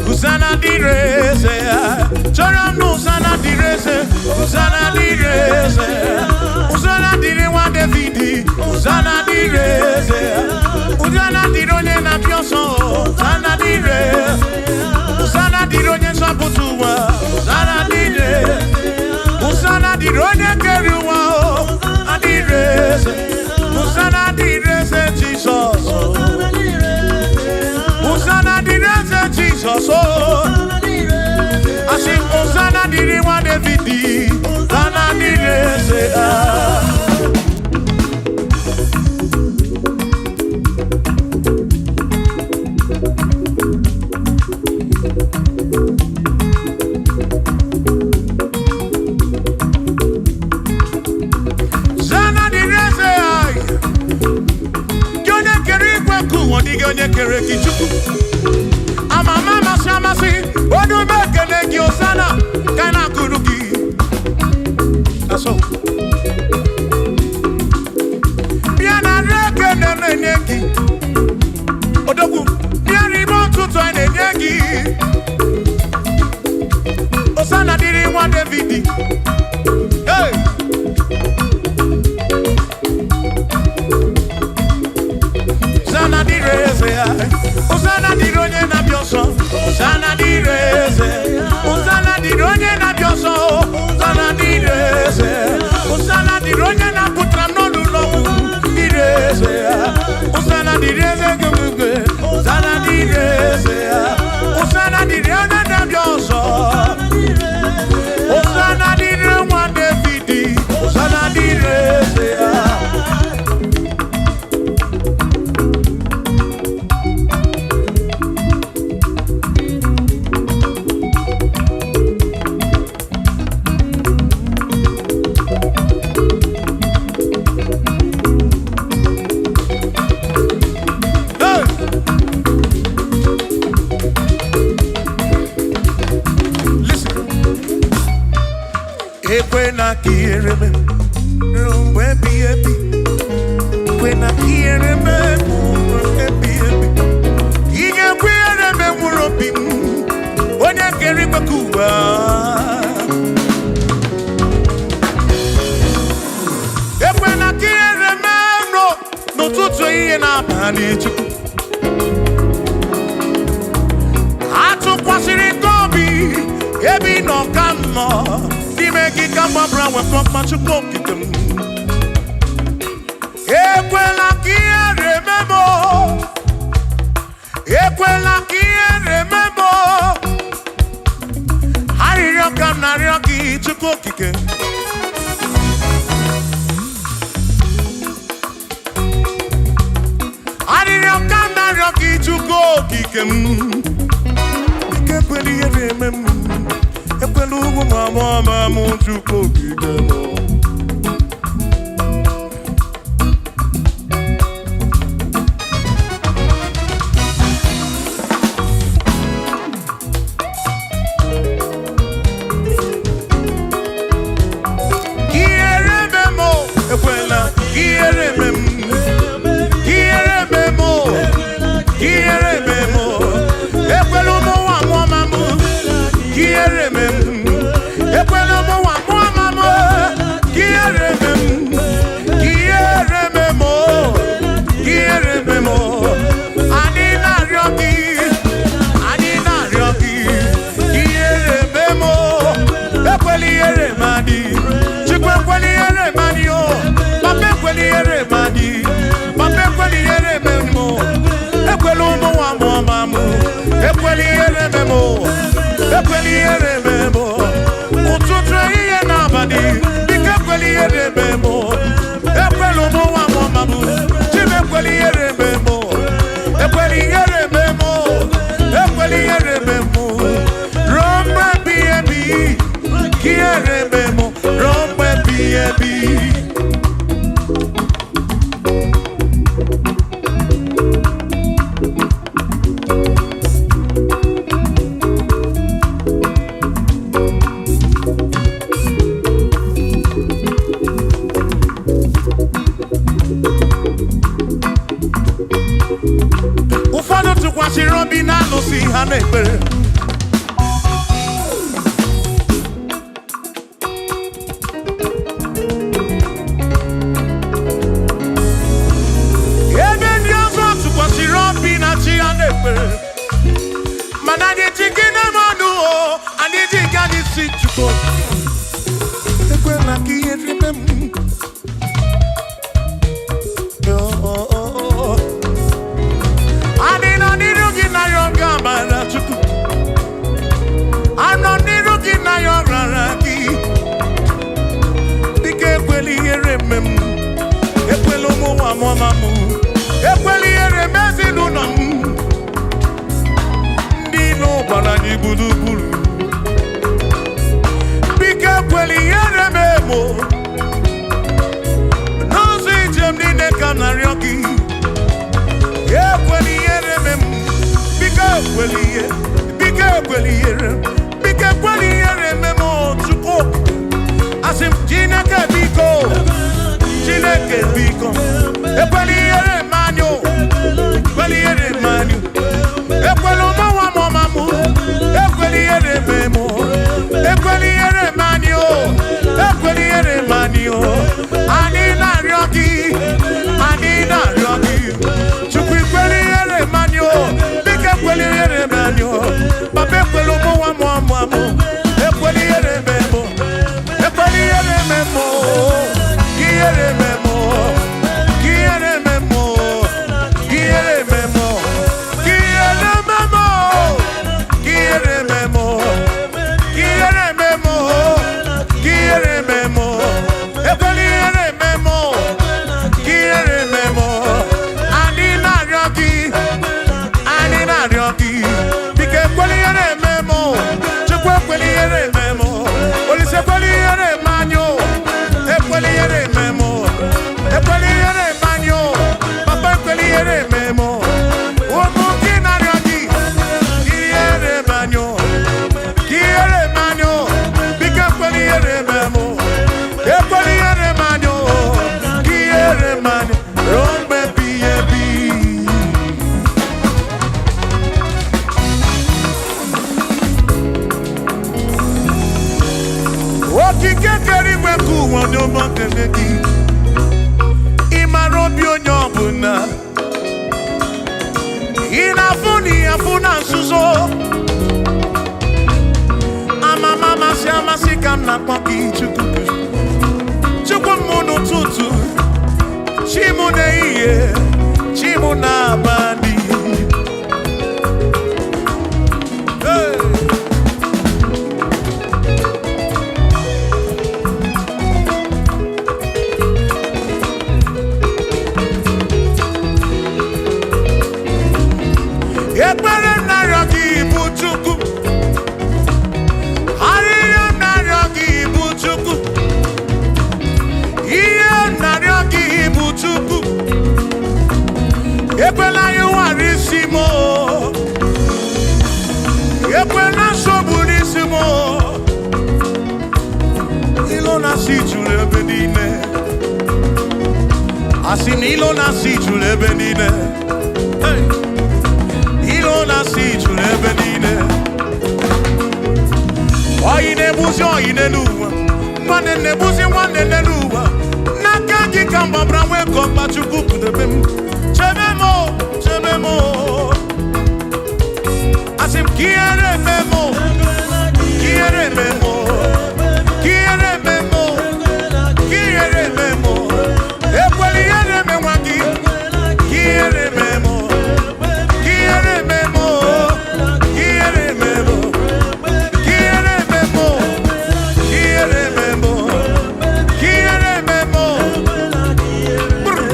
Hosanna dịrị eze anyị. Chọrọ m na Hosanna dịrị eze. Hosanna dịrị eze. Hosanna dịrị nwa David. Hosanna dịrị eze. Hosanna dịrị onye na-abịa ọsọ. Hosanna dịrị. Hosanna dịrị onye nzọpụta ụwa. Hosanna dịrị. Hosanna dịrị onye kere ụwa o. Adịrị eze. Hosanna dịrị eze Jizọs. Hosanna dịrị eze Jizọs o. Asị m Hosanna dịrị nwa David. Hosanna dịrị eze ah. Hosanna dịrị eze anyị. Gị onye kere igwe nke ụwa, ọ dịghị onye kere gị Chukwu. Amama amasị amasị, onye ume ekele gị Hosanna, ka a na-akụrụ gị. That's all. Bịa na nri ekele na-enye gị. Odogwu, bịa n'ime ụtụtụ anyị na-enye gị. Hosanna dịrị nwa David. Hey! Hosanna dịrị eze ya. Hosanna dịrị onye na-abịa ọsọ. Hosanna dịrị eze. Hosanna dịrị onye na-abịa ọsọ. Hosanna dịrị eze. Hosanna dịrị onye na-apụtara m n'ụlọ ọgwụ. Dịrị eze ya. Hosanna dịrị eze gị. Hosanna dịrị eze ya. Hosanna dịrị onye na-abịa ọsọ. Hosanna dịrị nwa David. Hosanna dịrị eze ya. Hey! Listen. Ekwena ka ihere mee ruo mgbe ebighị ebi. Ekwena ka ihere mee ruo mgbe ebighị ebi. Ị ga-ekwe ihere mee mkpụrụ obi m, onye kere igwe ka ụwa. Ekwena ka ihere mee m n'ụtụtụ, ehihie na abalị, Chukwu. Atụkwasịrị gị obi, ebe ị nọ ka m nọ, n'ime gị ka m gbabara nwekọ mma, Chukwu okike m. Ekwela ka ihere mee m o. Ekwela ka ihere mee m o. Arịrịọ ka m na-arịọ gị, Chukwu okike. Arịrịọ ka m na-arịọ gị, Chukwu okike m. Ike ekwela ihere eme m. Ekwela ugwu ma ama m, Chukwu okike m. Ihere eme m o, ekwela ihere eme m. Tụkwasịrị obi na alụsị ha na-ekpere. Ebe ndị ọzọ tụkwasịrị obi na chi ha na-ekpere, mana anyị ji gị na-eme ọnụ o, anyị ji nke anyị si Chukwu. Ekwela ka ihe rime m. Oh, oh, oh, oh. Anyị nọ n'iru gị na ya oge amara Chukwu. Anọ n'iru gị na ya ọrara gị. Dịka ekwela ihere eme m. Ekwela ụmụ nwa m ọma m. Ekwela ihere eme ezinụlọ m. Ndị ilo gbara anyị gburugburu. Biko ekwela ihere eme m o. N'ụzọ ije m niile ka m na-arịọ gị. Ekwela ihere eme m. Biko ekwela ihe. Biko ekwela ihere. Biko ekwela ihere eme m o, Chukwu. Asị m Chineke biko. Chineke biko. Ekwela ihere eme anyị o. Ekwela ihere eme anyị. Ekwela ụmụ nwa m ọma m. Ekwela ihere eme m o. Ekwela ihere eme anyị o. Ekwela ihere eme anyị o. Anyị na-arịọ gị. Anyị na-arịọ gị. Chukwu ekwela ihere eme anyị o. Biko ekwela ihere eme anyị o. Papa ekwela ụmụ nwa m ọma m. Ekwela ihere eme m o. Ekwela ihere eme m o. Ihere eme m o. Ihere eme m o. Ihere eme m o. Ihere eme m o. Ihere eme m o. Ihere eme m o. Ihere eme m o. Ekwela ihere eme m o. Ihere eme m o. Anyị na-arịọ gị. Anyị na-arịọ gị. Biko ekwela ihere eme m o. Chukwu ekwela ihere eme m o. Olise ekwela ihere eme anyị o. Ekwela ihere eme m o. Ekwela ihere eme anyị o. Papa ekwela ihere eme m o. Ụmụ gị na-arịọ gị. Ihere eme anyị o. Ihere eme anyị o. Biko ekwela ihere eme m o. Ekwela ihere eme anyị o. Ihere eme anyị ruo mgbe ebighị ebi. Okike kere igwe ka ụwa onye ọma kele gị. Ị mara obi onye ọbụla. Ị na-afụ na ị afụ na nzuzo. Amama amasị amasị ka m na-akpọ gị Chukwu. Chukwu m n'ụtụtụ, chi m n'ehihie, chi m n'abalị. Hey! Ekpere m na-arịọ gị bụ Chukwu. Arịrịọ m na-arịọ gị bụ Chukwu. Ihe m na-arịọ gị bụ Chukwu. Ekwela ihe nwara isi m o. Ekwela nsogbu n'isi m o. Ilo na-asị juru ebe niile. Asị na ilo na-asị juru ebe niile. Hey! Ilo na-asị juru ebe niile. Oyi na-egbuzi oyi n'elu ụwa. Nwanne na-egbuzi nwanne n'elu ụwa. N'aka gị ka mgbabara nwee ka ọgba Chukwu kpụdebe m. Chebe m o, chebe m o. Asị m ka ihere eme m o, ka ihere eme m o, ka ihere eme m o, ka ihere eme m o. Ekwela ihere eme nwa gị, ka ihere eme m o, ka ihere eme m o, ka ihere eme m o. Ihere eme m o, ihere eme m o, ihere eme m o. Brr.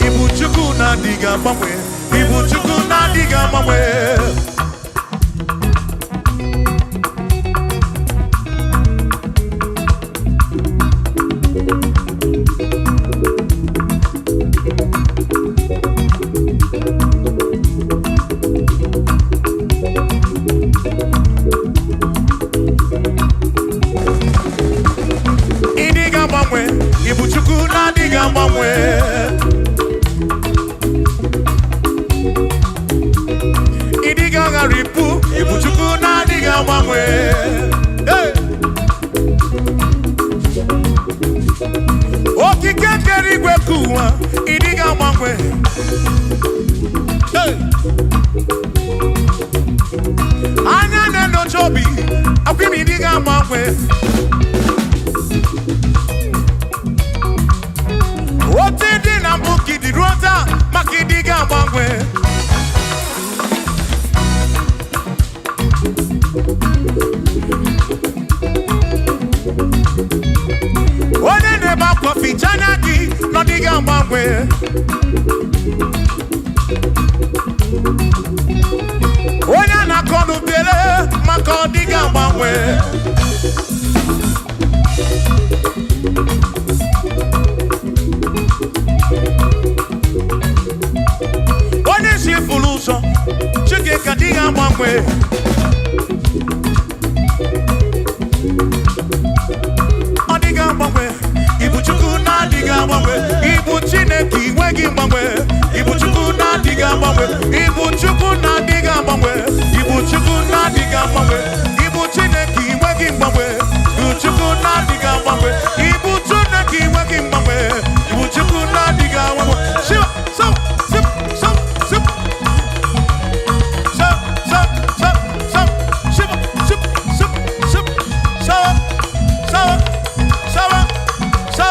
Ibu Chukwu na-adịghị agbanwe, Ibu Chukwu Agharịpụ, ịbụ Chukwu na-adịghị agbanwe. Hey! Okike kere igwe ka ụwa, ịdịghị agbanwe. Hey! Anya na-enyocha obi, akwa ime ịdịghị agbanwe. Otu dị na mbụ ka ịdị ruo taa, maka ịdịghị agbanwe. Onye na-ebe akwa, ficha anya gị na ọ dịghị agbanwe. Onye a na-akọ n'ubere, maka ọ dịghị agbanwe. Onye si furu ụzọ, Chike dịghị agbanwe. Ọ dịghị agbanwe. Ibu Chukwu na-adịghị agbanwe. Ibu Chineke inwe gị mgbanwe. Ibu Chukwu na-adịghị agbanwe. Ibu Chukwu na-adịghị agbanwe. Ibu Chukwu na-adịghị agbanwe. Ibu Chineke inwe gị mgbanwe. Ibu Chukwu na-adịghị agbanwe. Ibu Chineke inwe gị mgbanwe. Ibu Chukwu na-adịghị agbanwe. Shiva, so, sip, so, sip. So, so, so, so, shiva, sip, sip, sip, so, so, so, so, so,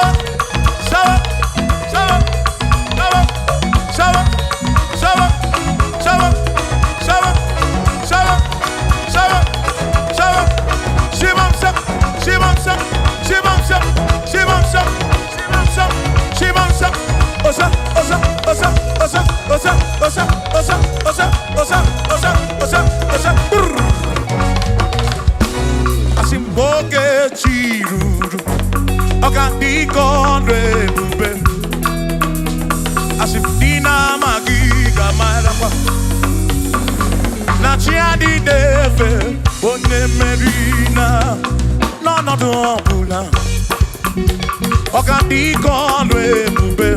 so, so, so, so, so, so, so, so, Shivam sap, Shivam sap, Shivam sap, Shivam sap, Shivam sap, Shivam sap, Osa, osa, osa, osa, osa, osa, osa, osa, osa, osa, osa, osa, brr. Asị m oge chi ruru, ọ ga-adị ka ọrụ ebube. Asị m ndị na-amaghị ga-amarakwa na chi adịghị efe onye mmeri na n'ọnọdụ ọbụla. Ọ ga-adị ka ọrụ ebube.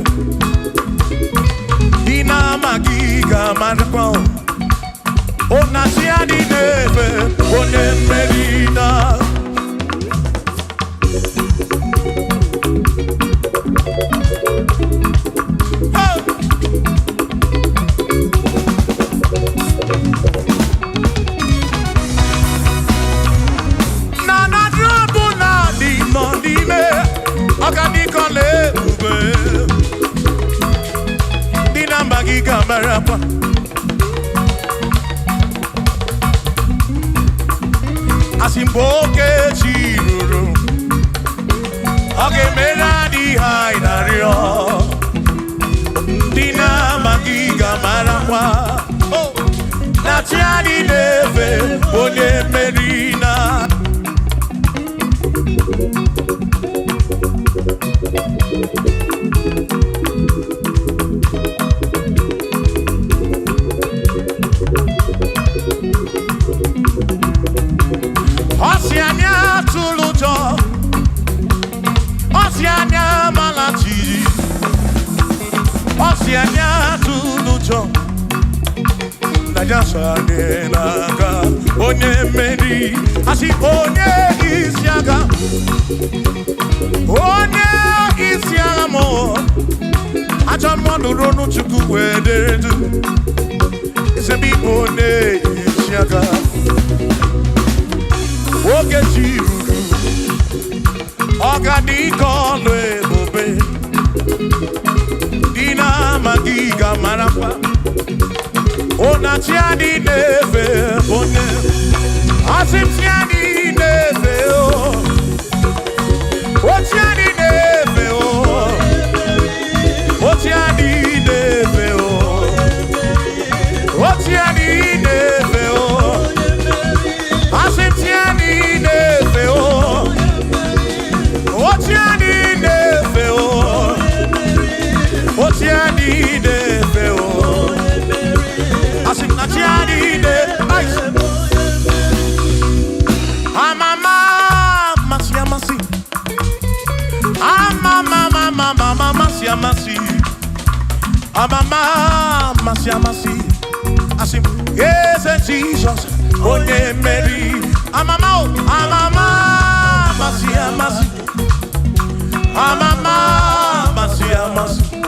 Ndị na-amaghị ga-amarakwa o na chi adịghị efe onye mmeri na. Hey! Na na ọbụla dị nọ n'ime, ọ ga dị ka ọla ebube. Ndị na-amaghị ga-amarakwa. Asị mgbe oge chi ruru, ọ ga-emere anyị ihe anyị na-arịọ. Ndị na-amaghị ga-amarakwa, oh, na chi anyị na-efe onye mmeri na. Ọ sị anyị atụrụ ụjọ, ọ sị anyị amala jijiji, ọ sị anyị atụrụ ụjọ na ya so anyị n'aka. Onye mmeri, asị onye isi agha, onye isi agha mụ, ajọ mmadụ ronu Chukwu wee dere du eze m, ịbụ onye isi agha. Oge chi ruru, ọ ga-adị ka ọlụ ebube. Dị na-amaghị ga-amarakwa ụna chi adị na-efe onye. Asị m chi adị na-efe o, o chi adị na-efe o, o chi adị na-efe o, o chi adị na-efe o. Asị m chi adị na-efe o, o chi adị na-efe o, o chi adị na-efe o. Asị m na chi adị na-efe. Amama amasị amasị, amama amama amasị amasị, amama amasị amasị. Asị m eze Jizọs. Jizọs onye mmeri. Amama o, amama amasị amasị, amama amasị amasị.